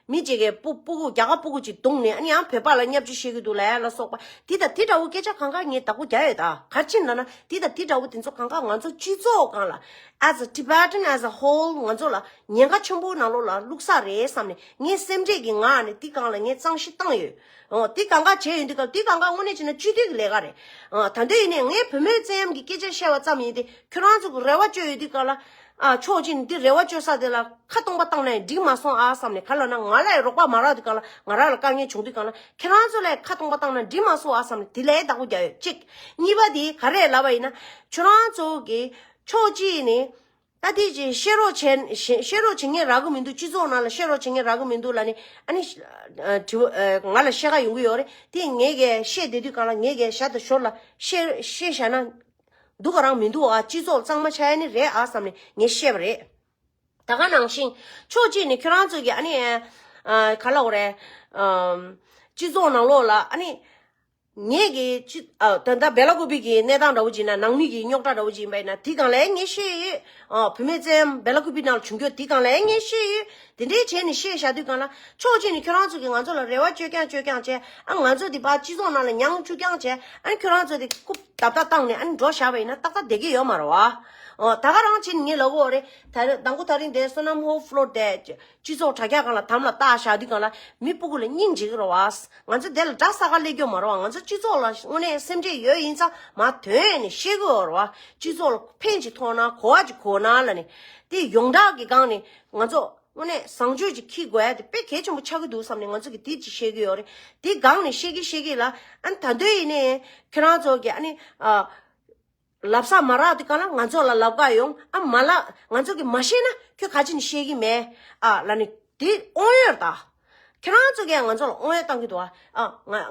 མི་གཅིག་གིས་སྤུ་སྤུ་གུ་རྒྱ་གར་སྤུ་གུ་གཅིག་བརྡུངས་ནས་ཨ་ནི་ཡང་བོད་པ་ལ་བརྙས་བཅོས་བཤད་ཀྱི་འདུག་ལབ་ཡ་ལ་སོགས་པ་འདི་དང་འདི་འདྲ་བོ་སྐད་ཆ་གང་ག་ངས་བདག་པོ་རྒྱག་ཡོད། ད་ག་རེ་ཕྱིན་ལབ་ན་འདི་དང་འདི་འདྲ་བོ་དེ་ཚོ་གང་ག་ང་ཚོ་སྤྱི་ཚོགས་སྒང་ལ་as a Tibetan as a whole ང་ཚོ་ལ་ཉེན་ཁ་ཆེན་པོ་ནང་ལོགས་ལ་བླུགས་ས་རེད་བསམ་ནས་ངས་སེམས་ཁྲལ་གྱི་ངང་ནས་འདི་སྒང་ལ་ངས་གཙང་བཤེར་བཏང་ཡོད། འོ་དེ་གང་ག་བྱས་ཡོད་འདི་ག་དེ་གང་ག་དངོས་གནས་བྱས་ན་སྤྱི་འཐུས་ཀྱི་ལས་ཀ་རེད། འོ་ད་འདོད་ཡིན་ནས་ངས་བུད་མེད་བཙན་གཡེམ་གྱི་སྐད་ཆ་བཤད་པ་ཙམ་ཡིན་ཏེ་ཁྱོད་རང་ཚོ་གི་རེ་བ་བཅོལ་ཡོད་འདི་ག་ལ་ཨ་ཕྱོགས་གཅིག་ནས་འདི་རེ་བ་བཅོལ་ས་དེ་ལ་ཁ་སྟོང་པ་བཏང་ནས་འགྲིག་མ་སོང་ཨ་བསམ་ནས་ག་ལ་ན་ང་ལ་ཡི་རོགས་པ་མ་རག་འདི་ག་ལ་ང་རང་ལ་དཀའ་ངལ་བྱུང་འདི་ག་ལ་ཁྱེད་རང་ཚོ་ལ་ཁ་སྟོང་པ་བཏང་ན་འགྲིག་མ་སོང་ཨ་བསམ་ནས་དེ་ལ་བདག་པོ་རྒྱག་ཡོད་གཅིག་གཉིས་པ་དེ་ག་རེ་ལབ་པ་ཡིན་ན་ཁྱོད་རང་ཚོ་གི་ཕྱོགས་གཅིག་ནས། ད་དེ་ཅིག་བཤད་རོགས་བྱས་བཤད་བཤད་རོགས་བྱེད་མཁན་རག་གི་མི་འདུག་སྤྱི་ཚོགས་ནང་ལ་བཤད་རོགས་བྱེད་མཁན་རག་གི་མི་འདུག་ལབ་ནས་ཨ་ནི་ཨ་དྲི་བ་ཨ་ང་ལ་བཤད་ག་ཡོང་གི་ཡོད་རེད། དེ་ངས་གས་བཤད་བསྡད་དུས་གང་ལ་ངས་གས་ཞར་དང་ཞོར་ལ་བཤད་བཤད་བཞག་ན་འདུག་ག་རང་མི་འདུག་ཨ། སྤྱི་ཚོགས་གཙང་མ་ཆགས་ཡ་ནི་རེད་ཨ་བསམ་ནས་ངས་བཤད་པ་རེད། ད་ག་ནང་བཞིན་ཕྱོགས་གཅིག་ནས་ཁྱོད་རང་ཚོ་གིས་ཨ་ནི་ཨ་ག་ལབ་དགོས་རེད། ཨམ་སྤྱི་ཚོགས་ནང་ལོགས་ལ་ཨ་ནི། ངས་ཀྱི་ཅི་ཨ་ད་ལྟ་སྦེ་ལ་ཀུ་པི་གི་གནས་སྟངས་འདྲ་བོ་ཅིག་ན་ནང་མི་གི་རྙོག་དྲ་འདྲ་བོ་ཅིག་ཡིན་པ་ཡིན་ན་དེ་གང་ལ་ངས་བཤད་ཡོད། ཨ་བུད་མེད་བཙན་སྦེ་ལ་ཀུ་པི་ནང་ལ་བྱུང་རྒྱུ་དེ་གང་ལ་ངས་བཤད་ཡོད། དེ་འདྲའི་བྱས་ནས་བཤད་བཞག་དུས་གང་ལ་ཕྱོགས་གཅིག་ནས་ཁྱོད་རང་ཚོ་གིས་ང་ཚོ་ལ་རེ་བ་བཅོལ་རྐྱང་བཅོལ་རྐྱང་བྱས་ཨ་ང་ཚོ་དེ་ཕར་སྤྱི་ཚོགས་ནང་ལ་མྱང་བཅུག་རྐྱང་བྱས་ཨ་ནི་ཁྱོད་རང་ཚོ་དེ་རྐུབ་བརྡབ་བརྡབ་བཏང་ནས་ཨ་ནི་འགྲོ་བཞག་པ་ཡིན་ན་ཏག་ཏག་བསྡད་ཀྱི་ཡོད་མ་རེད་བ། ཨོ་ད་ག་རང་ཕྱིན་ངས་ལབ་དགོས་རེད། ད་རེས་དང་པོ་ད་རིང་དེ་བསོད་ནམས་ཧོབ་ཕློར་དེ། སྤྱི་ཚོགས་དྲ་རྒྱ་སྒང་ལ་དམ་ལ་བཏགས་བཞག་དུས་སྒང་ལ་མི་སྤུ་གུ་ལ་སྙིང་རྗེ་གི་རེད་བ། ང་ཚོ་དེ་ལ་དགྲ་ས་ག་སླེབས་རྒྱུ་མ་རེད་བ། ང་ཚོ་སྤྱི་ཚོགས་ལ་དངོས་གནས་སེམས་ཁྲལ་ཡོད་ཡིན་ཙང་མ་དོན་ནས་བཤད་གི་ཡོད་རེད་བ། སྤྱི་ཚོགས་ལ་ཕན་ཅིག་ཐོགས་ན་གོ་བ་ཅིག་གོ་ན་ལ་ནི། དེ་ཡོངས་གྲགས་ཀྱི་སྒང་ནས་ང་ཚོ་དངོས་གནས་བཟང་སྤྱོད་ཅིག་འཁྱེར་དགོས་ཡ་དེ་དཔེ་གལ་ཆེན་པོ་ཆགས་ཀྱི་འདུག་བསམ་ནས་ང་ཚོ་གི་དེ་ཅིག་བཤད་གི་ཡོད་རེད། དེ་སྒང་ནས་བཤད་གི་བཤད་གི་ལ་ཨ་ནི་ད་དུང་ཡིན་ནའི་ཁྱེད་རང་ཚོ་གི་ཨ་ནི་ཨ། ལབ་ས་མ་རག་དུས་གང་ལ་ང་ཚོ་ལ་ལབ་ག་ཡོང་ཨ་མ་ལ་ང་ཚོ་གིས་མ་ཤེས་ན་ཁྱོད་ག་ཅི་ནས་ཤེས་ཀྱི་མེད་ཨ་ལ་ནི་དེ་དབང་ཡོད་རེད་ད། ཁྱེད་རང་ཚོ་གིས་ང་ཚོ་ལ་དབང་ཡོད་བཏང་གི་འདུག་ཨ། ཨ་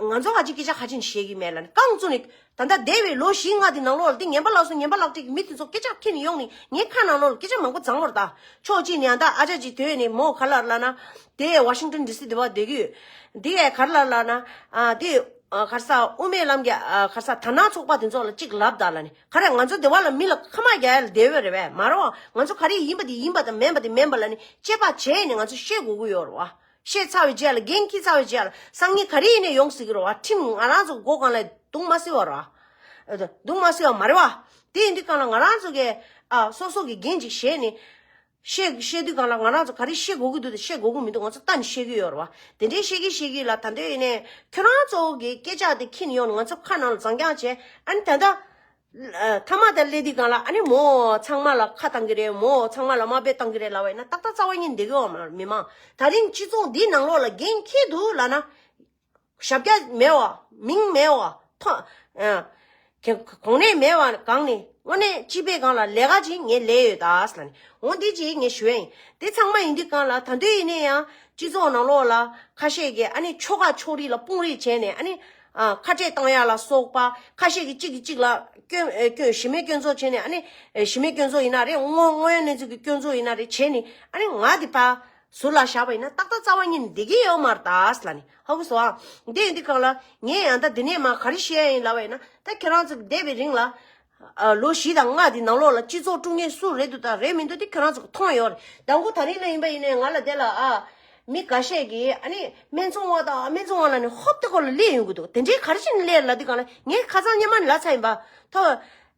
ང་ང་ཚོ་ག་ཅི་སྐད་ཆ་ག་ཅི་ནས་ཤེས་ཀྱི་མེད་ལ་ནི་རྐང་བཙུགས་ནས་ད་ལྟ་འདས་པའི་ལོ་བཞི་ལྔ་དེ་ནང་ལོགས་ལ་དེ་ངན་པ་ལགས་སོ་ངན་པ་ལགས་ཀྱི་མི་དེ་ཚོ་སྐད་ཆ་ཁྱེར་ནས་ཡོང་ནས་ངའི་ཁ་ནང་ལོགས་ལ་སྐད་ཆ་མང་པོ་བརྫངས་པ་རེད་ད། ཕྱོགས་གཅིག་ནས་ཡང་ད་ཨ་ཅག་ཅིག་དོན་ནས་མོ་ག་ལ་ལབ་ན་དེ་ཝ་ཤིང་ཏོན་ཌི་སི་དེ་བ་བསྡད་ཀྱི་ཡོད། དེ་ག་ལ་ལབ་ན་ཨ་དེ། ག་རེ་ཟ་དབུ་མའི་ལམ་གྱི་ག་རེ་ཟ་དར་ནག་ཚོགས་པ་དེ་ཚོ་ལ་གཅིག་ལབ་ད་ལ་ནི་ག་རེ་ང་ཚོ་སྡེ་བ་ལ་མི་ལ་ཁ་མ་རྒྱག་ཡ་ལ་བསྡད་ཡོད་རེད་པས་མ་རེད་བ། ང་ཚོ་ག་རེ་ཡིན་པ་དེ་ཡིན་པ་དང་མིན་པ་དེ་མིན་པ་ལ་ནི་དཔྱད་པ་བྱས་ནས་ང་ཚོ་བཤད་དགོས་ཀྱི་ཡོད་རེད་བ། བཤད་ཚར་བའི་རྗེས་ལ་འགན་འཁྱེར་ཚར་བའི་རྗེས་ལ་སང་ཉིན་ག་རེ་ཡིན་ནས་ཡོང་སྲིད་ཀྱི་རེད་བ། ཁྲིམས་ང་རང་ཚོ་མགོ་སྒང་ལ་རྡུང་མ་སྲིད་པ་རེད་བ། རྡུང་མ་སྲིད་པ་མ་རེད་བ། དེ་ཡིན་དུས་གང་ལ་ང་རང་ཚོ་གི་ཨ་སོ་སོ་གི་འགན་ཅིག་བཞེས་ནས། བཤད་བཤད་དུས་གང་ལ་ང་རང་ཚོ་ག་རེ་བཤད་དགོས་ཀྱི་འདུག་དང་བཤད་དགོས་ཀྱི་མི་འདུག་ང་ཚོ་ལྟ་ནས་བཤད་ཀྱི་ཡོད་རེད་བ། དེ་འདྲའི་བཤད་ཀྱི་བཤད་ཀྱི་ལ་ད་འདོད་ཡིན་ནས་ཁྱོད་རང་ཚོ་གི་སྐད་ཆ་དེ་འཁྱེར་ནས་ཡོང་ནས་ང་ཚོ་ཁ་ནང་ལ་འཛིང་རྐྱང་བྱས་ཨ་ནི་ད་ལྟ་ཨ་མཐའ་མ་དེ་སླེབས་དུས་གང་ལ་ཨ་ནི་མོ་ཚང་མ་ལ་ཁ་བཏང་གི་རེད། མོ་ཚང་མ་ལ་དམའ་འབེབས་བཏང་གི་རེད་ལབ་པ་ཡིན་ན་ཏག་ཏག་རྩ་བ་ཉིད་འདི་གི་འོག་མ་མི་མང་ད་རིང་སྤྱི་ཚོགས་འདིའི་ནང་ལོགས་ལ་འགན་འཁྱེར་འདུག་ལབ་ན། ཞབས་བཀྱག་མེད་བ། མིང་མེད་བ། ཐོ་ཨ་ག་གོང་ནས་མེད་བ་གང་ནས་དངོས་གནས་སྤྱི་པའི་སྒང་ལ་ལས་ཀ་ཅིག་ངས་ལས་ཡོད་ད་ཟེར་ལ་ནི་འོ་འདི་ཅིག་ངས་ཞུ་ཡ་ཡིན། དེ་ཚང་མ་ཡིན་དུས་གང་ལ་ད་དུང་ཡིན་ནའི་ཡང་སྤྱི་ཚོགས་ནང་ལོགས་ལ་ཁ་ཤས་ཀྱིས་ཨ་ནི་ཆོལ་ཁ་ཕྱོགས་རིས་ལ་དཔུང་རིས་བྱས་ནས་ཨ་ནི་ཨ་ཁ་བྲལ་བཏང་ཡ་ལ་སོགས་པ་ཁ་ཤས་ཀྱིས་གཅིག་གིས་གཅིག་ལ་སྐྱོན་ཨེ་སྐྱོན་གཞི་མེད་སྐྱོན་འཛུགས་བྱས་ནས་ཨ་ནི་ཨེ་གཞི་མེད་སྐྱོན་འཛུགས་ཡིན་ན་རེད། དངོས་དངོས་ཡོད་གནས་ཚུལ་གྱི་སྐྱོན་འཛུགས་ཡིན་ན་རེད་བྱས་ནས་ཨ་ནི་ང་དེ་ཕ། ཟུར་ལ་བཞག་པ་ཡིན་ན་ཏག་ཏག་རྩ་བ་ཉིད་ནས་བསྡད་ཀྱི་ཡོད་མ་རེད་ད་ཟེར་ལ་ནི་ཧ་གོ་སོང་ཨ། འདི་ཡིན་དུས་གང་ལ་ངས་ཡང་ད་འདི་ནས་མ་ག་རེ་བཤད་ཡ་ཡིན་ལབ་པ་ཡིན་ན་ད་ཁྱེད་རང་ཚོ་འདས་པའི་རིང་ལ་ཨ་ལོ་བཞི་དང་ལྔ་འདི་ནང་ལོགས་ལ་སྤྱི་ཚོགས་དཀྲུག་མཁན་སུ་རེད་འདུག་ད་རེད་མི་འདུག་འདི་ཁྱེད་རང་ཚོ་གིས་མཐོང་ཡོད་རེད། དང་པོ་ད་རིང་ལ་ཡིན་པ་ཡིན་ནའི་ང་ལ་དེ་ལ་ཨ་མི་འགའ་ཤས་ཀྱིས་ཨ་ནི་སྨད་འཚོང་བ་དང་སྨད་འཚོང་བ་ལ་ནི་ཧོབ་ཏེ་ཁོ་ལ་སླེབས་ཡོང་གི་འདུག་དེ་འདྲའི་ག་རེ་བྱས་ནས་སླེབས་ལབ་དུས་གང་ལ་ངས་ཁ་སང་སྔོན་མ་ནས་ལབ་ཚར་ཡིན་པ། ཐོ་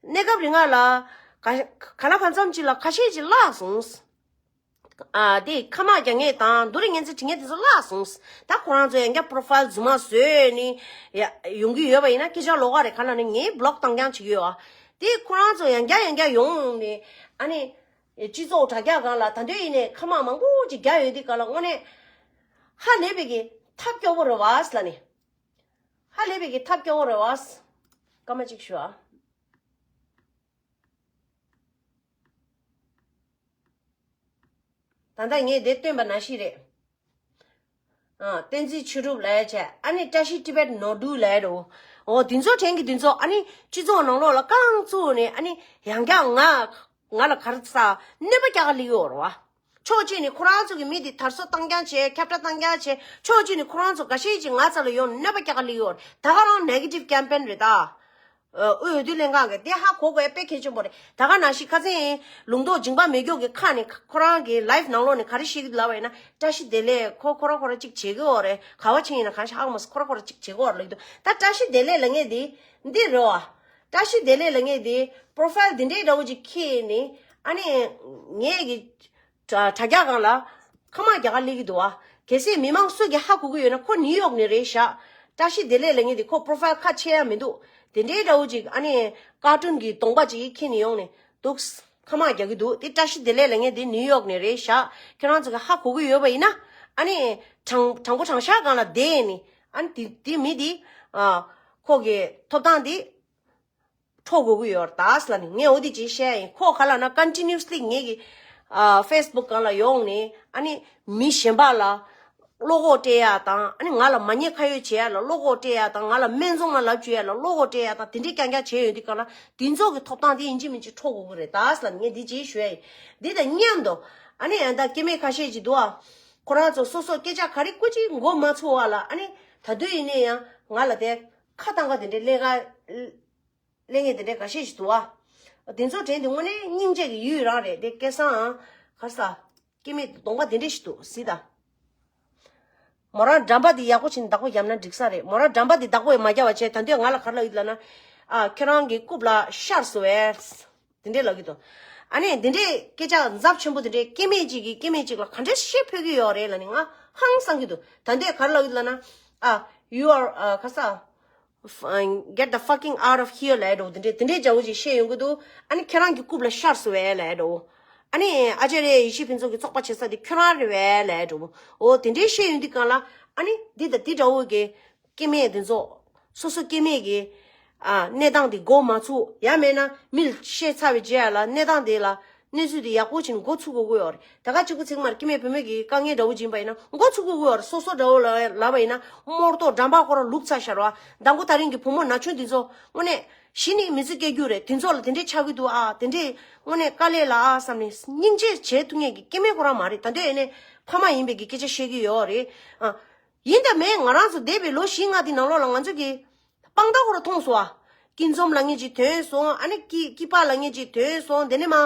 གནས་སྐབས་རིང་ང་ལ་ག་ག་ལ་གང་འཚམ་ཅིག་ལ་ཁ་ཤས་ཅིག་བརླག་སོང་། ཨ་དེ་ཁ་མ་རྒྱག་མཁན་དང་འདུ་རེས་ཉན་ཚེ་བྲིས་མཁན་དེ་ཚོ་བརླག་སོང་། ད་ཁོ་རང་ཚོ་ཡང་བསྐྱར་པོ་རོ་ཕའིལ་རྫུན་མ་བཟོས་ནས་ཡ་ཡོང་གི་ཡོད་པ་ཡིན་ན་སྐད་ཆ་ལོགས་ཀ་རེད། ག་ལ་ནི་ངས་བློག་བཏང་རྐྱང་བྱེད་ཀྱི་ཡོད་ཨ། དེ་ཁོ་རང་ཚོ་ཡང་བསྐྱར་ཡང་བསྐྱར་ཡོང་ནས་ཨ་ནི་སྤྱི་ཚོགས་དྲ་རྒྱ་སྒང་ལ་ད་འདོད་ཡིན་ནས་ཁ་མ་མང་པོ་ཅིག་རྒྱག་ཡོད་དུས་ག་ལ་དངོས་གནས་ཧ་ལས་པའི་གི་ཐབས་སྐྱོ་བོ་རེད་བ་ལ་ནི། ཧ་ལས་པའི་གི་ཐབས་སྐྱོ་བོ་རེད་བ། སྐར་མ་གཅིག་ཞུ་ཨ། ད་ལྟ་ངས་འདི་སྟོན་པ་ནང་བཞིན་རེད། ཨ་བསྟན་འཛིན་ཆོས་གྲུབ་ལབ་ཡ་བྱས་ཨ་ནི་བཀྲ་ཤིས་ཊི་བེཊ་ནོར་བུ་ལབ་ཡ་འགྲོ། འོ་དེ་ཚོ་དྲན་གི་དེ་ཚོ་ཨ་ནི་སྤྱི་ཚོགས་ནང་ལོགས་ལ་རྐང་བཙུགས་ནས་ཨ་ནི་ཡང་བསྐྱར་ང་ང་ལ་ག་རེ་ཟ་གནོད་པ་རྒྱག་ག་སླེབས་ཡོད་རེད་བ། ཕྱོགས་གཅིག་ནས་ཁོ་རང་ཚོ་གི་མི་དེ་དར་སྲོལ་བཏང་རྐྱང་བྱས་ཁྱབ་བསྒྲགས་བཏང་རྐྱང་བྱས། ཕྱོགས་གཅིག་ནས་ཁོ་རང་ཚོ་འགའ་ཤས་ཅིག་ང་ཚོ་ལ་ཡོང་གནོད་པ་རྒྱག་ག་སླེབས་ཡོད་རེད། ད་ག་རང་ནེ་གེ་ཊིབ་ཀེམ་པེན་རེད་ད། ཨ་འོས་བསྡུ་ལྷན་ཁང་གི་དེ་ཧ་གོ་དགོས་དཔེ་གལ་ཆེན་པོ་རེད། ད་ག་ནང་བཞིན་ཁ་སང་ལུང་རྟོགས་འཇིགས་པ་མེད་མགྱོགས་ཀྱི་ཁ་ནས་ཁོ་རང་གི་ལའིབ་ནང་ལོགས་ནས་ག་རེ་བཤད་ཀྱི་ལབ་པ་ཡིན་ན། བཀྲ་ཤིས་བདེ་ལེགས། ཁོ་ཁོ་ར་ཁོ་ར་གཅིག་བྱེད་ཀྱི་ཡོད་རེད། ག་བ་ཕྱིན་ཡིན་ན་ག་རེ་ཧ་གོ་མ་སོང་། ཁོ་ར་ཁོ་ར་གཅིག་བྱེད་ཀྱི་ཡོད་རེད་ལབ་ཀྱི་འདུག་ད་བཀྲ་ཤིས་བདེ་ལེགས་ལབ་མཁན་དེ་འདི་རེད་བ། བཀྲ་ཤིས་བདེ་ལེགས་ལབ་མཁན་དེ་པོ་རོ་ཕའིལ་འདི་འདྲའི་འདྲ་བོ་ཅིག་ཁྱེར་ནས་ཨ་ནི་ངས་ཀྱི་དྲ་དྲ་རྒྱ་སྒང་ལ་ཁ་མ་རྒྱག་ག་སླེབས་ཀྱི་འདུག་བ། གལ་སྲིད་མི་མང་སུ་གིས་ཧ་གོ་གི་ཡོད་ན་ཁོ་ནིའུ་ཡོག་ནས་རེད་ཤག་བཀྲ་ཤིས་བདེ་ལེགས་ལབ་མཁན་དེ་ཁོ་པོ་རོ་ཕའིལ་ཁ་ཕྱེ་ཡ་མི་འདུག་དེ་འདྲའི་འདྲ་བོ་ཅིག་ཨ་ནི་ཀར་ཊུན་གྱི་གདོང་པ་ཅིག་ཁྱེར་ནས་ཡོང་ནས་འདུག་ཁ་མ་རྒྱག་གི་འདུག་དེ་བཀྲ་ཤིས་བདེ་ལེགས་ལབ་མཁན་དེ་ནིའུ་ཡོག་ནས་རེད་ཤག་ཁྱེད་རང་ཚོ་གིས་ཧ་གོ་གི་ཡོད་པ་ཡིན་ན་ཨ་ནི་དྲང་དྲང་པོ་དྲང་བཞག་སྒང་ལ་བསྡད་ནས་ཨ་ནི་དེ་དེ་མི་དེ་ཨ་ཁོ་གི་ཐོབ་ཐང་དེ་འཕྲོག་དགོས་ཀྱི་ཡོད་རེད་ད་ཟེར་ལབ་ནས་ངས་འོ་དེ་ཅིག་བཤད་ཡིན། ཁོ་ག་ལབ་ན་ཀོན་ཊི་ནིའུ་སི་ལི་ངེད་ཀྱི་ཨ་ཕེ་སི་བུག་སྒང་ལ་ཡོང་ནས་ཨ་ནི་མི་གཞན་པ་ལ་བློ་ཁོག་སྤྲད་ཡ་དང་ཨ་ནི་ང་ལ་མ་ཉེས་ཁ་གཡོགས་བྱེད་ཡ་ལ་བློ་ཁོག་སྤྲད་ཡ་དང་ང་ལ་སྨད་འཚོང་ལ་ལབ་བཅུག་ཡ་ལ་བློ་ཁོག་སྤྲད་ཡ་དང་དེ་འདྲའི་རྐྱང་རྐྱང་བྱས་ཡོད་དུས་ག་ལ་དེ་ཚོ་གི་ཐོབ་ཐང་དེ་ཡིན་གཅིག་མིན་གཅིག་འཕྲོག་དགོས་ཀྱི་རེད་ད་ཟེར་ལབ་ནས་ངས་འདི་ཅིག་ཞུ་ཡ་ཡིན། འདི་དང་མཉམ་དུ་ཨ་ནི་ཡང་ད་སྐྱེ་དམན་ཁ་ཤས་ཅིག་འདུག་ཨ། ཁོ་རང་ཚོ་སོ་སོ་སྐད་ཆ་ག་རེ་བཀོད་ཅིག་མགོ་མ་ཚོས་པ་ལ་ཨ་ནི་ད་དུང་ཡིན་ནའི་ཡང་ང་ལ་དེ་ཁ་བཏང་ག་དེ་འདྲའི་ལས་ཀ་ལས་ངན་དེ་འདྲའི་འགའ་ཤས་ཤིག་འདུག་ཨ། དེ་ཚོ་དྲན་དུས་དངོས་གནས་སྙིང་རྗེ་གི་ཡུལ་རང་རེད་དེ། སྐལ་བཟང་ཨ་ག་རེ་ཟ། སྐྱེ་དམན་གདོང་པ་དེ་འདྲས་ཤིག་འདུག་ཟེར་ད། མོ་རང་འགྲམ་པ་དེ་ཡག་པོ་བྱས་ནས་བདག་པོ་བརྒྱབ་ན་འགྲིག་ས་རེད། མོ་རང་འགྲམ་པ་དེ་བདག་པོ་ཡང་མ་བརྒྱབ་པ་བྱས་ད་དུང་ང་ལ་ག་རེ་ལབ་ཡོད་ལབ་ན། ཨ་ཁྱོད་རང་གི་རྐུབ་ལ་ཤར་སོང་བས། དེ་འདྲས་ལབ་ཀྱི་འདུག་ཨ་ནི་དེ་འདྲས་སྐད་ཆ་འཛབ་ཆེན་པོ་དེ་འདྲས་སྐྱེ་དམན་ཅིག་གིས་སྐྱེ་དམན་ཅིག་ལ་ག་འདྲས་བཤད་ཕོད་ཀྱི་ཡོད་རེད་ལབ་ནས་ང་ཧང་སང་གི་འདུག་ད་དུང་ག་རེ་ལབ་ཀྱི་འདུག་ལབ་ན། ཨ་you are ཨ་ག་རེ་ཟ། Fine, get the fucking out of here ལབ་འགྲོ། དེ་འདྲས་དེ་འདྲས་འདྲ་བོ་ཅིག་བཤད་ཡོང་གི་འདུག་ཨ་ནི་ཁྱེད་རང་གི་རྐུབ་ལ་ཤར་སོང་བས་ལབ་འགྲོ། ཨ་ནི་ཨ་ཅཱརྱ་ཡེ་ཤེས་ཕུན་ཚོགས་ཀྱི་བཙོག་པ་བྱེད་ས་དེ་ཁྱོད་རང་རེད་བས་ལབ་འགྲོ། འོ་དེ་འདྲས་བཤད་ཡོང་དུས་སྒང་ལ་ཨ་ནི་འདི་དང་འདི་འདྲ་བོ་གི་སྐྱེ་དམན་དེ་ཚོ་སོ་སོ་སྐྱེ་དམན་གྱི་ཨ་གནས་སྟངས་དེ་མགོ་མ་ཚུགས་ཡང་མེད་ན་མི་ལ་བཤད་ཚར་བའི་རྗེས་ལ་གནས་སྟངས་དེ་ལ། གནས་ཚུལ་དེ་ཡག་པོ་བྱས་ནས་འགོ་ཚུགས་དགོས་ཀྱི་ཡོད་རེད། ད་ག་གཅིག་པུ་ཚིག་མར་སྐྱེ་དམན་བུད་མེད་ཀྱི་དཀའ་ངལ་འདྲ་བོ་ཅིག་ཡིན་པ་ཡིན་ན་འགོ་ཚུགས་དགོས་ཀྱི་ཡོད་རེད། སོ་སོ་འདྲ་བོ་ལ་ལབ་པ་ཡིན་ན་རྨོར་ཏོ་འགྲམ་པ་ཁོ་རང་ལུག་ཚ་ཤར་བ། མདང་དགོང་ད་རིང་གི་བུ་མོ་ན་ཆུང་དེ་ཚོ་དངོས་གནས་གཞི་ནས་མི་ཚེ་སྐྱེལ་རྒྱུ་རེད། དེ་ཚོ་ལ་དེ་འདྲས་ཆགས་ཀྱི་འདུག་ཨ། དེ་འདྲས་དངོས་གནས་དཀའ་ལས་ལ་ཨ་བསམ་ནས་སྙིང་རྗེ་བྱེད་ཐུབ་མཁན་གྱི་སྐྱེ་དམན་ཁོ་རང་མ་རེད། ད་དུང་ཡིན་ནའི་ཕ་མ་ཡིན་པའི་གི་སྐད་ཆ་བཤད་ཀྱི་ཡོད་རེད་ཨ། ཡིན་དང་མིན་ང་རང་ཚོ་འདས་པའི་ལོ་བཞི་ལྔ་དེ་ནང་ལོགས་ལ་ང་ཚོ་གི་དཔང་རྟགས་ཁོ་རང་མཐོང་སོང་ཨ། སྐྱིད་འཛོམས་ལབ་མཁན་ཅིག་ཐོན་སོང་། ཨ་ནི་སྐྱིད་སྐྱིད་པ་ལབ་མཁན་ཅིག་ཐོན་སོང་། དེ་ནས་མ་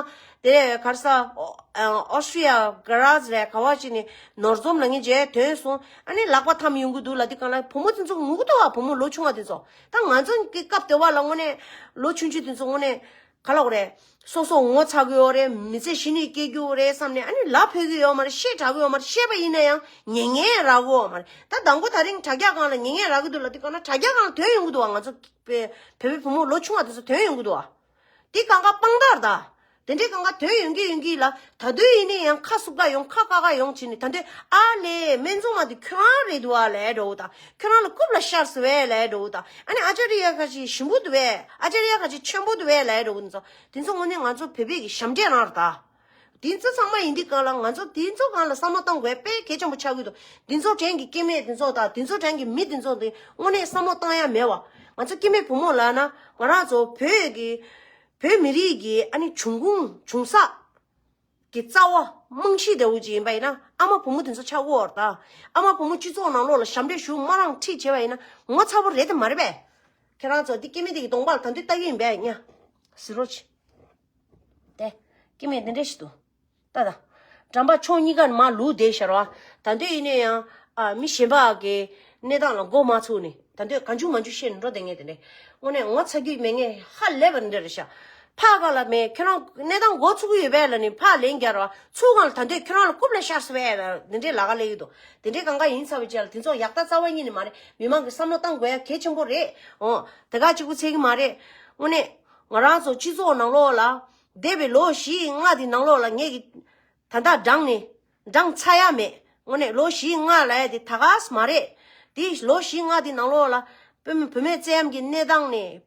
དེ་ག་རེ་ཟ། ཨོ་ཨོ་སི་ཊི་རི་ཡ་ག་རེ་རེད་ག་བ་ཅིག་ནས་ནོར་འཛོམས་ལབ་མཁན་ཅིག་ཐོན་སོང་། ཨ་ནི་ལག་པ་འཐམ་ཡོང་གི་འདུག་ལབ་དུས་སྒང་ལ་བུ་མོ་དེ་ཚོ་ངུ་གི་འདུག་ཨ། བུ་མོ་ལོ་ཆུང་བ་དེ་ཚོ། ད་ང་ཚོ་གི་སྐབས་དེ་བ་ལ་དངོས་གནས་ལོ་ཆུང་ཆུང་དེ་ཚོ་དངོས་གནས་ག་ལབ་དགོས་རེད། སོ་སོ་ངོ་ཚ་གི་ཡོད་རེད། མི་ཚེ་གཞི་ནས་སྐྱེལ་རྒྱུ་རེད་བསམ་ནས་ཨ་ནི་ལབ་ཕོད་ཀྱི་ཡོད་མ་རེད། བཤད་དྲག་གི་ཡོད་མ་རེད། བཤད་པ་ཡིན་ན་ཡང་ཉན་མཁན་རག་གི་ཡོད་མ་རེད། ད་དང་པོ་ད་རིང་དྲ་རྒྱ་སྒང་ལ་ཉན་མཁན་རག་གི་འདུག་ལབ་དུས་སྒང་ལ་དྲ་རྒྱ་སྒང་ལ་ཐོན་ཡོང་གི་འདུག་བ། ང་ཚོ་བོད་བོད་པའི་བུ་མོ་ལོ་ཆུང་བ་དེ་ཚོ་ཐོན་ཡོང་གི་འདུག་བ། དེ་གང་ག་དཔང་རྟགས་རེད་ད། དེ་འདྲའི་གང་ག་ཐོན་ཡོང་གི་ཡོང་གི་ལ་ད་དུང་ཡིན་ནའི་ཡང་ཁ་ཟུག་ག་ཡོང་ཁ་བཀག་ག་ཡོང་བྱས་ནས་ད་དུང་ཨ་ལས་སྨན་བཙོང་མ་དེ་ཁྱོད་རང་རེད་འདུག་བ་ལབ་འགྲོ་ད། ཁྱོད་རང་ལ་རྐུབ་ལ་ཤར་སོང་བས་ལབ་འགྲོ་ད། ཨ་ནི་ཨ་ཅཱརྱ་ཁ་ཅིག་ཞིམ་པོ་འདུག་བས། ཨ་ཅཱརྱ་ཁ་ཅིག་ཆེན་པོ་འདུག་བས་ལབ་འགྲོ་འདི་ཚོ། དེ་ཚོ་དངོས་གནས་ང་ཚོ་བོད་པའི་གི་ཞབས་འདྲེན་རང་རེད་ད། དེ་ཚོ་ཚང་མ་ཡིན་དུས་སྒང་ལ་ང་ཚོ་དེ་ཚོ་སྒང་ལ་བསམ་བློ་གཏོང་དགོས་དཔེ་གལ་ཆེན་པོ་ཆགས་ཀྱི་འདུག་དེ་ཚོ་གྲས་ཀྱི་སྐྱེ་དམན་དེ་ཚོ་དང་དེ་ཚོ་གྲས་ཀྱི་མི་དེ་ཚོ་དེ་དངོས་གནས་བསམ་བློ་གཏོང་ཡ་མེད་བ། ང་ཚོ་སྐྱེ་དམན་བུ་མོ་ལབ་ན་ང་རང་ཚོ་བོད་ཀྱི་བོད་མི་རིགས་ཀྱི་ཨ་ནི་འབྱུང་ཁུངས་འབྱུང་ས་ཀྱི་རྩ་བ་རྨང་གཞི་འདྲ་བོ་ཅིག་ཡིན་པ་ཡིན་ན་ཨ་མ་བུ་མོ་དེ་ཚོ་ཆགས་ཀྱི་ཡོད་རེད་ད། ཨ་མ་བུ་མོ་སྤྱི་ཚོགས་ནང་ལོགས་ལ་ཞབས་འདྲེན་ཞུ་མ་རང་ཁྲིད་བྱས་པ་ཡིན་ན་ངོ་ཚ་པོ་རེད་དེ་མ་རེད་པས། ཁྱེད་རང་ཚོ་འདི་སྐྱེ་དམན་དེ་གི་གདོང་པ་ལ་ད་དུང་ལྟ་གི་ཡིན་པས་ཉ། ཟེར་རོ་ཆི། དེ། སྐྱེ་དམན་དེ་འདྲ་ཞིག་འདུག་ད་ད། འགྲམ་པ་ཕྱོགས་གཉིས་ཀ་ནས་མར་ལུག་བསྡད་ཤར་བ། ད་དུང་ཡིན་ན་ཡང་། ཨ་མི་གཞན་པ་གི་གནས་སྟངས་ལ་མགོ་མ་ཚུགས་ནས་ད་དུང་གང་བྱུང་མང་བྱུང་བཤད་ནས་འགྲོ་བསྡད་མཁན་དེ་འདྲ། དངོས་གནས་ངོ་ཚ་རྒྱུ་མེད་མཁན་ཧ་ལས་པ་འདྲ་རེད་ཤག་ཕ་གང་ལ་མེད། ཁྱེད་རང་གནས་སྟངས་འགོ་ཚུགས་ཀྱི་ཡོད་པས་ལ་ནི་ཕ་ལན་རྒྱག་ར་ཚུགས་གང་ལ་ད་འདོད་ཁྱེད་རང་ལ་རྐུབ་ལ་ཤར་སོང་བས་ལ་འདི་འདྲའི་ལ་ག་ལས་ཡོད་དོ། དེ་འདྲའི་གང་ག་ཡིན་ཚར་བའི་རྗེས་ལ་དེ་ཚོ་ཡག་ད་རྩ་བ་ཉིད་ནས་མ་རེད། མི་མང་གི་བསམ་བློ་བཏང་དགོས་ཡ་གལ་ཆེན་པོ་རེད། འོ་དེ་ག་གཅིག་པུ་ཚད་ཀྱི་མ་རེད། དངོས་གནས་ང་རང་ཚོ་སྤྱི་ཚོགས་ནང་ལོགས་ལ་འདས་པའི་ལོ་བཞི་ལྔ་དེ་ནང་ལོགས་ལ་ངེད་ཀྱི་ད་ལྟ་བགྲངས་ནས་བགྲངས་ཚར་ཡ་མེད། དངོས་གནས་ལོ་བཞི་ལྔ་ལ་ཡ་དེ་ད་ག་ས་མ་རེད། དེ་ལོ་བཞི་ལྔ་དེ་ནང་ལོགས་ལ་བོད་མི་བུད་མེད་བཙན་གཡེམ་གྱི་གནས་སྟངས་ནས།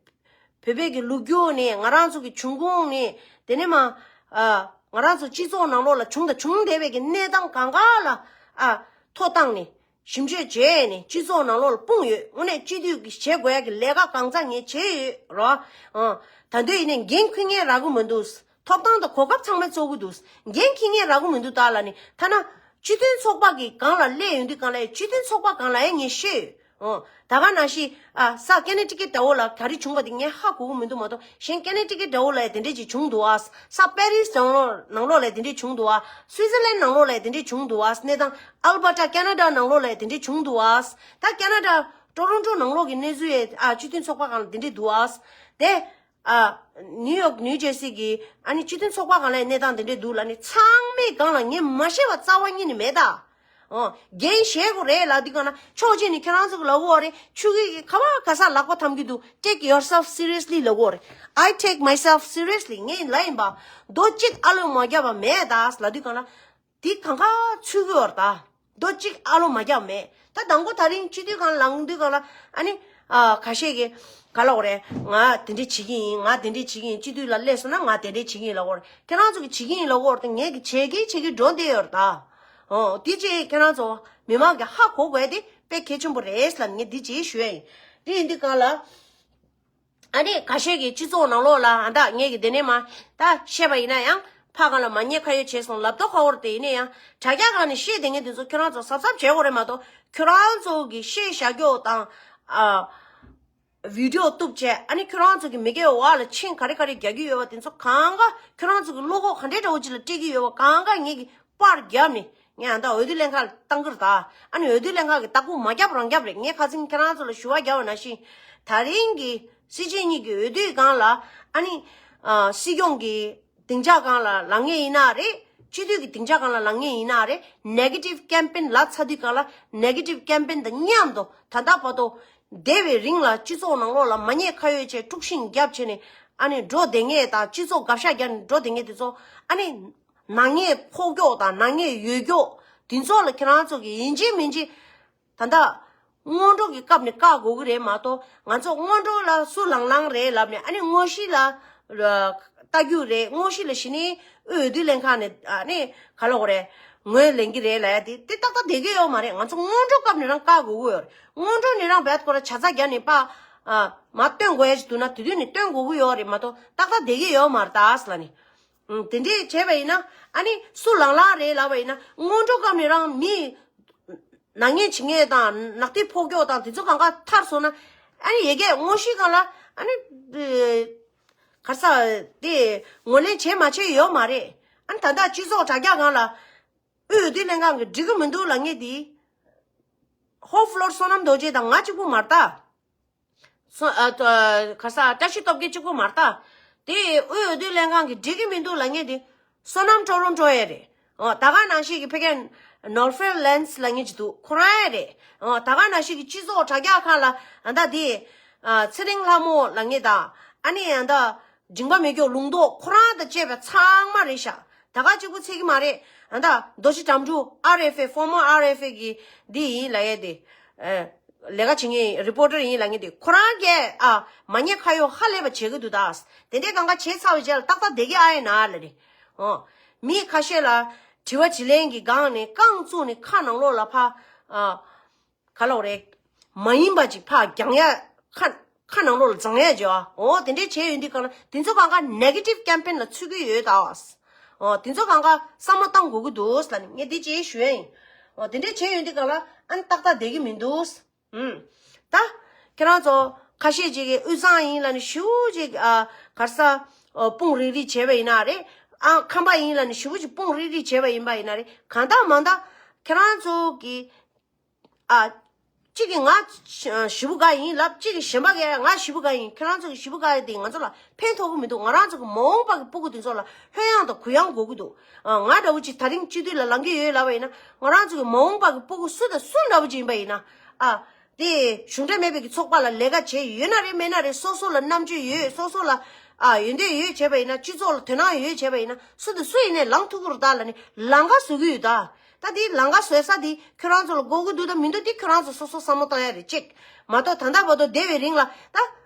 བོད་པའི་གི་ལོ་རྒྱུས་ནས་ང་རང་ཚོ་གི་བྱུང་ཁུངས་ནས་དེ་ནས་མ། ཨ། ང་རང་ཚོ་སྤྱི་ཚོགས་ནང་ལོགས་ལ་བྱུང་དང་བྱུང་བསྡད་པའི་གི་གནས་སྟངས་གང་ག་ལ། ཨ། ཐོ་བཏང་ནས་ཞིབ་དཔྱོད་བྱས་ནས་སྤྱི་ཚོགས་ནང་ལོགས་ལ་སྤུངས་ཡོད། དངོས་གནས་སྤྱི་འཐུས་ཀྱི་བྱེད་དགོས་ཡ་གི་ལས་ཀ་གང་ཚ་ངས་བྱས་ཡོད་རོ། ཨ། ད་འདོད་ཡིན་ནས་འགན་འཁུར་མཁན་རག་གི་མི་འདུག་ཐོབ་ཐང་དང་གོ་སྐབས་ཚང་མ་རྩོད་གི་འདུག་འགན་འཁུར་མཁན་རག་གི་མི་འདུག་ད་ལ་ནི་ཐ་ན་སྤྱི་མཐུན་ཚོགས་པ་གི་སྒང་ལ་སླེབས་ཡོང་དུས་སྒང་ལ་ཡ་སྤྱི་མཐུན་ཚོགས་པ་སྒང་ལ་ཡ་ངས་ཤེས་ཡོད། ཨོ། ད་ག་ནང་བཞིན་ཨ་ས་ཀེ་ནེ་ཊི་ཀེཊ་འདྲ་བོ་ལ་ག་རེ་བྱུང་བ་དེ་ངས་ཧ་གོ་གི་མི་འདུག་མ་གཏོགས་གཞན་ཀེ་ནེ་ཊི་ཀེཊ་འདྲ་བོ་ལ་དེ་འདྲས་ཅིག་བྱུང་འདུག་ཨ། ས་པེ་རིས་ནང་ལོགས་ནང་ལོགས་ལ་དེ་འདྲས་བྱུང་འདུག་ཨ། སུའི་ཛར་ལན་ནང་ལོགས་ལ་དེ་འདྲས་བྱུང་འདུག་ཨ། གནས་སྟངས་ཨལ་བྷར་ཊ་ཀེ་ན་ཌ་ནང་ལོགས་ལ་དེ་འདྲས་བྱུང་འདུག་ཨ། ད་ཀེ་ན་ཌ་ཊོ་རོན་ཊོ་ནང་ལོགས་ཀྱི་གནས་ཚུལ་ཡས་ཨ་སྤྱི་མཐུན་ཚོགས་པ་སྒང་ལ་དེ་འདྲས་འདུག་ཨ། དེ་ཨ་ནིའུ་ཡོག་ནིའུ་ཇར་སི་གི་ཨ་ནི་སྤྱི་མཐུན་ཚོགས་པ་སྒང་ལ་གནས་སྟངས་དེ་འདྲས་འདུག་ལ་ནི་ཚང་མའི་སྒང་ལ་ངས་མ་ཤེས་པ་རྩ་བ་ཉིད་ནས་མེད་ད། ཨོ། འགན་བཞེས་དགོས་རེད་ལབ་དུས་གང་ན་ཕྱོགས་གཅིག་ནས་ཁྱེད་རང་ཚོ་གི་ལབ་དགོས་རེད། ཆུ་གི་གི་ཁ་བ་ག་ས་ལག་པ་འཐམ་གི་འདུག Take yourself seriously ལབ་དགོས་རེད། I take myself seriously ངས་ལབ་ཡིན་པ། རྡོ་གཅིག་ཨ་ལོ་མ་བརྒྱབ་པ་མེད་ད་ལབ་དུས་གང་ན། དེ་གང་ག་ཚུད་གི་ཡོད་རེད་ད། རྡོ་གཅིག་ཨ་ལོ་མ་བརྒྱབ་མེད། ད་དང་པོ་ད་རིང་སྤྱི་འཐུས་སྒང་ལངས་དུས་གང་ལ་ཨ་ནི། ཨ་ཁ་ཤས་ཀྱིས་ག་ལབ་དགོས་རེད། ང་དེ་འདྲས་བྱེད་ཀྱི་ཡིན། ང་དེ་འདྲས་བྱེད་ཀྱི་ཡིན། སྤྱི་འཐུས་ལ་སླེབས་སོང་ན་ང་དེ་འདྲས་བྱེད་ཀྱི་ཡིན་ལབ་དགོས་རེད། ཁྱེད་རང་ཚོ་གི་བྱེད་ཀྱི་ཡིན་ལབ་དགོས་རེད་དེ་ངས་གི་བྱེད་ཀྱི་བྱེད་ཀྱི་འགྲོ་བསྡད་ཡོད་རེད་ད། ཨོ་དེ་ཅིག་ཁྱེད་རང་ཚོ་མི་མང་གི་ཧ་གོ་དགོས་དེ་དཔེ་གལ་ཆེན་པོ་རེད་ལབ་ངས་འདི་ཅིག་ཞུ་ཡ་ཡིན། དེ་ཡིན་དུས་གང་ལ། ཨ་ནི་ཁ་ཤས་ཀྱིས་སྤྱི་ཚོགས་ནང་ལོགས་ལ་ཨ་ད་ངས་ཀྱི་དེ་ནས་མ་ད་བཤད་པ་ཡིན་ན་ཡང་ཕ་གང་ལ་མ་ཉེས་ཁ་གཡོགས་བྱས་སོང་ལབ་མདོག་ཁ་བོར་དེ་ཡིན་ན་ཡང་དྲ་རྒྱ་སྒང་ནས་བཤད་དེ་ངས་དེ་ཚོ་ཁྱོད་རང་ཚོ་གཟབ་གཟབ་བྱེད་དགོས་རེད་མ་གཏོགས་ཁྱོད་རང་ཚོ་གི་བཤད་བཞག་རྒྱུ་དང་ཨ་བི་ཌི་ཡོ་གཏུབ་བྱས་ཨ་ནི་ཁྱོད་རང་ཚོ་གི་མི་སྒེར་བ་ལ་ཆིངས་ག་རེ་ག་རེ་རྒྱག་གི་ཡོད་པ་དེ་ཚོ་གང་ག་ཁྱོད་རང་ཚོ་གི་བློ་ཁོག་ག་འདྲའི་འདྲ་བོ་ཅིག་ལ་སྤྲད་ཀྱི་ཡོད་པ་གང་ག་ངས་ཀྱི་པར་བརྒྱབ་ནས་ངས་ཨ་ད་འོས་བསྡུ་ལྷན་ཁང་ལ་བཏང་གི་རེད་ད། ཨ་ནི་འོས་བསྡུ་ལྷན་ཁང་གི་ལྟ་སྐུལ་མ་བརྒྱབ་རང་བརྒྱབ་རེད། ངས་ཁ་སང་ཁྱེད་རང་ཚོ་ལ་ཞུ་བ་བརྒྱབ་པ་ནང་བཞིན་ད་རིང་གི་སྲིད་སྤྱི་གཉིས་ཀྱི་འོས་བསྡུའི་སྒང་ལ་ཨ་ནི་ཨ་སྲིད་སྐྱོང་གི་སྡིངས་ཆ་སྒང་ལ་ལངས་ངེས་ཡིན་ན་རེད། སྤྱི་འཐུས་ཀྱི་སྡིངས་ཆ་སྒང་ལ་ལངས་ངེས་ཡིན་ན་རེད། ནེ་གེ་ཊིབ་ཀེམ་པེན་ལབ་ཚར་དུས་སྒང་ལ་ནེ་གེ་ཊིབ་ཀེམ་པེན་དང་མཉམ་དུ་ད་ལྟ་བར་དུ་འདས་པའི་རིང་ལ་སྤྱི་ཚོགས་ནང་ལོགས་ལ་མ་ཉེས་ཁ་གཡོགས་བྱས་དཀྲུག་ཤིང་བརྒྱབ་བྱས་ནས་ཨ་ནི་འགྲོ་བསྡད་མཁན་དང་སྤྱི་ཚོགས་དགག་བཞག་བརྒྱབ་ནས་འགྲོ་བསྡད་མཁན་དེ་ཚོ་ཨ་ནི་ནག་ཉེས་ཕོག་ཀྱོག་དང་ནག་ཉེས་ཡོད་ཀྱོག་དེ་ཚོ་ལ་ཁྱེད་རང་ཚོ་གིས་ཡིན་གཅིག་མིན་གཅིག་ད་ལྟ་སྔོན་འགྲོ་གི་སྐབས་ནས་བཀག་དགོས་ཀྱི་རེད་མ་གཏོགས་ང་ཚོ་སྔོན་འགྲོ་ལ་སུ་ལངས་ལངས་རེད་ལབ་ནས་ཨ་ནི་དངོས་གཞི་ལ་ལྟ་རྒྱུ་རེད། དངོས་གཞི་ལ་གཞི་ནས་དབུས་འོས་བསྡུ་ལྷན་ཁང་ནས་ཨ་ནི་ག་ལབ་དགོས་རེད། ངོས་ལེན་གྱི་རེད་ལབ་ཡ་དེ་དེ་ཏག་ཏག་བསྡད་ཀྱི་ཡོད་མ་རེད། ང་ཚོ་སྔོན་འགྲོ་སྐབས་ནས་རང་བཀག་དགོས་ཀྱི་ཡོད་རེད། སྔོན་འགྲོ་ནས་རང་བད་ཁོ་ར་ཆ་ཚ་རྒྱག་ནས་པ་ཨ་མ་སྟོན་དགོས་ཡ་ཞིག་འདུག་ན་དེ་དུས་ནས་སྟོན་དགོས་ཀྱི་ཡོད་རེད་མ་གཏོགས་ཏག་ཏག་བསྡད་ཀྱི་ཡོད་མ་རེད་ད་ཟེར་ལབ་ནས། ཨུམ། དེ་འདྲས་བྱས་པ་ཡིན་ན་ཨ་ནི་སུ་ལངས་ལངས་རེད་ལབ་པ་ཡིན་ན་སྔོན་འགྲོ་སྐབས་ནས་རང་མི་ནག་ཉེས་བྱེད་མཁན་དང་ནག་ཐིག་ཕོག་ཀྱོག་དང་དེ་ཚོ་གང་ག་ཐར་སོང་ན་ཨ་ནི་ཡ་གི་དངོས་གཞི་སྒང་ལ་ཨ་ནི་ག་རེ་ཟེར་དེ་ངོས་ལེན་བྱས་མ་བྱས་ཡོད་མ་རེད། ཨ་ནི་ད་ལྟ་སྤྱི་ཚོགས་དྲ་རྒྱ་སྒང་ལ་དབུས་འོས་བསྡུ་ལྷན་ཁང་གིས་འགྲིག་གི་མི་འདུག་ལབ་མཁན་དེ་ཧོབ་ལོར་བསོད་ནམས་རྡོ་རྗེ་དང་ང་གཅིག་པུ་མ་རེད་ད། སོ་ཨ་ཨ་ག་ས་བཀྲ་ཤིས་སྟོབས་རྒྱལ་གཅིག་པུ་མ་རེད་ད། དེ་དབུས་འོས་བསྡུ་ལྷན་ཁང་གིས་འགྲིག་གི་མི་འདུག་ལབ་མཁན་དེ་བསོད་ནམས་ཀྲོ་རོང་ཀྲོ་ཡས་རེད། ཨོ་ད་ག་ནང་བཞིན་གྱི་ཕ་གིར་ནོར་ཧྥེལ་ལན་སི་ལབ་མཁན་ཅིག་འདུག་ཁོ་རང་ཡས་རེད། ཨོ་ད་ག་ནང་བཞིན་གྱི་སྤྱི་ཚོགས་དྲ་རྒྱ་ཁག་ལ་ཨ་ད་དེ་ཨ་ཚེ་རིང་ལྷ་མོ་ལབ་མཁན་དང་ཨ་ནི་ཨ་ད་མཇིང་པ་མེ་སྒྱོགས་ལུང་རྟོགས་ཁོ་རང་དང་བཅས་པ་ཚང་མ་རེད་ཤག་ད་ག་གཅིག་པུ་ཚད་ཀྱི་མ་རེད། ཨ་ད་རྡོ་རྗེ་དགྲ་འབུ་ཨར་ཨེཕ་ཨེ་ཕོར་མར་ཨར་ཨེཕ་ཨེ་གི་འདི་ཡིན་ལབ་ཡས་དེ། ཨ་ལས་ཀ་བྱེད་མཁན་རི་པོར་ཊར་ཡིན་ལབ་མཁན་དེ་ཁོ་རང་གིས་ཨ་མ་ཉེས་ཁ་གཡོགས་ཧ་ལས་པ་བྱེད་ཀྱི་འདུག་ད། དེ་འདྲའི་གང་ག་བྱས་ཚར་བའི་རྗེས་ལ་ཏག་ཏག་བསྡད་ཀྱི་ཨ་ཡིན་ན་ལབ་རེད། ཨོ། མི་ཁ་ཤས་ལ་དྲི་བ་དྲིས་ལན་གྱི་སྒང་ནས་རྐང་བཙུགས་ནས་ཁ་ནང་ལོགས་ལ་ཕ་ཨ། ག་ལབ་རེད། མ་ཡིན་པ་ཅིག་ཕར་རྒྱང་ཡ་ཁ་ཁ་ནང་ལོགས་ལ་བརྫང་ཡ་བྱེད་ཨ། འོ་དེ་འདྲས་བྱས་ཡོང་དུས་གང་ལ་དེ་ཚོ་གང་ག་ནེ་གེ་ཊིབ་ཀེམ་པེན་ལ་ཚུད་ཀྱི་ཡོད་ད། འོ་དེ་ཚོ་གང་ག་བསམ་བློ་བཏང་དགོས་ཀྱི་འདུག་ལབ་ནས་ངས་འདི་ཅིག་ཞུ་ཡ་ཡིན། འོ་དེ་འདྲས་བྱས་ཡོང་དུས་གང་ལ་ཨ་ནི་ཏག་ཏག་བསྡད་ཀྱི་མི་འདུག་ཨུམ། ད་ཁྱེད་རང་ཚོ་ཁ་ཤས་ཅིག་གིས་དབུས་གཙང་ཡིན་ལབ་ནས་ཞེ་པོ་ཅིག་ཨ་ག་རེ་ཟ་ཨོ་དཔུང་རིག་རིག་བྱས་པ་ཡིན་ན་རེད། ཨ་ཁམས་པ་ཡིན་ལབ་ནས་ཞེ་པོ་ཅིག་དཔུང་རིག་རིག་བྱས་པ་ཡིན་པ་ཡིན་ན་རེད། གང་ལྟར་མང་ལྟར་ཁྱེད་རང་ཚོ་གི་ཨ། གཅིག་གིས་ང་ཞེ་པོ་དགའ་ཡིན་ལབ། གཅིག་གིས་གཞན་པ་གིས་ང་ཞེ་པོ་དགའ་ཡིན། ཁྱེད་རང་ཚོ་གི་ཞེ་པོ་དགའ་ཡ་དེ་ང་ཚོ་ལ་ཕན་ཐོགས་ཀྱི་མི་འདུག་ང་རང་ཚོ་གི་མ་འོངས་པ་གི་སྤུ་གུ་དེ་ཚོ་ལ་ལྷོད་ཡངས་དང་གུ་ཡངས་དགོས་ཀྱི་འདུག་ཨ། ང་འདྲ་བོ་ཅིག་ད་རིང་སྤྱི་འཐུས་ལ་ལངས་ཀྱི་ཡོད་ལབ་པ་ཡིན་ན། ང་རང་ཚོ་གི་མ་འོངས་པ་གི་སྤུ་གུ་སུ་དང་སུ་འདྲ་བོ་ཅིག་ཡིན་པ་ཡིན་ན། ཨ། དེ་གཞུང་འབྲེལ་མེད་པའི་གི་ཚོགས་པ་ལ་ལས་ཀ་བྱས་ཡོད་ན་རེད། མེད་ན་རེད། སོ་སོ་ལ་རྣམ་དཔྱོད་ཡོད། སོ་སོ་ལ་ཨ་ཡོན་ཏན་ཡོད་བྱས་པ་ཡིན་ན། སྤྱི་ཚོགས་ལ་དོ་སྣང་ཡོད་བྱས་པ་ཡིན་ན། སུ་དང་སུ་ཡིན་ནའི་ལངས་ཐུབ་ཀྱི་རེད་ད་ལབ་ནས་ལམ་ཁ་བཟོ་གི་ཡོད་ད། ད་དེ་ལམ་ཁ་བཟོ་ས་དེ་ཁྱོད་རང་ཚོ་ལ་དགོས་ཀྱི་འདུག་ད་མི་འདུག་དེ་ཁྱོད་རང་ཚོ་སོ་སོ་བསམ་བློ་བཏང་ཡ་རེད། གཅིག་མ་གཏོགས་ད་ལྟ་བར་དུ་འདས་པའི་རིང་ལ་ད་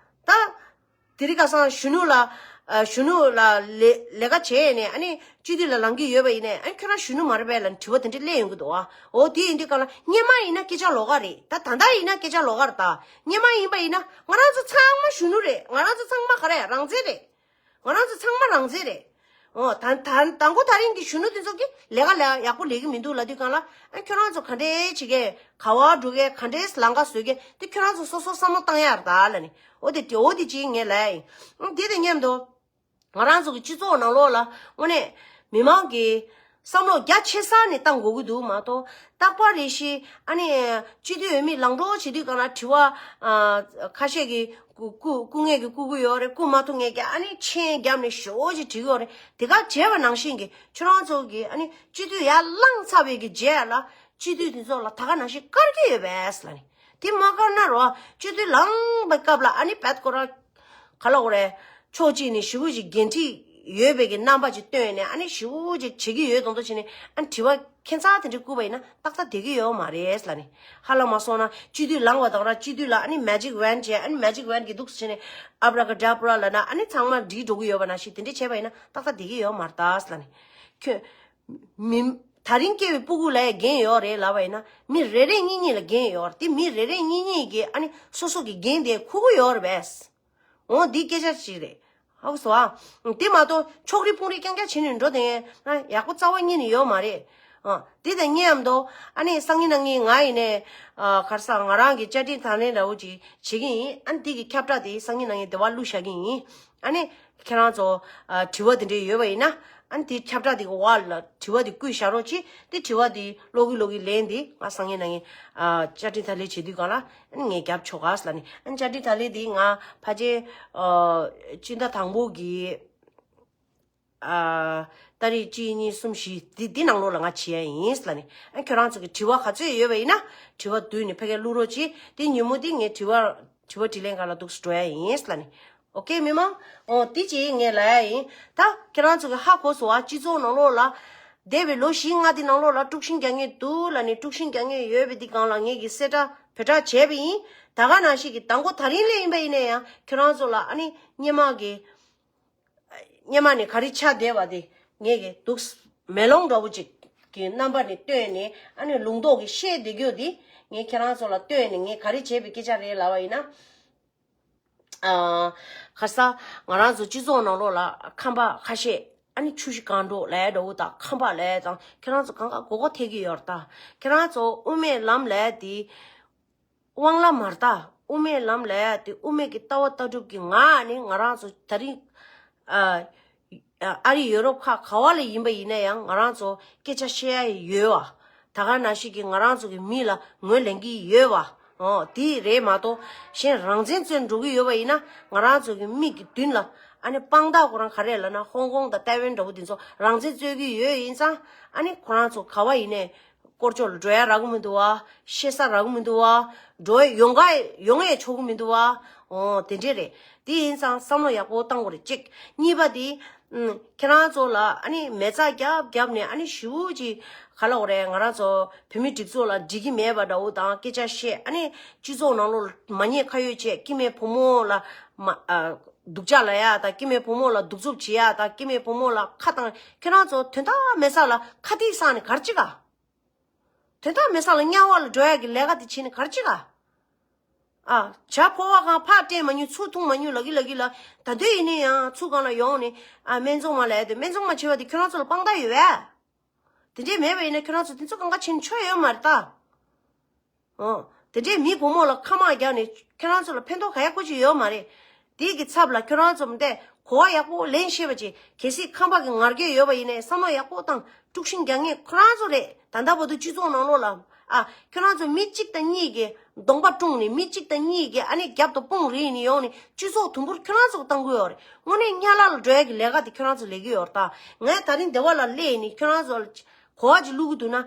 ད། དེ་རིང་ཁ་སང་གཞོན་ནུ་ལ། ཨ། གཞོན་ནུ་ལ་ལས་ལས་ཀ་བྱས་ནས། ཨ་ནི་སྤྱི་འཐུས་ལ་ལངས་ཀྱི་ཡོད་པ་ཡིན་ནའི། ཨ་ནི་ཁྱོད་རང་གཞོན་ནུ་མ་རེད་པས་ལབ་དྲི་བ་དེ་འདྲ་སླེབས་ཡོང་གི་འདུག་ཨ། འོ་དེ་ཡིན་དུས་སྒང་ལ་སྔོན་མ་ཡིན་ན་སྐད་ཆ་ལོགས་ཀ་རེད། ད་ད་ལྟ་ཡིན་ན་སྐད་ཆ་ལོགས་ཀ་རེད། ད་སྔོན་མ་ཡིན་པ་ཡིན་ན་ང་རང་ཚོ་ཚང་མ་གཞོན་ནུ་རེད། ང་རང་ཚོ་ཚང་མ་ག་རེ་རང་བཙན་རེད། ང་རང་ཚོ་ཚང་མ་རང་བཙན་རེད། འོ་ད་ད་དང་པོ་དེ་རིང་གི་གཞོན་ནུ་དེ་ཚོ་གིས་ལས་ཀ་ལས་ཡག་པོ་ལས་ཀྱི་མི་འདུག་ལབ་དུས་སྒང་ལ། ཨ། ཁྱོད་རང་ཚོ་ག་འདྲས་བྱེད་མཁན། ག་པར་འགྲོ་མཁན། ག་འདྲས་ལམ་ཁ་བཟོ་མཁན་དེ་ཁྱོད་རང་ཚོ་སོ་སོ་བསམ་བློ་བཏང་ཡ་རེད་ད་ལབ་ནས། འོ་དེ་འོ་དེ་ཅིག་ངས་ལབ་ཡིན། ཨང་། དེ་དང་མཉམ་དུ་ང་རང་ཚོ་གི་སྤྱི་ཚོགས་ནང་ལོགས་ལ་དངོས་གནས་མི་མང་གི་བསམ་བློ་རྒྱ་ཆེ་ས་ནས་བཏང་དགོས་ཀྱི་འདུག་མ་གཏོགས། རྟག་པར་རེ་ཞིག་ཨ་ནི་སྤྱི་འཐུས་འོས་མི་ལངས་འགྲོ་བྱེད་དུས་སྒང་ལ་དྲི་བ། ཨ། ཁ་ཤས་ཀྱིས་བསྐུ་བསྐུ་བསྐུ་མཁན་གྱིས་བསྐུ་གི་ཡོད་རེད། བསྐུ་མ་ཐུབ་མཁན་གྱིས་ཨ་ནི་མཆན་བརྒྱབ་ནས་ཞེ་པོ་ཅིག་བྲིས་ཀྱི་ཡོད་རེད། དེ་ག་བྱས་པ་ནང་བཞིན་གྱི་ཁྱོད་རང་ཚོ་གིས་ཨ་ནི་སྤྱི་འཐུས་ཡར་ལངས་ཚར་བའི་གི་རྗེས་ལ་སྤྱི་འཐུས་དེ་ཚོ་ལ་ད་ག་ནང་བཞིན་བཀར་གྱི་ཡོད་པས་ལབ་ནས། དེ་མ་བཀར་ན་རོ། སྤྱི་འཐུས་ལངས་པའི་སྐབས་ལ་ཨ་ནི་བད་ཁོ་རང་ག་ལབ་དགོས་རེད། ཕྱོགས་གཅིག་ནས་ཞེ་པོ་ཅིག་འགན་འཁྲི་ཡོད་པའི་གི་རྣམ་པ་ཅིག་སྟོན་ནས། ཨ་ནི་ཞེ་པོ་ཅིག་བྱེད་ཀྱི་ཡོད་མདོག་མདོག་བྱས་ནས། ཨ་ནི་དྲི་བ་ཁྱད་མཚར་དེ་འདྲ་བསྐུར་བ་ཡིན་ན་ཏག་ཏག་བསྡད་ཀྱི་ཡོད་མ་རེད་ལབ་ནས། ཧ་ལམ་མ་སོང་ན་སྤྱི་འཐུས་ལངས་པ་དང་ར། སྤྱི་འཐུས་ལ་ཨ་ནི་magic wand བྱས། ཨ་ནི་magic wand གྱིས་འདུག་སེ་བྱས་ནས་ཨབ་ར་ཀ་ཌབ་ར་ལབ་ན་ཨ་ནི་ཚང་མ་འགྲིག་འགྲོ་གི་ཡོད་པ་ནང་བཞིན། དེ་འདྲ་བྱས་པ་ཡིན་ན་ཏག་ཏག་བསྡད་ཀྱི་ཡོད་མ་རེད་ད་ལབ་ནས། ཁྱོད་མི་ད་རིང་སྐྱེས་པའི་སྤུ་གུ་ལ་ཡང་འགན་ཡོད་རེད་ལབ་པ་ཡིན་ན། མི་རེ་རེ་གཉིས་གཉིས་ལ་འགན་ཡོད་རེད། དེ་མི་རེ་རེ་གཉིས་གཉིས་ཀྱིས་ཨ་ནི་སོ་སོ་གི་འགན་དེ་འཁུར་གྱི་ཡོད་རེད་པས། འོ་འདི་སྐད་ཆ་ཞིག་རེད། ཧ་གོ་སོང་ཨ། དེ་མ་གཏོགས་ཕྱོགས་རིས་ཕུང་རིས་རྐྱང་རྐྱང་བྱས་ནས་འགྲོ་དེ་ཡང་ཡག་པོ་རྩ་བ་ཉིད་ནས་ཡོད་མ་རེད། ཨ། དེ་དང་མཉམ་དུ་ཨ་ནི་སང་ཉིན་གནངས་ཉིན་ང་ཡིན་ནའི། ཨ། ག་རེ་ཟེར། ང་རང་གི་བཅའ་ཁྲིམས་དང་ལེན་འདྲ་བོ་ཅིག་བྱེད་ཀྱི་ཡིན། ཨ་ནི་དེ་གི་ཁྱབ་བསྒྲགས་དེ་སང་ཉིན་གནངས་ཉིན་དེ་པར་བླུགས་བཞག་གི་ཡིན། ཨ་ནི་ཁྱེད་རང་ཚོ། ཨ། དྲི་བ་དེ་འདྲ་ཡོད་པ་ཡིན་ན། ཨ་ནི་དེ་ཁྱབ་བསྒྲགས་དེ་གི་འོག་ལ་དྲི་བ་དེ་བསྐུར་བཞག་རོགས་གྱིས། དེ་དྲི་བ་དེ་ཀློག་གི་ཀློག་གི་ལན་དེ་ང་སང་ཉིན་གནངས་ཉིན། ཨ། བཅའ་ཁྲིམས་དང་ལེན་བྱེད་དུས་སྒང་ལ་ཨ་ནི་ངས་རྒྱབ་ཆོག་ག་ལབ་ནས། ཨ་ནི་བཅའ་ཁྲིམས་དང་ལེན་དེ་ང་ཕལ་ཆེར། ཨ། སྤྱི་ཟླ་དང་པོ་གི། ཨ། ཏ་རིག་གཅིག་གཉིས་གསུམ་བཞི་དེ་དེ་ནང་ལོགས་ལ་ང་བྱེད་ཡ་ཡིན་ལབ་ནས། ཨ། ཁྱོད་རང་ཚོ་གི་དྲི་བ་ག་ཚོད་ཡོད་པ་ཡིན་ན་དྲི་བ་བསྡུས་ནས་ཕ་གིར་བླུག་རོགས་གྱིས། དེ་ཉིན་མོ་དེ་ངས་དྲི་བ་དྲི་བ་དྲིས་ལན་སྒང་ལ་འདུག་སེ་འགྲོ་ཡ་ཡིན་ལབ་ནས། ཨོ་ཀེ་མི་མང་། ཨོ་དེ་ཅིག་ངས་ལབ་ཡ་ཡིན། ད་ཁྱེད་རང་ཚོ་གི་ཧ་གོ་སོང་ཨ། སྤྱི་ཚོགས་ནང་ལོགས་ལ་འདས་པའི་ལོ་བཞི་ལྔ་དེ་ནང་ལོགས་ལ་དཀྲུག་ཤིང་རྒྱག་མཁན་འདུག་ལབ་ནས། དཀྲུག་ཤིང་རྒྱག་མཁན་ཡོད་པའི་དེ་སྒང་ལ་ངེད་ཀྱིས་གསལ་བསྒྲགས་བོད་བསྒྲགས་བྱས་པ་ཡིན། ད་ག་ནང་བཞིན་གྱི་དང་པོ་དེ་རིང་ལས་ཡིན་པ་ཡིན་ན་ཡང་ཁྱེད་རང་ཚོ་ལ་ཨ་ནི་སྔོན་མ་གི། སྔོན་མ་ནས་ག་རེ་ཆགས་བསྡད་པ་དེ་ངེད་ཀྱིས་འདུག་སེ་མེ་ལོང་འདྲ་བོ་ཅིག་གི་རྣམ་པ་ནས་བཏོན་ནས། ཨ་ནི་ལུང་རྟོགས་ཀྱིས་བཤད་བསྡད་རྒྱུ་དེ་ངས་ཁྱེད་རང་ཚོ་ལ་བཏོན་ནས། ངས་ག་རེ་བྱས་པའི་སྐད་ཆ་རེད་ལབ་པ་ཡིན་ན། ཨ། ག་རེ་ཟེར། ང་རང་ཚོ་སྤྱི་ཚོགས་ནང་ལོགས་ལ་ཁམས་པ་ཁ་ཤས་ཨ་ནི་ཆུ་བཞི་སྒང་དྲུག་ལབ་འདྲ་བོ་དང་། ཁམས་པ་ལབ་དང་། ཁྱེད་རང་ཚོ་གང་ག་མགོ་སྐོར་ཐེབས་ཀྱི་ཡོད་རེད་ད། ཁྱེད་རང་ཚོ་དབུ་མའི་ལམ་ལབ་དེ་དབང་ལམ་མ་རེད་ད། དབུ་མའི་ལམ་ལབ་དེ་དབུ་མའི་གི་ལྟ་བ་ལྟ་གྲུབ་ཀྱི་ངང་ནས་ང་རང་ཚོ་དེ་རིང་། ཨ། ཨ་རི་ཡོ་རོབ་ཁག་ག་བ་ལ་ཡིན་པ་ཡིན་ན་ཡང་ང་རང་ཚོ་སྐད་ཆ་བཤད་ཡ་ཡོད་པ། ད་ག་ནང་བཞིན་གྱི་ང་རང་ཚོ་གི་མི་ལ་ངོས་ལེན་གྱི་ཡོད་པ། ཨོ་དེ་རེད་མ་གཏོགས། གཞན་རང་བཙན་རྩོད་འགྲོ་གི་ཡོད་པ་ཡིན་ན། ང་རང་ཚོ་གི་མིག་གི་མདུན་ལ་ཨ་ནི་དཔང་རྟགས་ཁོ་རང་ག་རེ་ལབ་ན། ཧོང་ཀོང་དང་ཏའེ་ཝན་འདྲ་བོ་དེ་ཚོ་རང་བཙན་རྩོད་ཀྱི་ཡོད་ཡིན་ཙང་། ཨ་ནི་ཁོ་རང་ཚོ་ག་བ་ཡིན་ནའི་སྐོར་ཅོག་ལ་འགྲོ་ཡ་རག་གི་མི་འདུག་བ། བཤད་ས་རག་གི་མི་འདུག་བ། འགྲོ་ཡ་ཡོང་ག་ཡོང་ཡ་ཆོག་གི་མི་འདུག་བ། ཨོ་དེ་འདྲས་རེད། དེ་ཡིན་ཙང་བསམ་བློ་ཡག་པོ་བཏང་དགོས་རེད། གཅིག་གཉིས་པ་དེ། ཨུམ། ཁྱེད་རང་ཚོ་ལ་ཨ་ནི་མེ་བཙའ་རྒྱབ་རྒྱབ་ནས། ཨ་ནི་ཞེ་པོ་ཅིག་ག་ལབ་དགོས་རེད། ང་རང་ཚོ་བོད་མི་སྒྲིག་འཛུགས་ལ་འགྲིག་གི་མེད་པ་འདྲ་བོ་དང་སྐད་ཆ་བཤད། ཨ་ནི་སྤྱི་ཚོགས་ནང་ལོགས་ལ་མ་ཉེས་ཁ་གཡོགས་བྱས། སྐྱེ་དམན་བུ་མོ་ལ་མ། ཨ། སྡུག་ཅག་ལབ་ཡ་དང་། སྐྱེ་དམན་བུ་མོ་ལ་གདུག་རྩུབ་བྱེད་ཡ་དང་། སྐྱེ་དམན་བུ་མོ་ལ་ཁ་བཏང་། ཁྱེད་རང་ཚོ་དོན་དག་མེད་ས་ལ་ཁ་ཐིག་བསགས་ནས་ག་རེ་བྱེད་ག་དོན་དག་མེད་ས་ལ་དམྱལ་བ་ལ་འགྲོ་ཡ་གི་ལས་ཀ་དེ་བྱས་ནས་ག་རེ་བྱེད་ག་ཨ། ཇ་ཕོར་པ་གང་ཕར་སྤྲད་མ་མྱོང་། ཚུར་འཐུང་མ་མྱོང་། ལབ་ཀྱི་ལབ་ཀྱི་ལ། ད་དུང་ཡིན་ན་ཡང་ཚུར་སྒང་ལ་ཡོང་ནས། ཨ། སྨན་བཙོང་མ་ལབ་ཡ་དེ། སྨན་བཙོང་མ་བྱེད་པ་དེ་ཁྱོད་རང་ཚོ་ལ་དཔང་རྟགས་ཡོད་པས། དེ་འདྲས་མེད་པ་ཡིན་ན་ཁྱོད་རང་ཚོ་དེ་ཚོ་གང་ག་བྱེད་ནས་ཆོ་ཡོད་མ་རེད་ད། ཨོ། དེ་འདྲས་མི་བུ་མོ་ལ་ཁ་དམག་རྒྱག་ནས་ཁྱོད་རང་ཚོ་ལ་ཕན་ཐོགས་ག་ཡག་པོ་ཅིག་ཡོད་མ་རེད། དེའི་གི་ཚབ་ལ་ཁྱོད་རང་ཚོ་མི་འདས་གོ་བ་ཡག་པོ་ལེན་ཤེས་པ་ཅིག་གལ་སྲིད་ཁམས་པ་གི་ང་རྒྱལ་ཡོད་པ་ཡིན་ནའི་བསམ་བློ་ཡག་པོ་བཏང་། དཀྲུག་ཤིང་རྒྱག་མཁན་ཁོ་རང་ཚོ་རེད། ད་ལྟ་བར་དུ་སྤྱི་ཚོགས་ནང་ལོགས་ལ། ཨ། ཁྱོད་རང་ཚོ་མི་གཅིག་དང་གཉིས་ཀྱིས་ གདོང་པ་བཀྲུངས་ནས་མི་གཅིག་དང་གཉིས་ཀྱིས་ཨ་ནི་རྒྱབ་ཏུ་དཔུང་རིག་ནས་ཡོང་ནས་སྤྱི་ཚོགས་དུམ་བུར་ཁྱོད་རང་ཚོ་གཏང་གི་ཡོད་རེད། དངོས་གནས་དམྱལ་བ་ལ་འགྲོ་ཡ་གི་ལས་ཀ་དེ་ཁྱོད་རང་ཚོ་ལས་ཀྱི་ཡོད་རེད་ད། ངས་ད་རིང་སྡེ་བ་ལ་སླེབས་ནས་ཁྱོད་རང་ཚོ་ལ་གོ་བ་ཅིག་བླུག་གི་འདུག་ན།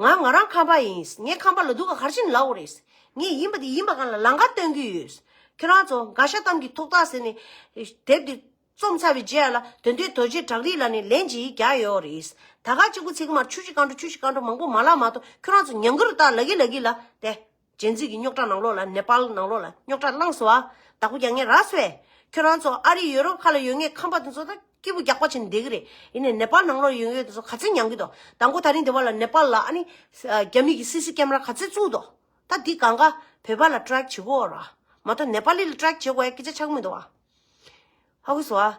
ང་ང་རང་ཁམས་པ་ཡིན། ངས་ཁམས་པ་ལ་སྡུག་ག་གར་ཕྱིན་ལབ་དགོས་རེད། ངས་ཡིན་པ་དེ་ཡིན་པ་གང་ལ་ལམ་ཁ་སྟོན་གྱི་ཡོད། ཁྱོད་རང་ཚོ་འགའ་ཤ་གཏམ་གྱི་ཐོག་ཐག་ཟེར་ནས་དེབ་དེ་རྩོམ་ཚར་བའི་རྗེས་ལ་དོན་དུས་རྡོ་རྗེ་བྲག་རི་ལ་ནས་ལན་ཅིག་རྒྱག་ཡོད་རེད། ད་ག་གཅིག་པུ་ཚིག་མར་ཆུ་བཞི་སྐམ་འགྲོ་ཆུ་བཞི་སྐམ་འགྲོ་མང་པོ་མ་ལབ་མ་གཏོགས་ཁྱོད་རང་ཚོ་ཉམས་མགུར་ལྟ་ལ་གི་ལ་གི་ལ་དེ། ཇེན་ཛི་གི་རྙོག་དྲ་ནང་ལོགས་ལ་ནེ་པཱལ་ནང་ལོགས་ལ་རྙོག་དྲ་བསླངས་སོང་ཨ། བདག་པོ་རྒྱག་མཁན་རག་སོང་ཨེ། ཁྱོད་རང་ཚོ་ཨ་རི་ཡུ་རོབ་ཁག་ལ་ཡོད་མཁན་ཁམས་པ་དེ་ཚོ་ད་སྐྱིད་པོ་རྒྱག་པ་བྱས་ནས་བསྡད་ཀྱི་རེད། ཡིན་ནའི་ནེ་པཱལ་ནང་ལོགས་ཡོད་མཁན་དེ་ཚོ་ག་ཚོད་མྱང་གི་འདུག་དང་པོ་ད་རིང་དེ་བ་ལ་ནེ་པཱལ་ལ་ཨ་ནི་རྒྱ་མི་གི་སི་སི་ཀེམ་ར་ག་ཚོད་བཙུགས་འདུག་ད་འདི་གང་ག་བོད་པ་ལ་ཊེ་རེག་བྱེད་དགོས་ར། མ་གཏོགས་ནེ་པཱ་ལི་ལ་ཊེ་རེག་བྱེད་དགོས་ཡ་སྐད་ཆ་ཆགས་མི་འདུག་བ། ཧ་གོ་སོང་ཨ།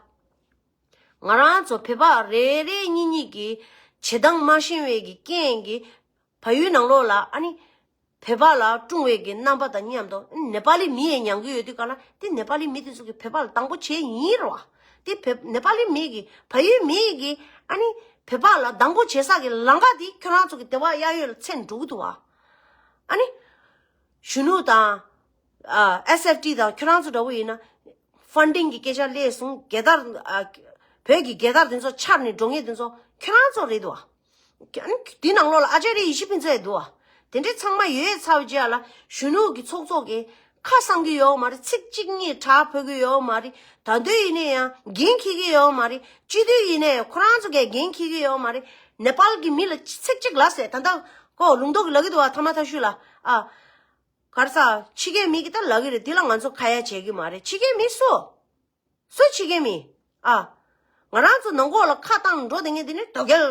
ང་རང་ཚོ་བོད་པ་རེ་རེ་གཉིས་གཉིས་ཀྱི་བྱེད་སྟངས་མ་ཤེས་པའི་གི་རྐྱེན་གྱིས་བལ་ཡུལ་ནང་ལོགས་ལ་ཨ་ནི་བོད་པ་ལ་སྲུང་བའི་གི་རྣམ་པ་དང་མཉམ་དུ་ནེ་པ་ལི་མི་ཡང་མྱང་གི་ཡོད་དུས་ག་ལ་དེ་ནེ་པ་ལི་མི་དེ་ཚོ་གི་བོད་པ་ལ་སྡང་པོ་བྱེད་ཡིན་རེད་བ། དེ་བོད་ནེ་པ་ལི་མི་གི་བལ་ཡུལ་མི་གི་ཨ་ནི་བོད་པ་ལ་སྡང་པོ་བྱེད་ས་གི་ལམ་ཁ་དེ་ཁྱོད་རང་ཚོ་གི་སྡེ་བ་གཡས་གཡོན་ལ་ཚད་འགྲོ་གི་འདུག་བ། ཨ་ནི་གཞོན་ནུ་དང་ཨ་ཨེས་ཨེཕ་ཊི་དང་ཁྱོད་རང་ཚོ་འདྲ་བོ་ཡིན་ན་ཕན་ཌིང་གི་སྐད་ཆ་སླེབས་སོང་། རྒྱལ་དར་ཨ་བོད་ཀྱི་རྒྱལ་དར་དེ་ཚོ་འཕྱར་ནས་འགྲོ་མཁན་དེ་ཚོ་ཁྱོད་རང་ཚོ་རེད་འདུག་བ། ཨ་ནི་དེ་ནང་ལོགས་ལ་ཨ་ཅཱརྱ་ཡེ་ཤེས་ཕུན་ཚོགས་ཡང་འདུག་བ། དེ་འདྲའི་ཚང་མ་ཡོད་ཚར་བའི་རྗེས་ལ་གཞོན་ནུ་གི་ཚོགས་གཙོ་གིས་ཁ་གསང་གི་ཡོད་མ་རེད། ཚིག་གཅིག་གཉིས་དྲག་ཕོད་ཀྱི་ཡོད་མ་རེད། ད་དུང་ཡིན་ན་ཡང་འགན་འཁྱེར་གྱི་ཡོད་མ་རེད། སྤྱི་འཐུས་ཡིན་ན་ཡང་ཁོ་རང་ཚོ་གས་འགན་འཁྱེར་གྱི་ཡོད་མ་རེད། ནེ་པཱལ་གྱི་མི་ལ་ཚིག་གཅིག་ལབ་ཟེར། ད་ལྟ་ཁོ་ལུང་རྟོགས་ཀྱིས་ལབ་ཀྱི་འདུག་བ། ཐ་མ་ཐ་ཤུ་ལ་ཨ། ག་རེ་ཟ། ཕྱི་རྒྱལ་མི་གིས་ད་ལབ་ཀྱི་རེད། དེ་ལ་ང་ཚོ་ཁ་ཡ་བྱེད་ཀྱི་མ་རེད། ཕྱི་རྒྱལ་མི་སུ། སུ་ཕྱི་རྒྱལ་མི། ཨ། ང་རང་ཚོ་ནང་ཁོག་ལ་ཁ་བཏང་འགྲོ་བསྡད་མཁན་དེ་ནི་དོལ་རྒྱལ་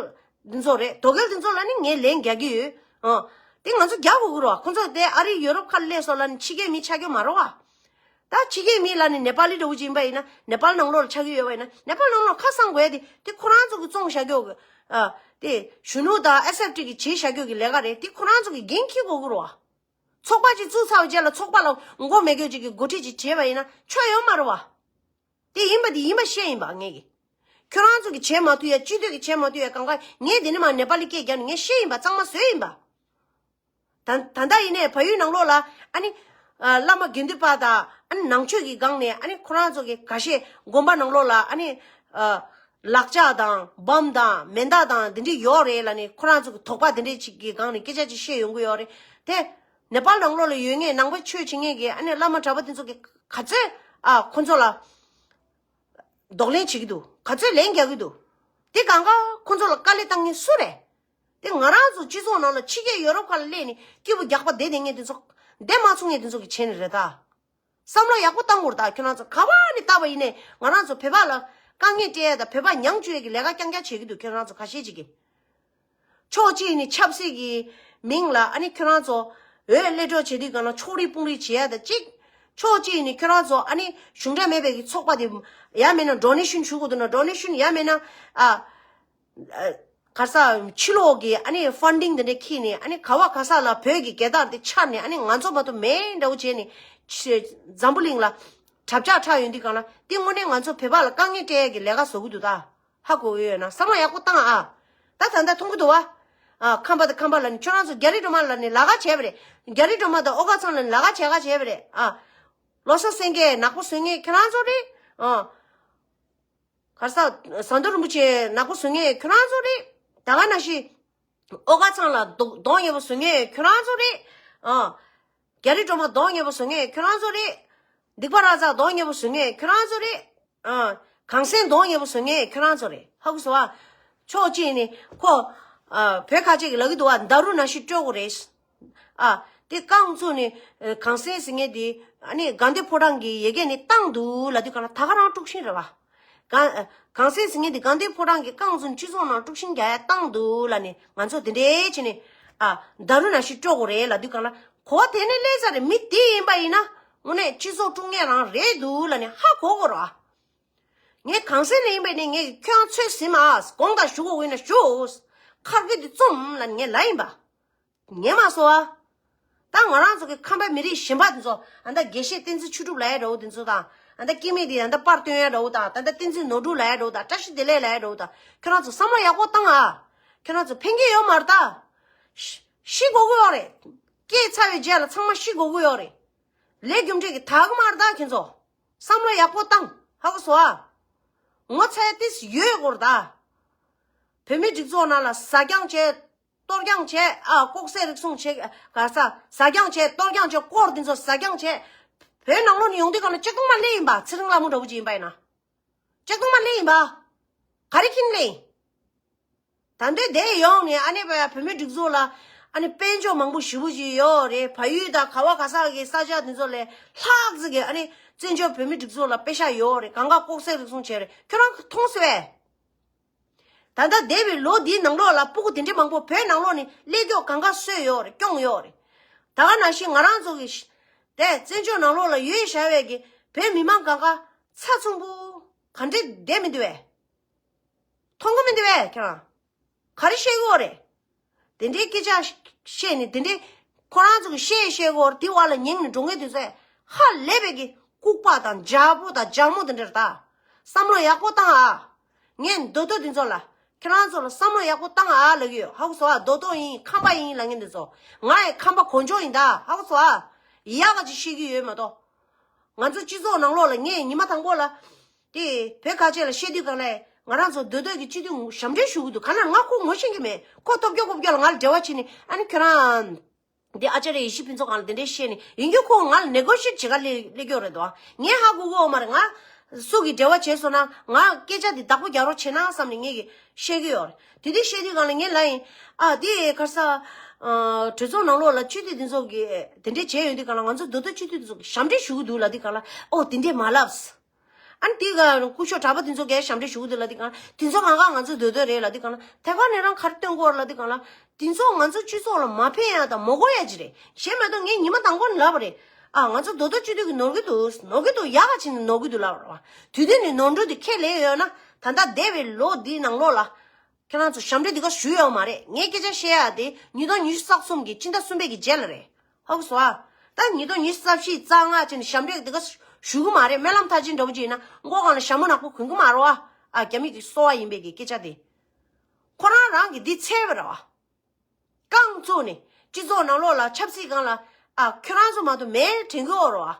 འདི་ཚོ་རེད། དོལ་རྒྱལ་འདི་ཚོ་ལ་ནི་ངས་ལན་རྒྱག་གི་ཡོད། ཨ། དེ་ང་ཚོ་རྒྱག་དགོས་ཀྱི་རེད་བ། ཁོ་ཚོ་དེ་ཨ་རི་ཡུ་རོབ་ཁ་ལ་སླེབས་སོང་ལབ་ནི་ཕྱི་རྒྱལ་མི་ཆགས་ཀྱི་མ་རེད་བ། ད་ཕྱི་རྒྱལ་མི་ལབ་ནི་ནེ་པ་ལི་འདྲ་བོ་ཅིག་ཡིན་པ་ཡིན་ན། ནེ་པཱལ་ནང་ལོགས་ལ་ཆགས་ཀྱི་ཡོད་པ་ཡིན་ན། ནེ་པཱལ་ནང་ལོགས་ཁ་གསང་དགོས་ཡ་དེ་དེ་ཁོ་རང་ཚོ་གིས་བཙོང་བཞག་ཀྱོག་གི། ཨ། དེ་གཞོན་ནུ་དང་ཨེས་ཨེཕ་ཊི་གིས་བྱས་བཞག་ཀྱོག་གི་ལས་ཀ་རེད། དེ་ཁོ་རང་ཚོ་གིས་འགན་འཁྱེར་དགོས་ཀྱི་རེད་བ། ཚོགས་པ་ཅིག་བཙུགས་ཚར་བའི་རྗེས་ལ་ཚོགས་པ་ལ་མགོ་མེད་ཀྱོག་ཅིག་གི་འགོ་ཁྲིད་ཅིག་བྱས་པ་ཡིན་ན་ཆོ་ཡོད་མ་རེད་བ། དེ་ཡིན་པ་དེ་ཡིན་པ་བཤད་ཡིན་པ་ངས་གི། ཁྱོད་རང་ཚོ་གིས་བྱེད་མ་ཐུབ་ཡ། སྤྱི་འཐུས་ཀྱིས་བྱེད་མ་ཐུབ་ཡ་གང་ག་ངས་དེ་ནས་མར་ནེ་པ་ལི་སྐད་རྒྱག་ནས་ངས་བཤད་ཡིན་པ། གཙང་མ་བཟོས་ཡིན་པ། ད་ད་ལྟ་ཡིན་ནའི་བལ་ཡུལ་ནང་ལོགས་ལ་ཨ་ནི། ཨ། བླ་མ་དགེ་འདུན་པ་དང་ཨ་ནི་ནང་ཆོས་ཀྱི་སྒང་ནས་ཨ་ནི་ཁོ་རང་ཚོ་གི་འགའ་ཤས་དགོན་པ་ནང་ལོགས་ལ་ཨ་ནི། ཨ། ལག་ལྕགས་དང་བམ་དང་མེ་མདའ་དང་འདི་འདྲ་ཡོད་རེད་ལབ་ནས་ཁོ་རང་ཚོ་གི་དོགས་པ་འདི་འདྲ་ཅིག་གི་སྒང་ནས་སྐད་ཆ་ཅིག་བཤད་ཡོང་གི་ཡོད་རེད་དེ། ནེ་པཱལ་ནང་ལོགས་ལ་ཡོད་མཁན་ནང་པ་ཆོས་བྱེད་མཁན་གྱི་ཨ་ནི་བླ་མ་གྲྭ་པ་དེ་ཚོ་གི་ག་ཚོད་ཨ་ཁོ་ཚོ་ལ་གདོང་ལེན་བྱེད་ཀྱི་འདུག་ག་ཚོད་ལན་རྒྱག་གི་འདུག་དེ་གང་ག་ཁོ་ཚོ་ལ་དཀའ་ལས་བཏང་མཁན་སུ་རེད། དེ་ང་རང་ཚོ་སྤྱི་ཚོགས་ནང་ལ་ཕྱི་རྒྱལ་ཡོ་རོབ་ཁག་ལ་སླེབས་ནས་སྐྱིད་པོ་རྒྱག་པ་བསྡད་བསྡད་མཁན་དེ་ཚོ་བསྡད་མ་ཚུགས་མཁན་དེ་ཚོ་གིས་བྱས་ནི་རེད་ད། བསམ་བློ་ཡག་པོ་བཏང་དགོས་རེད་ད། ཁྱོད་རང་ཚོ་ག་བ་ནས་བལྟས་པ་ཡིན་ནའི་ང་རང་ཚོ་བོད་པ་ལ་དཀའ་ངལ་སྤྲད་ཡ་དང་བོད་པ་མྱང་བཅུག་ཡ་གི་ལས་ཀ་རྐྱང་རྐྱང་བྱེད་ཀྱི་འདུག་ཁྱོད་རང་ཚོ་ཁ་ཤས་ཅིག་གིས། ཕྱོགས་གཅིག་ནས་ཆབ་སྲིད་ཀྱི་མིང་ལ་ཨ་ནི་ཁྱོད་རང་ཚོ་འོས་སླེབས་གྲབས་བྱེད་དུས་གང་ལ་ཕྱོགས་རིས་དཔུང་རིས་བྱེད་ཡ་དང་གཅིག་ཕྱོགས་གཅིག་ནས་ཁྱོད་རང་ཚོ་ཨ་ནི་གཞུང་འབྲེལ་མེད་པའི་གི་ཚོགས་པ་དེ་ཡ་མེད་ན་ཌོ་ནེ་ཤན་ཞུ་དགོས་འདུག་ན་ཌོ་ནེ་ཤན། ཡ་མེད་ན་ཨ། ཨ། ག་རེ་ཟ། ཕྱི་ལོགས་ཀྱི་ཨ་ནི་ཕན་ཌིང་དེ་འདྲ་འཁྱེར་ནས་ཨ་ནི་ག་བ་ག་ས་ལ་བོད་ཀྱི་རྒྱལ་དར་དེ་འཕྱར་ནས་ཨ་ནི་ང་ཚོ་མ་གཏོགས་མེད་འདྲ་བོ་བྱས་ནས་ཆེ་འཛམ་བུ་གླིང་ལ་གྲབས་ཆག་ཆགས་ཡོང་དུས་གང་ལ་དེ་དངོས་གནས་ང་ཚོ་བོད་པ་ལ་དཀའ་ངལ་སྤྲད་ཡ་གི་ལས་ཀ་བཟོ་གི་འདུག་ད། ཧ་གོ་གི་ཡོད་ན་བསམ་བློ་ཡག་པོ་བཏང་ཨ། ད་ད་ལྟ་མཐོང་གི་འདུག་བ། ཨ། ཁམས་པ་དང་ཁམས་པ་ལ་ནི་ཁྱོད་རང་ཚོ་རྒྱ་རི་སྒྲོལ་མ་ལ་ནི་ལབ་ཁ་བྱས་པ་རེད། རྒྱ་རི་སྒྲོལ་མ་དང་ཨོ་དཀར་ཚང་ལ་ནི་ལབ་ཁ་བྱས་ཁ་བྱས་པ་རེད་ཨ། བློ་བཟང་སེང་གེ་ནག་པོ་བཟོ་མཁན་ཁྱོད་རང་ཚོ་རེད་ཨ། ག་རེ་ཟ། ཟམ་གདོང་རིན་པོ་ཆེ་ནག་པོ་བཟོ་མཁན་ཁྱོད་རང་ཚོ་རེད། ད་ག་ནང་བཞིན། ཨོ་དཀར་ཚང་ལ་གདོང་གདོང་ངན་པོ་བཟོ་མཁན་ཁྱོད་རང་ཚོ་རེད། ཨ། རྒྱ་རི་སྒྲོལ་མ་གདོང་ངན་པོ་བཟོ་མཁན་ཁྱོད་རང་ཚོ་རེད། སྡིག་པ་ར་ཙག་གདོང་ངན་པོ་བཟོ་མཁན་ཁྱོད་རང་ཚོ་རེད། ཨ། གངས་སེང་གདོང་ངན་པོ་བཟོ་མཁན་ཁྱོད་རང་ཚོ་རེད། ཧ་གོ་སོང་ཨ། ཕྱོགས་གཅིག་ནས་ཁོ། ཨ། བོད་ཁ་ཆེ་གིས་ལབ་ཀྱི་འདུག་བ། ད་རུང་ནང་བཞིན་སྤྲོད་དགོས་རེད། ཨ། དེ་རྐང་བཙུགས་ནས་གངས་སེང་ཟེར་མཁན་དེ་ཨ་ནི་དགའ་ལྡན་ཕོ་བྲང་གི་ཡ་གི་ནས་བཏང་འདུག་ལབ་དུས་གང་ལ་ད་ག་རང་དཀྲུག་ཤིང་རེད་བ། གང་། གངས་སེང་ཟེར་མཁན་དེ་དགའ་ལྡན་ཕོ་བྲང་གི་རྐང་བཙུགས་ནས་སྤྱི་ཚོགས་ནང་དཀྲུག་ཤིང་རྒྱག་ཡ་བཏང་འདུག་ལབ་ནས་ང་ཚོ་དེ་འདྲའི་བྱས་ནས་ཨ། ད་རུང་ནང་བཞིན་སྤྲོད་དགོས་རེད་ལབ་དུས་གང་ལ་གོ་དེ་ནས་སླེབས་ཚར་རེད། མི་དེ་ཡིན་པ་ཡིན་ན་དངོས་གནས་སྤྱི་ཚོགས་དཀྲུག་མཁན་རང་རེད་འདུག་ལབ་ནས་ཧ་གོ་དགོས་རེད་བ། ངས་གངས་སེང་ལ་ཡིན་པ་ནི་ངས་ཁྱོད་རང་ཚོད་ཟིན་མ་དགོངས་དག་ཞུ་དགོས་ཡིན་ན་ཞུ། ཁ་སྐད་དེ་རྩོམ་ལབ་ནས་ངས་ལབ་ཡིན་པ། ཉན་མ་སོང་ཨ། ད་ང་རང་ཚོ་གི་ཁམས་པ་མི་རིགས་གཞན་པ་དེ་ཚོ་ཨ་ད་དགེ་བཤེས་བསྟན་འཛིན་ཆོས་གྲུབ་ལབ་ཡ་འདྲ་བོ་དེ་ཚོ་དང་ཨ་ད་སྐྱེ་དམན་དེ་ཨ་ད་པར་སྟོན་ཡ་འདྲ་བོ་དང་ད་ད་བསྟན་འཛིན་ནོར་འཁྲུལ་ལབ་ཡ་འདྲ་བོ་དང་བཀྲ་ཤིས་བདེ་ལེགས་ལབ་ཡ་འདྲ་བོ་དང་ཁྱོད་རང་ཚོ་བསམ་བློ་ཡག་པོ་བཏང་ཨ། ཁྱོད་རང་ཚོ་ཕན་གྱི་ཡོད་མ་རེད་ད། ཤི་ཤི་དགོས་ཀྱི་ཡོད་རེད། སྐྱེས་ཚར་བའི་རྗེས་ལ་ཚང་མ་ཤི་དགོས་ཀྱི་ཡོད་རེད། ལས་རྒྱུ་འབྲས་ཀྱི་དག་གི་མ་རེད་ད་ཁྱེད་ཚོ། བསམ་བློ་ཡག་པོ་བཏང་། ཧ་གོ་སོང་ཨ། ངོ་ཚ་ཡ་ཏིས་ཡོད་དགོས་རེད་ད། བོད་མི་སྒྲིག་འཛུགས་ནང་ལ་ཟ་རྐྱང་བྱས། གཏོར་རྐྱང་བྱས། ཨ་ལྐོག་ཟ་རུལ་སུངས་བྱས། ག་ས་ཟ་རྐྱང་བྱས། གཏོར་རྐྱང་བྱས། སྐོར་འདི་ཚོ་ཟ་རྐྱང་བྱས། བོད་ནང་ལོགས་ནས་ཡོང་དུས་གང་ལ་ལྕགས་ཐོག་མ་སླེབས་ཡིན་པ། ཚེ་རིང་ལྷ་མོ་འདྲ་བོ་ཅིག་ཡིན་པ་ཡིན་ན། ལྕགས་ཐོག་མ་སླེབས་ཡིན་པ། ག་རེ་ཁྱེར་སླེབས་ཡིན། ད་འདོད་དེ་ཡོང་ནས་ཨ་ནེ་བ་བོད་མི་སྒྲིག་འཛུགས་ལ་ཨ་ནེ་དཔལ་འབྱོར་མང་པོ་ཞེ་པོ་ཅིག་ཡོད་རེད། བལ་ཡུལ་དང་ག་བ་ག་ས་གི་ས་ཆ་འདི་ཚོ་ལས་ལྷག་ཙི་གི་ཨ་ནེ་བཙན་བྱོལ་བོད་མི་སྒྲིག་འཛུགས་ལ་པེ་ཤ་ཡོད་རེད། གང་ག་ལྐོག་ཟ་རུལ་སུངས་བྱས་རེད། ཁྱོད་རང་མཐོང་སོང་བས། ད་ལྟ་འདས་པའི་ལོ་འདིའི་ནང་ལོགས་ལ་སྤུ་གུ་དེ་འདྲའི་མང་པོ་བོད་ནང་ལོགས་ནས་ཀླད་སྐྱོག་གང་ག་གསོས་ཡོད་རེད། སྐྱོང་ཡོད་རེད། ད་ག་ནང་བཞིན་ང་རང་ཚོ་གི་ཤ་དེ་བཙན་བྱོལ་ནང་ལོགས་ལ་ཡོད་བཞག་པའི་གི་བོད་མི་མང་གང་ག་ཚ་ཚོམ་པོ་ག་འདྲས་བསྡད་མི་འདུག་བས། མཐོང་གི་མི་འདུག་བས་ཁྱེད་རང་། ག་རེ་བཤད་གི་ཡོད་རེད། དེ་འདྲའི་སྐད་ཆ་བཤད་ནས་དེ་འདྲའི་ཁོ་རང་ཚོ་གི་བཤད་བཤད་གི་ཡོད་རེད། དེ་བར་ལ་ཉན་ནས་འགྲོ་མཁན་དེ་ཚོས་ཧ་ལས་པའི་གི་ལྐུགས་པ་དང་འཇའ་པོ་དང་འཇའ་མོ་དེ་འདྲ་རེད་ད། བསམ་བློ་ཡག་པོ་བཏང་ཨ། ངས་མདོ་སྟོད་དེ་ཚོ་ལ་ཁྱེད་རང་ཚོ་ལ་བསམ་བློ་ཡག་པོ་བཏང་ཨ་ལབ་ཀྱི་ཡོད། ཧ་གོ་སོང་ཨ། མདོ་སྟོད་ཡིན། ཁམས་པ་ཡིན་ལབ་མཁན་དེ་ཚོ། ང་ཡི་ཁམས་པ་གོ་འཇོ་ཡིན་ད། ཧ་གོ་སོང་ཨ། ཡག་ག་ཅིག་བཤད་ཀྱི་ཡོད་མ་གཏོགས། ང་ཚོ་སྤྱི་ཚོགས་ནང་ལོགས་ལ་ངས་ཉི་མ་དང་པོ་ལ། དེ་བོད་ཁ་ཆེ་ལ་བཤད་དུས་གང་ལས་ང་རང་ཚོ་མདོ་སྟོད་ཀྱི་སྤྱི་འཐུས་ཞབས་འདྲེན་ཞུ་གི་འདུག་ག་ན་ང་ཁོ་ངོ་ཤེས་ཀྱི་མེད། ཁོ་ཐོབ་སྐྱོ་ཀོབ་སྐྱོ་ལ་ང་ལ་འབྲེལ་བ་བྱས་ནས་ཨ་ནི་ཁྱོད་རང་། འདི་ཨ་ཅར་ཡེ་ཤེས་ཕུན་ཚོགས་ཁང་ལ་དེ་འདྲས་བཤད་ནས་ཡིན་རྒྱུ་ཁོ་ང་ལ་ནེ་གོ་ཤིཊ་བྱེད་ག་སླེབས་སླེབས་ཀྱི་ཡོད་རེད་དོ། ངས་ཧ་གོ་གི་ཡོད་མ་རེད། ང་སུ་གིས་འབྲེལ་བ་བྱས་སོང་ན་ང་སྐད་ཆ་འདི་བདག་པོ་རྒྱག་རོགས་བྱེད་ན་བསམ་ནས་ངས་ཀྱི་བཤད་ཀྱི་ཡོད་རེད། དེ་དུས་བཤད་དུས་གང་ལ་ངས་ལབ་ཡིན། ཨ་དེ་ག་ས། གྲོས་ཚོགས་ནང་ལོགས་ལ་སྤྱི་འཐུས་དེ་ཚོ་གིས་དེ་འདྲས་བྱས་ཡོང་དུས་གང་ལ་ང་ཚོ་མདོ་སྟོད་སྤྱི་འཐུས་དེ་ཚོ་གིས་ཞབས་འདྲེན་ཞུ་གི་འདུག་ལབ་དུས་གང་ལ་ཨོ་དེ་འདྲས་མ་ལབས། ཨ་ནི་དེ་ག་སྐུ་ཞབས་གྲྭ་པ་དེ་ཚོ་གས་ཞབས་འདྲེན་ཞུ་གི་འདུག་ལབ་དུས་གང་ལ་དེ་ཚོ་གང་ག་ང་ཚོ་མདོ་སྟོད་རེད་ལབ་དུས་གང་ལ་དེ་ག་ནས་རང་ག་རེ་སྟོན་དགོས་རེད་ལབ་དུས་གང་ལ་དེ་ཚོ་ང་ཚོ་སྤྱི་ཚོགས་ལ་མ་ཕན་ཡ་དང་མ་དགོས་ཡ་ཅིག་རེད། གཞན་མ་གཏོགས་ངས་ཉི་མ་དང་པོ་ནས་ལབ་པ་རེད། ཨ་ང་ཚོ་མདོ་སྟོད་སྤྱི་འཐུས་ཀྱིས་ནོར་གི་འདུག་ནོར་གི་འདུག་ཡག་ག་བྱས་ནས་ནོར་གི་འདུག་ལབ་པ་རེད་བ། དུས་དུས་ནས་ནོར་འགྲོ་དེ་ཁས་ལེན་ཡོད་ན་ད་ལྟ་འདས་པའི་ལོ་འདིའི་ནང་ལོགས་ལ། ཁྱེད་རང་ཚོ་ཞབས་འདྲེན་འདི་ག་ཞུས་ཡོད་མ་རེད། ངས་སྐད་ཆ་བཤད་ཡ་དེ་ཉིས་སྟོང་ཉི་ཤུ་རྩ་གསུམ་གི་སྤྱི་ཟླ་གསུམ་པའི་གི་རྗེས་ལ་རེད། ཧ་གོ་སོང་ཨ། ད་ཉིས་སྟོང་ཉི་ཤུ་རྩ་བཞི་རྩ་ལྔ་བྱས་ནས་ཞབས་འདྲེན་འདི་ག་ཞུ་གི་མ་རེད། སྨོན་ལམ་མཐར་ཕྱིན་འདྲ་བོ་ཅིག་ཡིན་ན་མགོ་སྒང་ལ་ཞྭ་མོ་ནག་པོ་གོན་གི་མ་རེད་བ། ཨ་རྒྱ་མི་གི་སོ་པ་ཡིན་པའི་གི་སྐད་ཆ་དེ། ཁོ་རང་རང་གི་འདི་འཚོལ་བ་རེད་བ། རྐང་བཙུགས་ནས་སྤྱི་ཚོགས་ནང་ལོགས་ལ་ཆབ་སྲིད་སྒང་ལ་ཨ་ཁྱོད་རང་ཚོ་མ་གཏོགས་མེད་དྲན་གི་ཡོད་རེད་བ།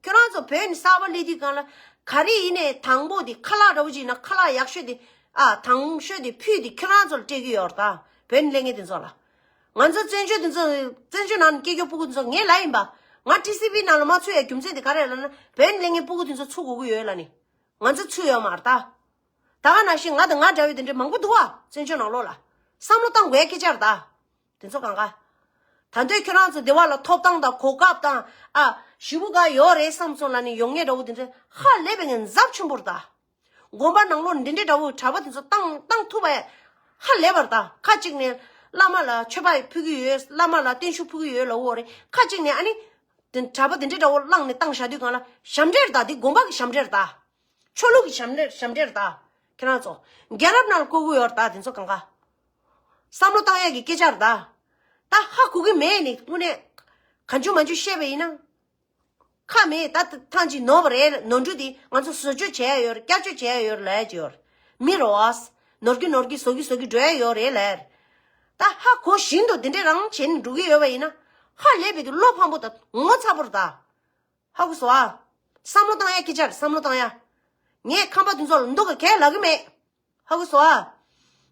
ཁྱོད་རང་ཚོ་བོད་ནས་གསར་པ་སླེབས་དུས་སྒང་ལ་ག་རེ་ཡིན་ནའི་དང་པོ་དེ་ཁ་ལག་འདྲ་བོ་ཅིག་ཡིན་ན་ཁ་ལག་ཡག་ཤོས་དེ་ཨ་དང་ཤོས་དེ་ཕུད་དེ་ཁྱོད་རང་ཚོ་ལ་སྤྲད་གི་ཡོད་རེད་ད། བོད་ནས་སླེབས་མཁན་དེ་ཚོ་ལ། ང་ཚོ་བཙན་བྱོལ་དེ་ཚོ་བཙན་བྱོལ་ནང་ནས་སྐྱེས་རྒྱུ་སྤུ་གུ་དེ་ཚོ་ངས་ལབ་ཡིན་པ། ང་ཊི་སི་ཝི་ནང་ལ་མ་ཚུད་ཡ་རྒྱུ་མཚན་དེ་ག་རེ་ལབ་ན་བོད་ནས་སླེབས་མཁན་སྤུ་གུ་དེ་ཚོ་ཚུད་དགོས་ཀྱི་ཡོད་ལབ་ནི། ང་ཚོ་ཚུད་ཡོད་མ་རེད་ད། ད་ག་ནང་བཞིན་ང་དང་ང་འདྲ་བའི་དེ་འདྲ་མང་པོ་འདུག་བ། བཙན་བྱོལ་ནང་ལོགས་ལ། བསམ་བློ་བཏང་དགོས་ཡ་སྐད་ཆ་རེད་ད། དེ་ཚོ་གང་ག་ད་འདོད་ཁྱོད་རང་ཚོ་སྡེ་བ་ལ་ཐོབ་ཐང་དང་གོ་སྐབས་དང་ཨ་ཞེ་པོ་ག་ཡོད་རེད་བསམ་སོང་ལབ་ནས་ཡོང་མཁན་འདྲ་བོ་དེ་འདྲ་ཧ་ལས་པའི་ངས་འཛབ་ཆེན་པོ་རེད་ད། དགོན་པ་ནང་ལོགས་འདི་འདྲའི་འདྲ་བོ་གྲྭ་པ་དེ་ཚོ་བཏང་བཏང་ཐུབ་པ་ཧ་ལས་པ་རེད་ད། ཁ་ཅིག་ནས་བླ་མ་ལ་མཆོད་པ་ཕུལ་གི་ཡོད། བླ་མ་ལ་བརྟན་བཞུགས་ཕུལ་གི་ཡོད་ལབ་ཡོད་རེད། ཁ་ཅིག་ནས་ཨ་ནི་དེ་གྲྭ་པ་དེ་འདྲའི་འདྲ་བོ་བླངས་ནས་བཏང་བཞག་དུས་སྒང་ལ་ཞབས་འདྲེན་རེད་ད། འདི་དགོན་པ་གི་ཞབས་འདྲེན་རེད་ད། ཆོས་ལུགས་ཀྱི་ཞབས་འདྲེན་ཞབས་འདྲེན་རེད་ད། ཁྱེད་རང་ཚོ་རྒྱལ་རབས་ནང་ལ་བཀོད་གི་ཡོད་རེད་ད། དེ་ཚོ་གང་ག་བསམ་བློ་བཏང་ཡས་ཀྱི་སྐད་ཆ་རེད་ད། ད་ཧ་གོ་གི་མེད་ནི་དངོས་གནས་གང་བྱུང་མང་བྱུང་བཤད་པ་ཡིན་ན། ཁ་མེད་ད་ཐང་ཅིག་ནོར་བ་རེད། ནོར་འཁྲུལ་དེ་ང་ཚོ་བཟོ་བཅོས་བྱས་ཡོད་རེད། བསྐྱར་བཅོས་བྱས་ཡོད་རེད་ལབ་ཡ་ཅིག་ཡོད་རེད། མི་རེད་བ། ནོར་གི་ནོར་གི་བཟོ་གི་བཟོ་གི་འགྲོ་ཡ་ཡོད་རེད་ལབ་ཡ་རེད། ད་ཧ་གོ་བཞིན་དུ་དེ་འདྲས་རང་བྱས་ནས་འགྲོ་གི་ཡོད་པ་ཡིན་ན་ཧ་ལས་པའི་དུ་བློ་ཕམ་པོ་དང་ངོ་ཚ་པོ་རེད་ད། ཧ་གོ་སོང་ཨ། བསམ་བློ་བཏང་ཡ་སྐད་ཆ་རེད། བསམ་བློ་བཏང་ཡ། ངས་ཁམས་པ་དེ་ཚོ་ལ་མདོ་ག་གས་ལབ་གི་མེད། ཧ་གོ་སོང་ཨ།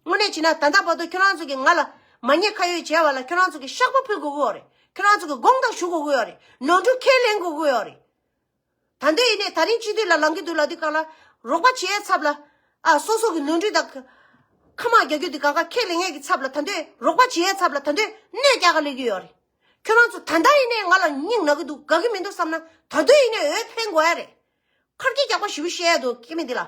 དངོས་གནས་བྱས་ན་ད་ལྟ་བར་དུ་ཁྱོད་རང་ཚོ་གིས་ང་ལ་མ་ཉེས་ཁ་གཡོགས་བྱས་པ་ལ་ཁྱོད་རང་ཚོ་གིས་བཤགས་པ་ཕུལ་དགོས་ཀྱི་ཡོད་རེད། ཁྱོད་རང་ཚོ་གིས་དགོངས་དག་ཞུ་དགོས་ཀྱི་ཡོད་རེད། ནོར་འཁྲུལ་ཁས་ལེན་དགོས་ཀྱི་ཡོད་རེད། ད་འདོད་ཡིན་ནས་ད་རིང་སྤྱི་འཐུས་ལ་ལངས་ཀྱི་འདུག་ལབ་དུས་སྒང་ལ་རོགས་པ་བྱེད་ཡའི་ཚབ་ལ་ཨ་སོ་སོ་གི་ནོར་འཁྲུལ་དང་ཁ་མ་རྒྱག་རྒྱུ་དེ་སྒང་ག་ཁས་ལེན་ཡས་ཀྱི་ཚབ་ལ་ད་འདོད་རོགས་པ་བྱེད་ཡའི་ཚབ་ལ་ད་འདོད་གནོད་རྒྱག་ག་སླེབས་ཀྱི་ཡོད་རེད། ཁྱོད་རང་ཚོ་ད་ལྟ་ཡིན་ནས་ང་ལ་སྙིང་ན་གི་འདུག་དགའ་གི་མི་འདུག་བསམ་ན་ད་དུང་ཡིན་ནས་འོས་འཕེན་དགོས་ཡ་རེད། ཁར་སྐད་རྒྱག་པ་ཞེ་པོ་བཤད་ཡ་འདུག་སྐྱེ་དམན་འདི་ལ།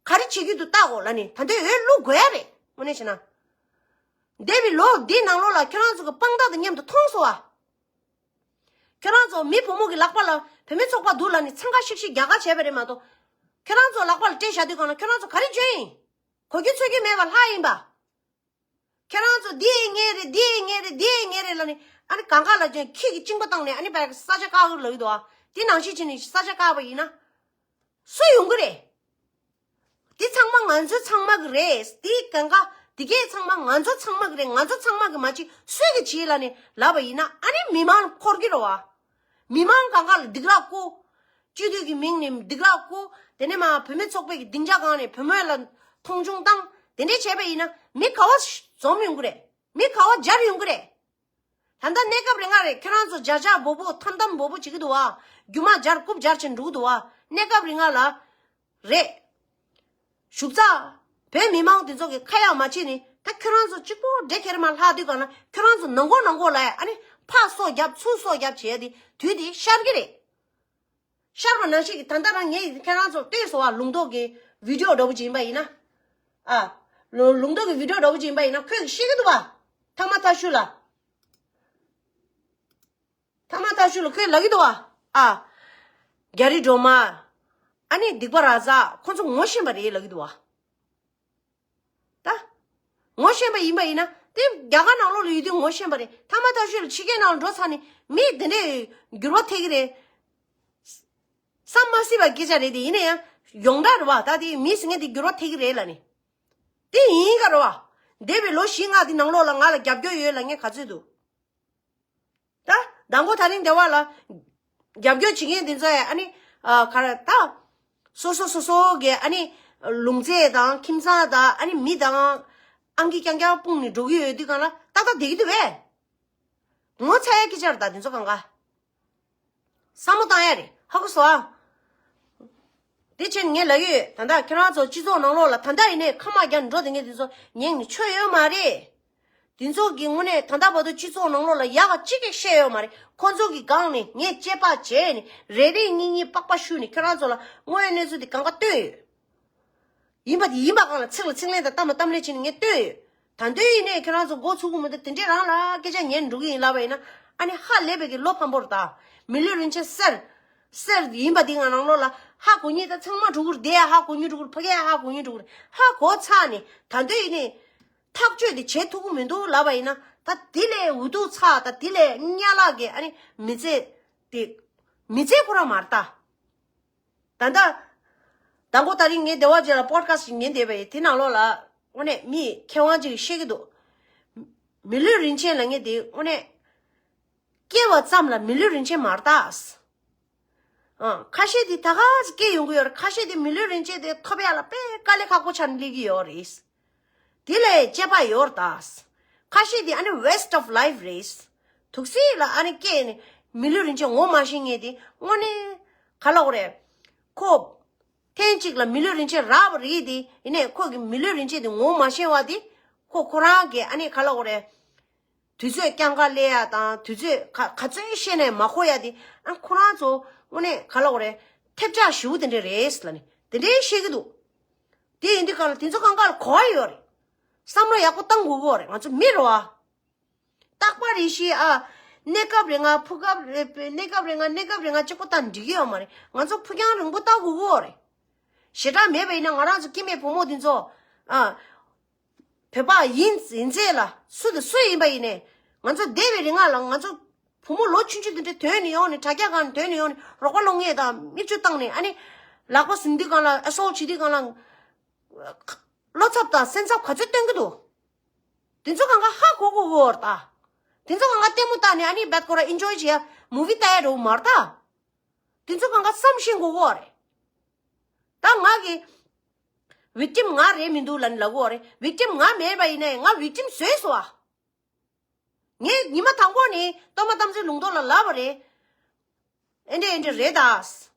ག་རེ་བྱེད་ཀྱི་འདུག་ལྟ་གོ་ལབ་ནས་ད་ལྟའི་འོས་བླུག་དགོས་ཡ་རེད། དངོས་གནས་བྱས་ན། འདས་པའི་ལོ་འདིའི་ནང་ལོགས་ལ་ཁྱོད་རང་ཚོ་གི་དཔང་རྟགས་དང་མཉམ་དུ་མཐོང་སོང་བ། ཁྱོད་རང་ཚོ་མི་བུ་མོ་གི་ལག་པ་ལ་བུད་མེད་ཚོགས་པ་འདུག་ལབ་ནས་འཚང་ཁ་ཤིག་ཤིག་རྒྱག་ག་བྱས་པ་རེད་མ་གཏོགས། ཁྱོད་རང་ཚོ་ལག་པ་ལ་སྤྲད་བཞག་དུས་སྒང་ལ་ཁྱོད་རང་ཚོ་ག་རེ་འཇོན་ཡིན། གོ་རྒྱུ་ཚོད་རྒྱུ་མེད་པ་ལྷག་ཡིན་པ། ཁྱེད་རང་ཚོ་འདི་ཡིན་ངེས་རེད། འདི་ཡིན་ངེས་རེད། འདི་ཡིན་ངེས་རེད་ལབ་ནས་ཨ་ནི་གང་ག་ལ་ཅན་ཁྱི་གི་གཅིན་པ་བཏང་ནས་ཨ་ནི་བས་ས་ཆ་བཀག་གི་ལབ་ཀྱི་འདུག་ཨ། འདི་ནང་བཞིན་བྱས་ནས་ས་ཆ་བཀག་པ་ཡིན་ན། སུ་ཡོང་གི་རེད། འདི་ཚང་མ་ང་ཚོའི་ཚང་མ་གི་རེད། འདི་གང་ག་ འདི་གས་ཚང་མ་ང་ཚོ་ཚང་མ་གི་རེད། ང་ཚོ་ཚང་མ་གི་མ་བྱེད་སུས་གི་བྱེད་ལ་ནི་ལབ་པ་ཡིན་ན། ཨ་ནི་མི་མང་འཁོར་གི་རེད་བ། མི་མང་གང་ག་ལ་སྡིག་ལག་བསྐུལ། སྤྱི་འཐུས་ཀྱི་མིང་ནས་སྡིག་ལག་བསྐུལ། དེ་ནས་མ་བུད་མེད་ཚོགས་པའི་གི་སྡིངས་ཆ་སྒང་ནས་བུ་མོ་ལ་མཐོང་ཆུང་བཏང་། དེ་འདྲས་བྱས་པ་ཡིན་ན་མི་ག་བ་འཛོམས་ཡོང་གི་རེད། མི་ག་བ་འབྱར་ཡོང་གི་རེད། ད་ལྟ་གནས་སྐབས་རིང་ལ་རེད། ཁྱེད་རང་ཚོ་འབྱར་འབྱར་འབོ་འབོ་ཐམ་ཐམ་འབོ་འབོ་བྱེད་ཀྱི་འདུག་བ། རྒྱུ་མ་འབྱར་རྐུབ་འབྱར་བྱས་འགྲོ་གི་འདུག་བ། གནས་སྐབས་རིང་ལ་རེད། བཞུགས་ཚགས། བོད་མི་མང་དེ་ཚོ་གི་ཁ་ཡག་མ་བྱེད་ནི། ད་ཁྱོད་རང་ཚོ་གཅིག་པོ་འདྲེ་ཁྱེར་མ་ལྷག་དུས་གང་ན་ཁྱོད་རང་ཚོ་ནང་སྒོ་ནང་སྒོ་ལ་ཨ་ནི་ཕར་སོ་རྒྱབ་ཚུར་སོ་རྒྱབ་བྱས་ཏེ་དུས་དེ་ཤར་གི་རེད། ཤར་བ་ནང་བཞིན་གྱི་ད་ལྟ་རང་ངས་ཁྱེད་རང་ཚོར་ལྟོས་སོ་བ། ལུང་རྟོགས་ཀྱི་བི་ཌིའོ་འདྲ་པོ་ཅིག་ཡིན་པ་ཡིན་ན། ཨ། ལུ་ལུང་རྟོགས་ཀྱི་བི་ཌིའོ་འདྲ་པོ་ཅིག་ཡིན་པ་ཡིན་ན་ཁོས་ཤེས་ཀྱི་འདུག་བ། ཐ་མ་ཐ་ཤུ་ལ། ཐ་མ་ཐ་ཤུ་ལ་ཁོས་ལབ་ཀྱི་འདུག་བ། ཨ། རྒྱ་རི་སྒྲོལ་མ། ཨ་ནི་སྡིག་པ་ར་ཛ་ཁོ་ཚོ་ངོ་ཤེས་པ་རེད་ལབ་ཀྱི་འདུག་བ། ད། ངོ་ཤེས་པ་ཡིན་པ་ཡིན་ན་དེ་རྒྱ་གར་ནང་ལོགས་ལ་ཡོད་དུས་ངོ་ཤེས་པ་རེད། ཐ་མ་ཐ་ཤུ་ལ་ཕྱི་རྒྱལ་ནང་ལ་འགྲོ་ཚར་ནས་མི་དེ་འདྲས་འགྱུར་བ་ཐེབས་ཀྱི་རེད། བསམ་མ་སྲིད་པ་སྐད་ཆ་རེད་དེ། ཡིན་ན་ཡང་ཡོངས་གྲགས་རེད་བ། ད་དེ་མི་ཟེར་མཁན་དེ་འགྱུར་བ་ཐེབས་ཀྱི་རེད་ལབ་ནི། དེ་ཡིན་ག་རེད་བ། འདས་པའི་ལོ་བཞི་ལྔ་དེ་ནང་ལོགས་ལ་ང་ལ་རྒྱབ་སྐྱོར་ཡོད་ལབ་མཁན་ག་ཚོད་འདུག་ད་མདང་དགོང་དེ་རིང་འདི་བ་ལ་རྒྱབ་སྐྱོར་བྱེད་མཁན་དེ་ཚོ་ཡ་ཨ་ནི། ཨ། ག་རེ་ད། སོ་སོ་སོ་སོ་གི་ཨ་ནི་ལུང་ཚན་དང་ཁྱིམ་ཚང་དང་ཨ་ནི་མི་དང་ཨང་ཀི་རྐྱང་རྐྱང་སྤུངས་ནས་འགྲོ་གི་ཡོད་དུས་གང་ལ་ཏག་ཏག་བསྡད་ཀྱི་འདུག་པས། ངོ་ཚ་ཡ་སྐད་ཆ་རེད། ད་དེ་ཚོ་གང་ག་བསམ་བློ་བཏང་ཡ་རེད། ཧ་གོ་སོང་ཨ། དེ་བྱས་ནས་ངས་ལབ་ཀྱི་ཡོད། ད་ལྟ་ཁྱེད་རང་ཚོ་སྤྱི་ཚོགས་ནང་ལོགས་ལ་ད་ལྟ་ཡིན་ནའི་ཁ་མ་རྒྱག་འགྲོ་དེ་ངས་དེ་ཚོ་ཉན་ནས་ཆོ་ཡོད་མ་རེད། དེ་ཚོ་གི་དངོས་གནས་ད་ལྟ་བར་དུ་སྤྱི་ཚོགས་ནང་ལོགས་ལ་ཡག་ག་གཅིག་ཀྱང་བཤད་ཡོད་མ་རེད། ཁོ་ཚོ་གི་སྒང་ནས་ངས་དཔྱད་པ་བྱས་ནས་རེ་རེ་གཉིས་གཉིས་པགས་པ་བཤུས་ནས་ཁྱེད་རང་ཚོ་ལ་དངོས་ཡོད་གནས་ཚུལ་དེ་གང་ག་སྟོན་ཡོད། ཡིན་པ་དེ་ཡིན་པ་སྒང་ལ་ཚིག་ལ་ཚིག་ལན་དང་གཏམ་ལ་གཏམ་ལན་བྱས་ནས་ངས་སྟོན་ཡོད། ད་དུང་ཡིན་ནའི་ཁྱེད་རང་ཚོ་མགོ་ཚོས་ཀྱི་མི་འདུག་དེ་འདྲས་རང་ལ་སྐད་ཆ་ཉན་འགྲོ་གི་ཡིན་ལབ་པ་ཡིན་ན། ཨ་ནི་ཧ་ལས་པའི་གི་བློ་ཕམ་པོ་རེད་ད། མི་ལུས་རིན་ཆེན་གསེར། གསེར་ཡིན་པ་འདི་ང་ནང་ལོགས་ལ་ཧ་གོ་མཁན་ད་ཚང་མ་འགྲོ་གི་རེད། དེ་ཡ་ཧ་གོ་མཁན་འགྲོ་གི་རེད། ཕ་གི་ཡ་ཧ་གོ་མཁན་འགྲོ་གི་རེད། ཧ་གོ་ཚར་ནས་ད་དུང་ཡིན་ནའི་ཐག་གཅོད་དེ་བྱེད་ཐུབ་ཀྱི་མི་འདུག་ལབ་པ་ཡིན་ན། ད་དེ་ལས་འུ་ཐུག་ཚ། ད་དེ་ལས་གཉའ་ལག་གི་ཨ་ནི་མི་ཚེ་དེ་མི་ཚེ་ཁོ་རང་མ་རེད་ད། ད་ལྟ། དང་པོ་དེ་རིང་ངས་སྡེ་བ་རྗེ་ལ་པོ་ཌི་ཁ་སི་ཞིག་ཉན་བསྡད་པ་ཡིན། དེ་ནང་ལོགས་ལ་དངོས་གནས་མི་མཁས་དབང་ཅིག་གིས་བཤད་ཀྱི་འདུག་མི་ལུས་རིན་ཆེན་ལབ་མཁན་དེ་དངོས་གནས་སྐྱེས་པ་ཙམ་ལ་མི་ལུས་རིན་ཆེན་མ་རེད་ད། ཨ། ཁ་ཤས་དེ་ད་ག་ཅིག་སྐྱེས་ཡོང་གི་ཡོད་རེད། ཁ་ཤས་དེ་མི་ལུས་རིན་ཆེན་དེ་ཐོབ་ཡ་ལ་དཔེ་དཀའ་ལས་ཁག་པོ་ཆགས་ནས་སླེབས་ཀྱི་ཡོད་རེད། དེ་ལས་སྤྱད་པ་ཡོད་རེད་ད། ཁ་ཤས་དེ་ཨ་ནི་waste of life རེད། དུག་སེལ་ལ་ཨ་ནི་སྐྱེས་ནས་མི་ལུས་རིན་ཆེན་ངོ་མ་ཤེས་མཁན་དེ་དངོས་གནས་ག་ལབ་དགོས་རེད། ཁོ་ཐེངས་གཅིག་ལ་མི་ལུས་རིན་ཆེན་རག་པ་རེད་དེ། ཡིན་ནའི་ཁོ་གི་མི་ལུས་རིན་ཆེན་དེ་ངོ་མ་ཤེས་པ་དེ། ཁོ་ཁོ་རང་གི་ཨ་ནི་ག་ལབ་དགོས་རེད། དུས་ཚོད་རྐྱང་ཀ་སླེབས་ཡ་དང་དུས་ཚོད་ག་ག་ཚོད་བཤད་ནའི་མ་གོ་ཡ་དེ། ཨ། ཁོ་རང་ཚོ་དངོས་གནས་ག་ལབ་དགོས་རེད། ཐེབས་ཆག་ཞེ་པོ་དེ་འདྲ་རེད་ལབ་ནས་དེ་འདྲའི་བཤད་ཀྱི་འདུག་དེ་ཡིན་དུས་གང་ལ་དེ་ཚོ་གང་ག་ལ་གོ་བ་ཡོད་རེད། བསམ་བློ་ཡག་པོ་བཏང་དགོས་ཀྱི་ཡོད་རེད། ང་ཚོ་མི་རེད་བ། རྟག་པར་རེ་བཞིན་ཨ། གནས་སྐབས་རེ་ང་ཕུགས་སྐབས་རེ། གནས་སྐབས་རེ་ང་གནས་སྐབས་རེ་ང་གཅིག་པོ་བལྟས་ན་འགྲིག་གི་ཡོད་མ་རེད། ང་ཚོ་ཕུགས་རྒྱང་རིང་པོ་བལྟ་དགོས་ཀྱི་ཡོད་རེད། ཞེ་དྲག་མེད་པ་ཡིན་ན་ང་རང་ཚོ་སྐྱེ་དམན་བུ་མོ་འདི་ཚོ། ཨ། བོད་པ་ཡིན་ཡིན་ཚད་ལ་སུ་དང་སུ་ཡིན་པ་ཡིན་ནའི། ང་ཚོ་འདས་པའི་རིང་ལ་ང་ཚོ་བུ་མོ་ལོ་ཆུང་ཆུང་དེ་འདྲ་ཐོན་ནས་ཡོང་ནས། དྲ་རྒྱ་སྒང་ནས་ཐོན་ནས་ཡོང་ནས་རོགས་པ་སློང་ཡས་དང་མིག་ཆུ་བཏང་ནས། ཨ་ནི་ལག་པ་ཟིན་དུས་སྒང་ལ། ཨ་སོལ་བྱེད་དུས་སྒང་ལ་བློ་འཚབ་དང་སེམས་འཚབ་ག་ཚོད་སྟོན་གྱི་འདུག་དེ་ཚོ་གང་ག་ཧ་གོ་གོ་གོ་བར་ད། དེ་ཚོ་གང་ག་ལྟད་མོ་བལྟས་ནས་ཨ་ནི་བད་ཁོ་ར་ཨིན་ཇོའི་བྱེད་ཡ་མུ་བི་ལྟ་ཡ་འདྲ་བོ་མ་རེད་ད། དེ་ཚོ་གང་ག་བསམ་ཤེས་དགོས་ཀྱི་ཡོད་རེད། ད་ང་གི་ཝིག་ཊིམ་ང་རེད་མི་འདུག་ལབ་ནས་ལབ་ཀྱི་ཡོད་རེད། ཝིག་ཊིམ་ང་མེད་པ་ཡིན་ནའི་ང་ཝིག་ཊིམ་བཟོས་སོང་ཨ། ངས་ཉི་མ་དང་པོ་ནས་སྟོན་པ་དམ་ཚིག་ལུང་རྟོགས་ལ་ལབ་པ་རེད། ཨེ་འདྲ་ཨེ་འདྲ་རེད་ད།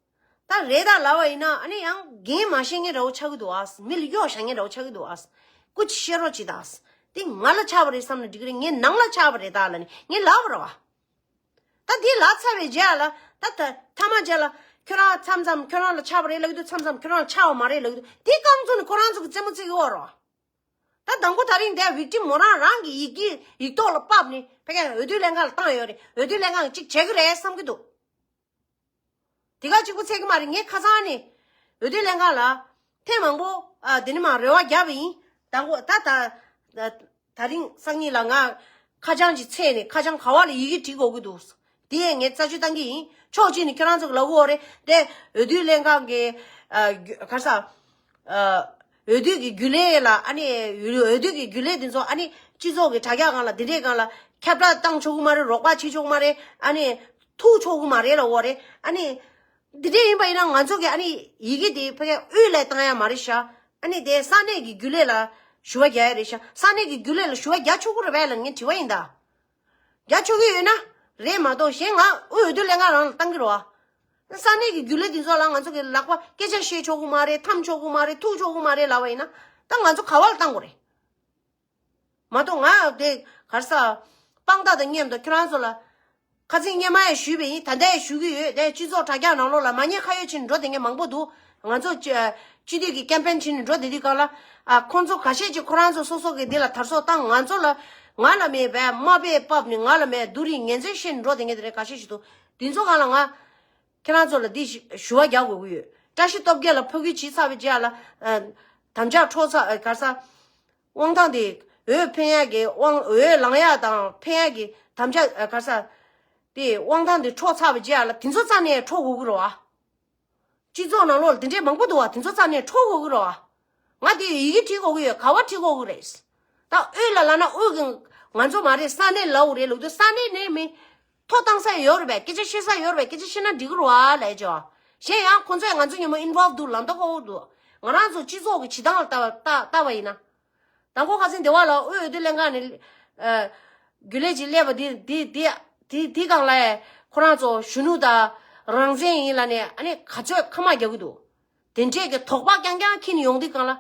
ད་རེད་ད་ལབ་པ་ཡིན་ན་ཨ་ནི་ཡང་འགན་མ་བཞེས་མཁན་འདྲ་བོ་ཆགས་ཀྱི་འདུག་ཨ། མི་ལ་གཡོག་བཞག་མཁན་འདྲ་བོ་ཆགས་ཀྱི་འདུག་ཨ། སྐུ་མཁྱེན་བཤད་རོགས་གྱིས་ད། དེ་ང་ལ་ཆགས་པ་རེད་བསམ་ན་འགྲིག་གི་རེད། ངའི་ནང་ལ་ཆགས་པ་རེད་ད་ལབ་ནས་ངས་ལབ་པ་རེད་བ། ད་འདི་ལབ་ཚར་བའི་རྗེས་ལ། ད་ད་ཐ་མ་རྗེས་ལ་ཁྱོད་རང་མཚམས་མཚམས་ཁྱོད་རང་ལ་ཆགས་པ་རེད་ལབ་ཀྱི་འདུག་མཚམས་མཚམས་ཁྱོད་རང་ལ་ཆགས་པ་མ་རེད་ལབ་ཀྱི་འདུག་དེ་རྐང་བཙུགས་ནས་ཁོ་རང་ཚོ་གི་རྩེད་མོ་རྩེ་གི་ཡོད་རེད་བ། ད་དང་པོ་དེ་རིང་འདིར་ཝིག་ཊིམ་མོ་རང་རང་གི་ཡི་གེ་ཡིག་ཐོག་ལ་ཕབ་ནས་ཕ་གིར་འོས་བསྡུ་ལྷན་ཁང་ལ་བཏང་ཡོད་རེད། འོས་བསྡུ་ལྷན་ཁང་གིས་གཅིག་བྱེད་ཀྱི་རེད་བསམ་གྱི་འདུག་དེ་ག་གཅིག་པུ་ཚད་ཀྱི་མ་རེད། ངས་ཁ་སང་ནས་འོས་བསྡུ་ལྷན་ཁང་ལ་ཐེངས་མང་པོ། ཨ། དེ་ནས་མར་རེ་བ་བརྒྱབ་པ་ཡིན། དང་པོ་ད་ད་ད་དེ་རིང་སང་ཉིན་ལ་ང་ཁ་བྱང་ཅིག་བཙལ་ནས་ཁ་བྱང་ག་བ་ལ་ཡི་གེ་བྲིས་དགོས་ཀྱི་འདུག་དེ་ཡས་ངས་རྩད་གཅོད་བཏང་གི་ཡིན། ཕྱོགས་གཅིག་ནས་ཁྱོད་རང་ཚོ་གི་ལབ་ཀྱི་ཡོད་རེད་དེ། འོས་བསྡུ་ལྷན་ཁང་གི། ཨ། ག་རེ་ཟ། ཨ། འོས་བསྡུ་གི་རྒྱུན་ལས་ལ་ཨ་ནི་འོས་བསྡུ་གི་རྒྱུན་ལས་དེ་ཚོ་ཨ་ནི་སྤྱི་ཚོགས་ཀྱི་དྲ་རྒྱ་སྒང་ལ་དེ་འདྲའི་སྒང་ལ་ཁྱབ་བསྒྲགས་བཏང་ཆོག་གི་མ་རེད། རོགས་པ་བྱེད་ཆོག་གི་མ་རེད། ཨ་ནི་ཐུག་ཆོག་གི་མ་རེད་ལབ་པ་རེད། ཨ་ནི་དེ་འདྲ་ཡིན་པ་ཡིན་ན་ང་ཚོ་གི་ཨ་ནི་ཡི་གེ་དེ་ཕ་གིའི་དབུས་ལ་བཏང་ཡ་མ་རེད་ཤག་ཨ་ནི་དེ་ས་གནས་ཀྱི་རྒྱུན་ལས་ལ་ཞུ་བ་རྒྱག་ཡ་རེད་ཤག་ས་གནས་ཀྱི་རྒྱུན་ལས་ལ་ཞུ་བ་རྒྱག་ཆོག་གི་རེད་པས་ལབ་ངས་དྲི་བ་ཡིན་ད། རྒྱག་ཆོག་གི་ཡོད་ན་རེད་མ་གཏོགས་གཞན་ང་དབུས་འོས་བསྡུ་ལྷན་ཁང་རང་ལ་བཏང་གི་རེད་པ། ས་གནས་ཀྱི་རྒྱུན་ལས་དེ་ཚོ་ལ་ང་ཚོ་གི་ལག་པ་སྐད་ཆ་བཤད་ཆོག་གི་མ་རེད། འཐམ་ཆོག་གི་མ་རེད། ཐུག་ཆོག་གི་མ་རེད་ལབ་པ་ཡིན་ན་ད་ང་ཚོ་ག་པ་ལ་བཏང་དགོས་རེད། མ་གཏོགས་ང་དེ་ག་རེ་ཟ། དཔང་རྟགས་དང་མཉམ་དུ་ཁྱོད་རང་ཚོ་ལ་ཁ་སང་སྔོན་མ་ཡང་ཞུས་པ་ཡིན། ད་ལྟ་ཡང་ཞུ་གི་ཡོད། དེ་སྤྱི་ཚོགས་དྲ་རྒྱ་ནང་ལོགས་ལ་མ་ཉེས་ཁ་གཡོགས་བྱས་ནས་འགྲོ་བསྡད་མཁན་མང་པོ་འདུག་ང་ཚོ་སྤྱི་སྤྱི་འཐུས་ཀྱི་ཀེམ་པེན་བྱས་ནས་འགྲོ་བསྡད་དུས་སྒང་ལ་ཨ་ཁོང་ཚོ་ཁ་ཤས་ཀྱིས་ཁོ་རང་ཚོ་སོ་སོ་གི་འདི་ལ་དར་སྲོལ་བཏང་། ང་ཚོ་ལ་ང་ལ་མེད་པའི་དམའ་འབེབས་བབས་ནས་ང་ལ་མེད་བསྡུར་རིགས་ངན་ཚོད་བཤད་ནས་འགྲོ་བསྡད་མཁན་དེ་འདྲ་ཁ་ཤས་ཤིག་འདུག་དེ་ཚོ་སྒང་ལ་ང་ཁྱེད་རང་ཚོ་ལ་འདི་ཞུ་བ་རྒྱག་དགོས་ཀྱི་ཡོད། བཀྲ་ཤིས་སྟོབས་རྒྱལ་ལ་ཕ་གི་བྱས་ཚར་བའི་རྗེས་ལ་ཨ་དམ་བཅའ་འཕྲོག་ཚར། ཨ་ག་རེ་ཟ། དབང་ཐང་དེ་འོས་འཕེན་ཡག་གི་དབང་འོས་ལེན་ཡག་དང་འཕེན་ཡག་གི་དམ་བཅའ་ཨ་ག་རེ་ཟ། དེ་དབང་ཐང་དེ་འཕྲོག་ཚར་བའི་རྗེས་ལ་དེ་ཚོ་རྩ་ནས་འཕྲོག་དགོས་ཀྱི་རེད་པ། སྤྱི་ཚོགས་ནང་ལོགས་ལ་དེ་འདྲའི་མང་པོ་འདུག་པ། དེ་ཚོ་རྩ་ནས་འཕྲོག་དགོས་ཀྱི་རེད་པ། ང་དེ་ཡི་གེ་བྲིས་དགོས་ཀྱི་ཡོད། ག་པར་བྲིས་དགོས་ཀྱི་རེད། ད་དབུས་ལ་ལབ་ན་དབུས་ཀྱི་ང་ཚོ་མ་རེད། ས་གནས་ལབ་དགོས་རེད་ལབ་དུས་ས་གནས་ནས་མི་ཐོ་བཏང་ས་ཡོད་རེད་པས། སྐད་ཆ་བཤད་ས་ཡོད་རེད་པས། སྐད་ཆ་བཤད་ན་འགྲིག་གི་རེད་པ་ལབ་བྱས། གཞན་ཡང་ཁོང་ཚོས་ང་ཚོ་མཉམ་པོ་ཨིན་ཝོལབ་འདུག་ལབ་མདོག་ཁ་པོ་འདུག་ང་རང་ཚོ་སྤྱི་ཚོགས་ཀྱི་བྱེད་སྟངས་ལ་ལྟ་བ་ལྟ་བ་ཡིན་ན། དང་པོ་ཁ་སང་སྡེ་བ་ལ་དབུས་འོས་བསྡུ་ལྷན་ཁང་ནས་ཨ་རྒྱུན་ལས་ཅིག་སླེབས་པ་དེ་དེ་དེ་དེ་དེ་སྒང་ལ་ཁོ་རང་ཚོ་གཞོན་ནུ་དང་རང་བཙན་ཡིན་ལབ་ནས་ཨ་ནི་ག་ཚོད་ཁ་མ་རྒྱག་གི་འདུག་དེ་འདྲས་ཀྱི་དོགས་པ་རྐྱང་རྐྱང་འཁྱེར་ནས་ཡོང་དུས་སྒང་ལ།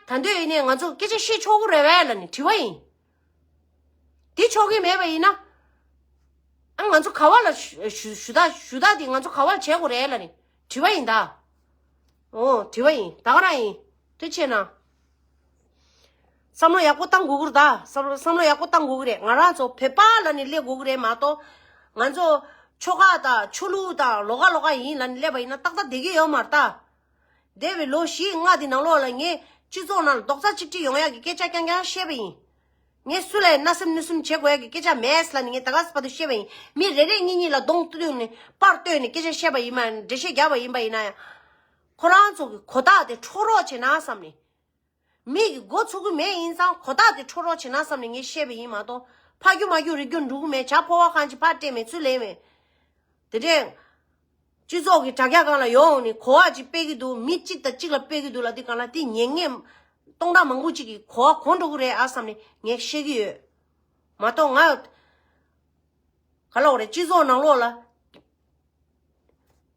ད་འདོད་ཡིན་ནས་ང་ཚོ་སྐད་ཆ་བཤད་ཆོག་གི་རེད་པས་ལབ་ནས་དྲི་བ་ཡིན། དེ་ཆོག་གི་མེད་པ་ཡིན་ན། ཨ་ང་ཚོ་ག་པ་ལ་ཞུ་ཞུ་ཞུ་དག་ཞུ་དག་དེ་ང་ཚོ་ག་པ་ལ་བྱེད་དགོས་རེད་ལབ་ནས་དྲི་བ་ཡིན་ད། ཨོ་དྲི་བ་ཡིན། ད་ག་རང་ཡིན། ཐུགས་རྗེ་ཆེ་གནང་། བསམ་བློ་ཡག་པོ་བཏང་དགོས་ཀྱི་རེད་ད། བསམ་བློ་བསམ་བློ་ཡག་པོ་བཏང་དགོས་ཀྱི་རེད། ང་རང་ཚོ་བོད་པ་ལབ་ནས་སླེབས་དགོས་ཀྱི་རེད་མ་གཏོགས། ང་ཚོ་ཆོལ་ཁ་དང་ཆོས་ལུགས་དང་ལོགས་ཀ་ལོགས་ཀ་ཡིན་ལབ་ནས་སླེབས་པ་ཡིན་ན་ཏག་ཏག་བསྡད་ཀྱི་ཡོད་མ་རེད་ད། འདས་པའི་ལོ་བཞི་ལྔ་དེ་ནང་ལོགས་ལ་ངས་སྤྱི་ཚོགས་ནང་ལ་རྡོག་རྩ་གཅིག་སྒྲིལ་ཡོང་ཡག་གི་སྐད་ཆ་རྐྱང་རྐྱང་བཤད་པ་ཡིན། ངས་སུ་ལ་ཡང་བརྣབ་སེམས་གནོད་སེམས་བྱེད་དགོས་ཡག་གི་སྐད་ཆ་མེད་ལབ་ནས་ངས་ད་ག་སེ་བར་དུ་བཤད་པ་ཡིན། མི་རེ་རེ་གཉིས་གཉིས་ལ་གདོང་བསྟོད་ནས་པར་བསྟོད་ནས་སྐད་ཆ་བཤད་པ་ཡིན་མ་འགྲེལ་བཤད་རྒྱབ་པ་ཡིན་པ་ཡིན་ན་ཡང་། ཁོ་རང་ཚོ་གི་གོ་རྟགས་དེ་འཕྲོག་རོགས་བྱེད་ན་བསམ་ནས། མི་གི་མགོ་ཚུགས་ཀྱི་མེད་ཡིན་ཙང་གོ་རྟགས་དེ་འཕྲོག་རོགས་བྱེད་ན་བསམ་ནས་ངས་བཤད་པ་ཡིན་མ་གཏོགས་ཕ་རྒྱུ་མ་རྒྱུ་རིག་རྒྱུ་འགྲོ་གི་མེད། བྱ་ཕོ་བ་གང་ཅི་ཕར་སྤྲད་མེད་ཚུར་ལེན་མེད། དེ་འདྲས། སྤྱི་ཚོགས་ཀྱི་དྲ་རྒྱ་སྒང་ལ་ཡོང་ནས་གོ་བ་ཅིག་སྤེལ་གྱི་འདུག་མི་གཅིག་དང་གཅིག་ལ་སྤེལ་གྱི་འདུག་ལབ་དུས་སྒང་ལ་དེ་ཉན་མཁན་སྟོང་ཕྲག་མང་པོ་ཅིག་གིས་གོ་བ་གོ་འགྲོ་གི་རེད་ཨ་བསམ་ནས་ངས་བཤད་ཀྱི་ཡོད། མ་གཏོགས་ང་ག་ལབ་དགོས་རེད། སྤྱི་ཚོགས་ནང་ལོགས་ལ་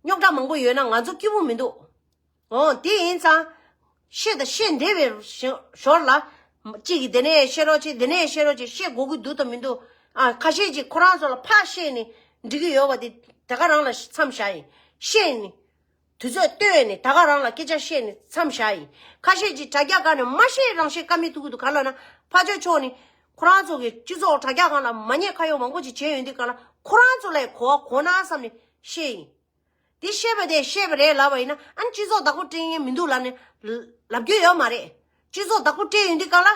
རྙོག་དྲ་མང་པོ་ཡོད་ན་ང་ཚོ་སྐྱིད་པོ་མི་འདུག་འོ་དེ་ཡིན་ཙང་། བཤད་དང་བཤད་འདེབས་པའི་ཞོར་ལ། གཅིག་གིས་དེ་ནས་བཤད་རོགས་བྱེད། དེ་ནས་བཤད་རོགས་བྱེད། བཤད་དགོས་ཀྱི་འདུག་དང་མི་འདུག་ཨ་ཁ་ཤས་ཀྱིས་ཁོ་རང་ཚོ་ལ་ཕར་བཤད་ནས་འགྲིག་གི་ཡོད་པ་དེ་དེ་ག་རང་ལ་མཚམས་བཞག་ཡིན། བཤད་ནས། དུས་ཚོད་བཏོན་ནས་ད་ག་རང་ལ་སྐད་ཆ་བཤད་ནས་མཚམས་བཞག་ཡིན། ཁ་ཤས་ཀྱིས་དྲ་རྒྱ་སྒང་ནས་མ་བཤད་རང་བཤད་ཀ་མེད་ཐུག་གི་འདུག་ག་ལབ་ན་ཕར་ཕྱོགས་ཕྱོགས་ནས་ཁོ་རང་ཚོ་གི་སྤྱི་ཚོགས་དྲ་རྒྱ་སྒང་ལ་མ་ཉེས་ཁ་གཡོགས་མང་པོ་ཅིག་བྱས་ཡོང་དུས་སྒང་ལ་ཁོ་རང་ཚོ་ལ་གོ་བ་གོ་ན་བསམ་ནས་བཤད་ཡིན། འདི་བཤད་པ་དེ་བཤད་པ་རེད་ལབ་པ་ཡིན་ན་ཨ་ནི་སྤྱི་ཚོགས་བདག་པོ་སྤྲད་མཁན་མི་འདུག་ལབ་ནས་ལབ་རྒྱུ་ཡོད་མ་རེད། སྤྱི་ཚོགས་བདག་པོ་སྤྲད་ཡོང་དུས་སྒང་ལ།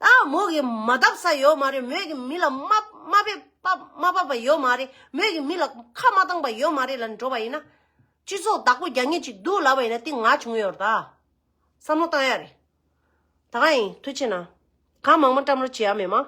ཨ་མོ་གིས་མ་བརྡབས་ས་ཡོད་མ་རེད། མོས་གིས་མི་ལ་མ་མ་དཔེ་མ་མ་བབས་པ་ཡོད་མ་རེད། མོས་གིས་མི་ལ་ཁ་མ་བཏང་པ་ཡོད་མ་རེད་ལབ་ནས་འགྲོ་བ་ཡིན་ན། སྤྱི་ཚོགས་བདག་པོ་རྒྱག་མཁན་ཅིག་འདུག་ལབ་པ་ཡིན་ན་དེ་ང་བྱུང་ཡོད་རེད་ད། བསམ་བློ་བཏང་ཡ་རེད། ད་ག་ཡིན། ཐུགས་རྗེ་གནང་། གང་མང་མང་བཀྲམ་རོགས་བྱེད་ཡ་མེད་མ།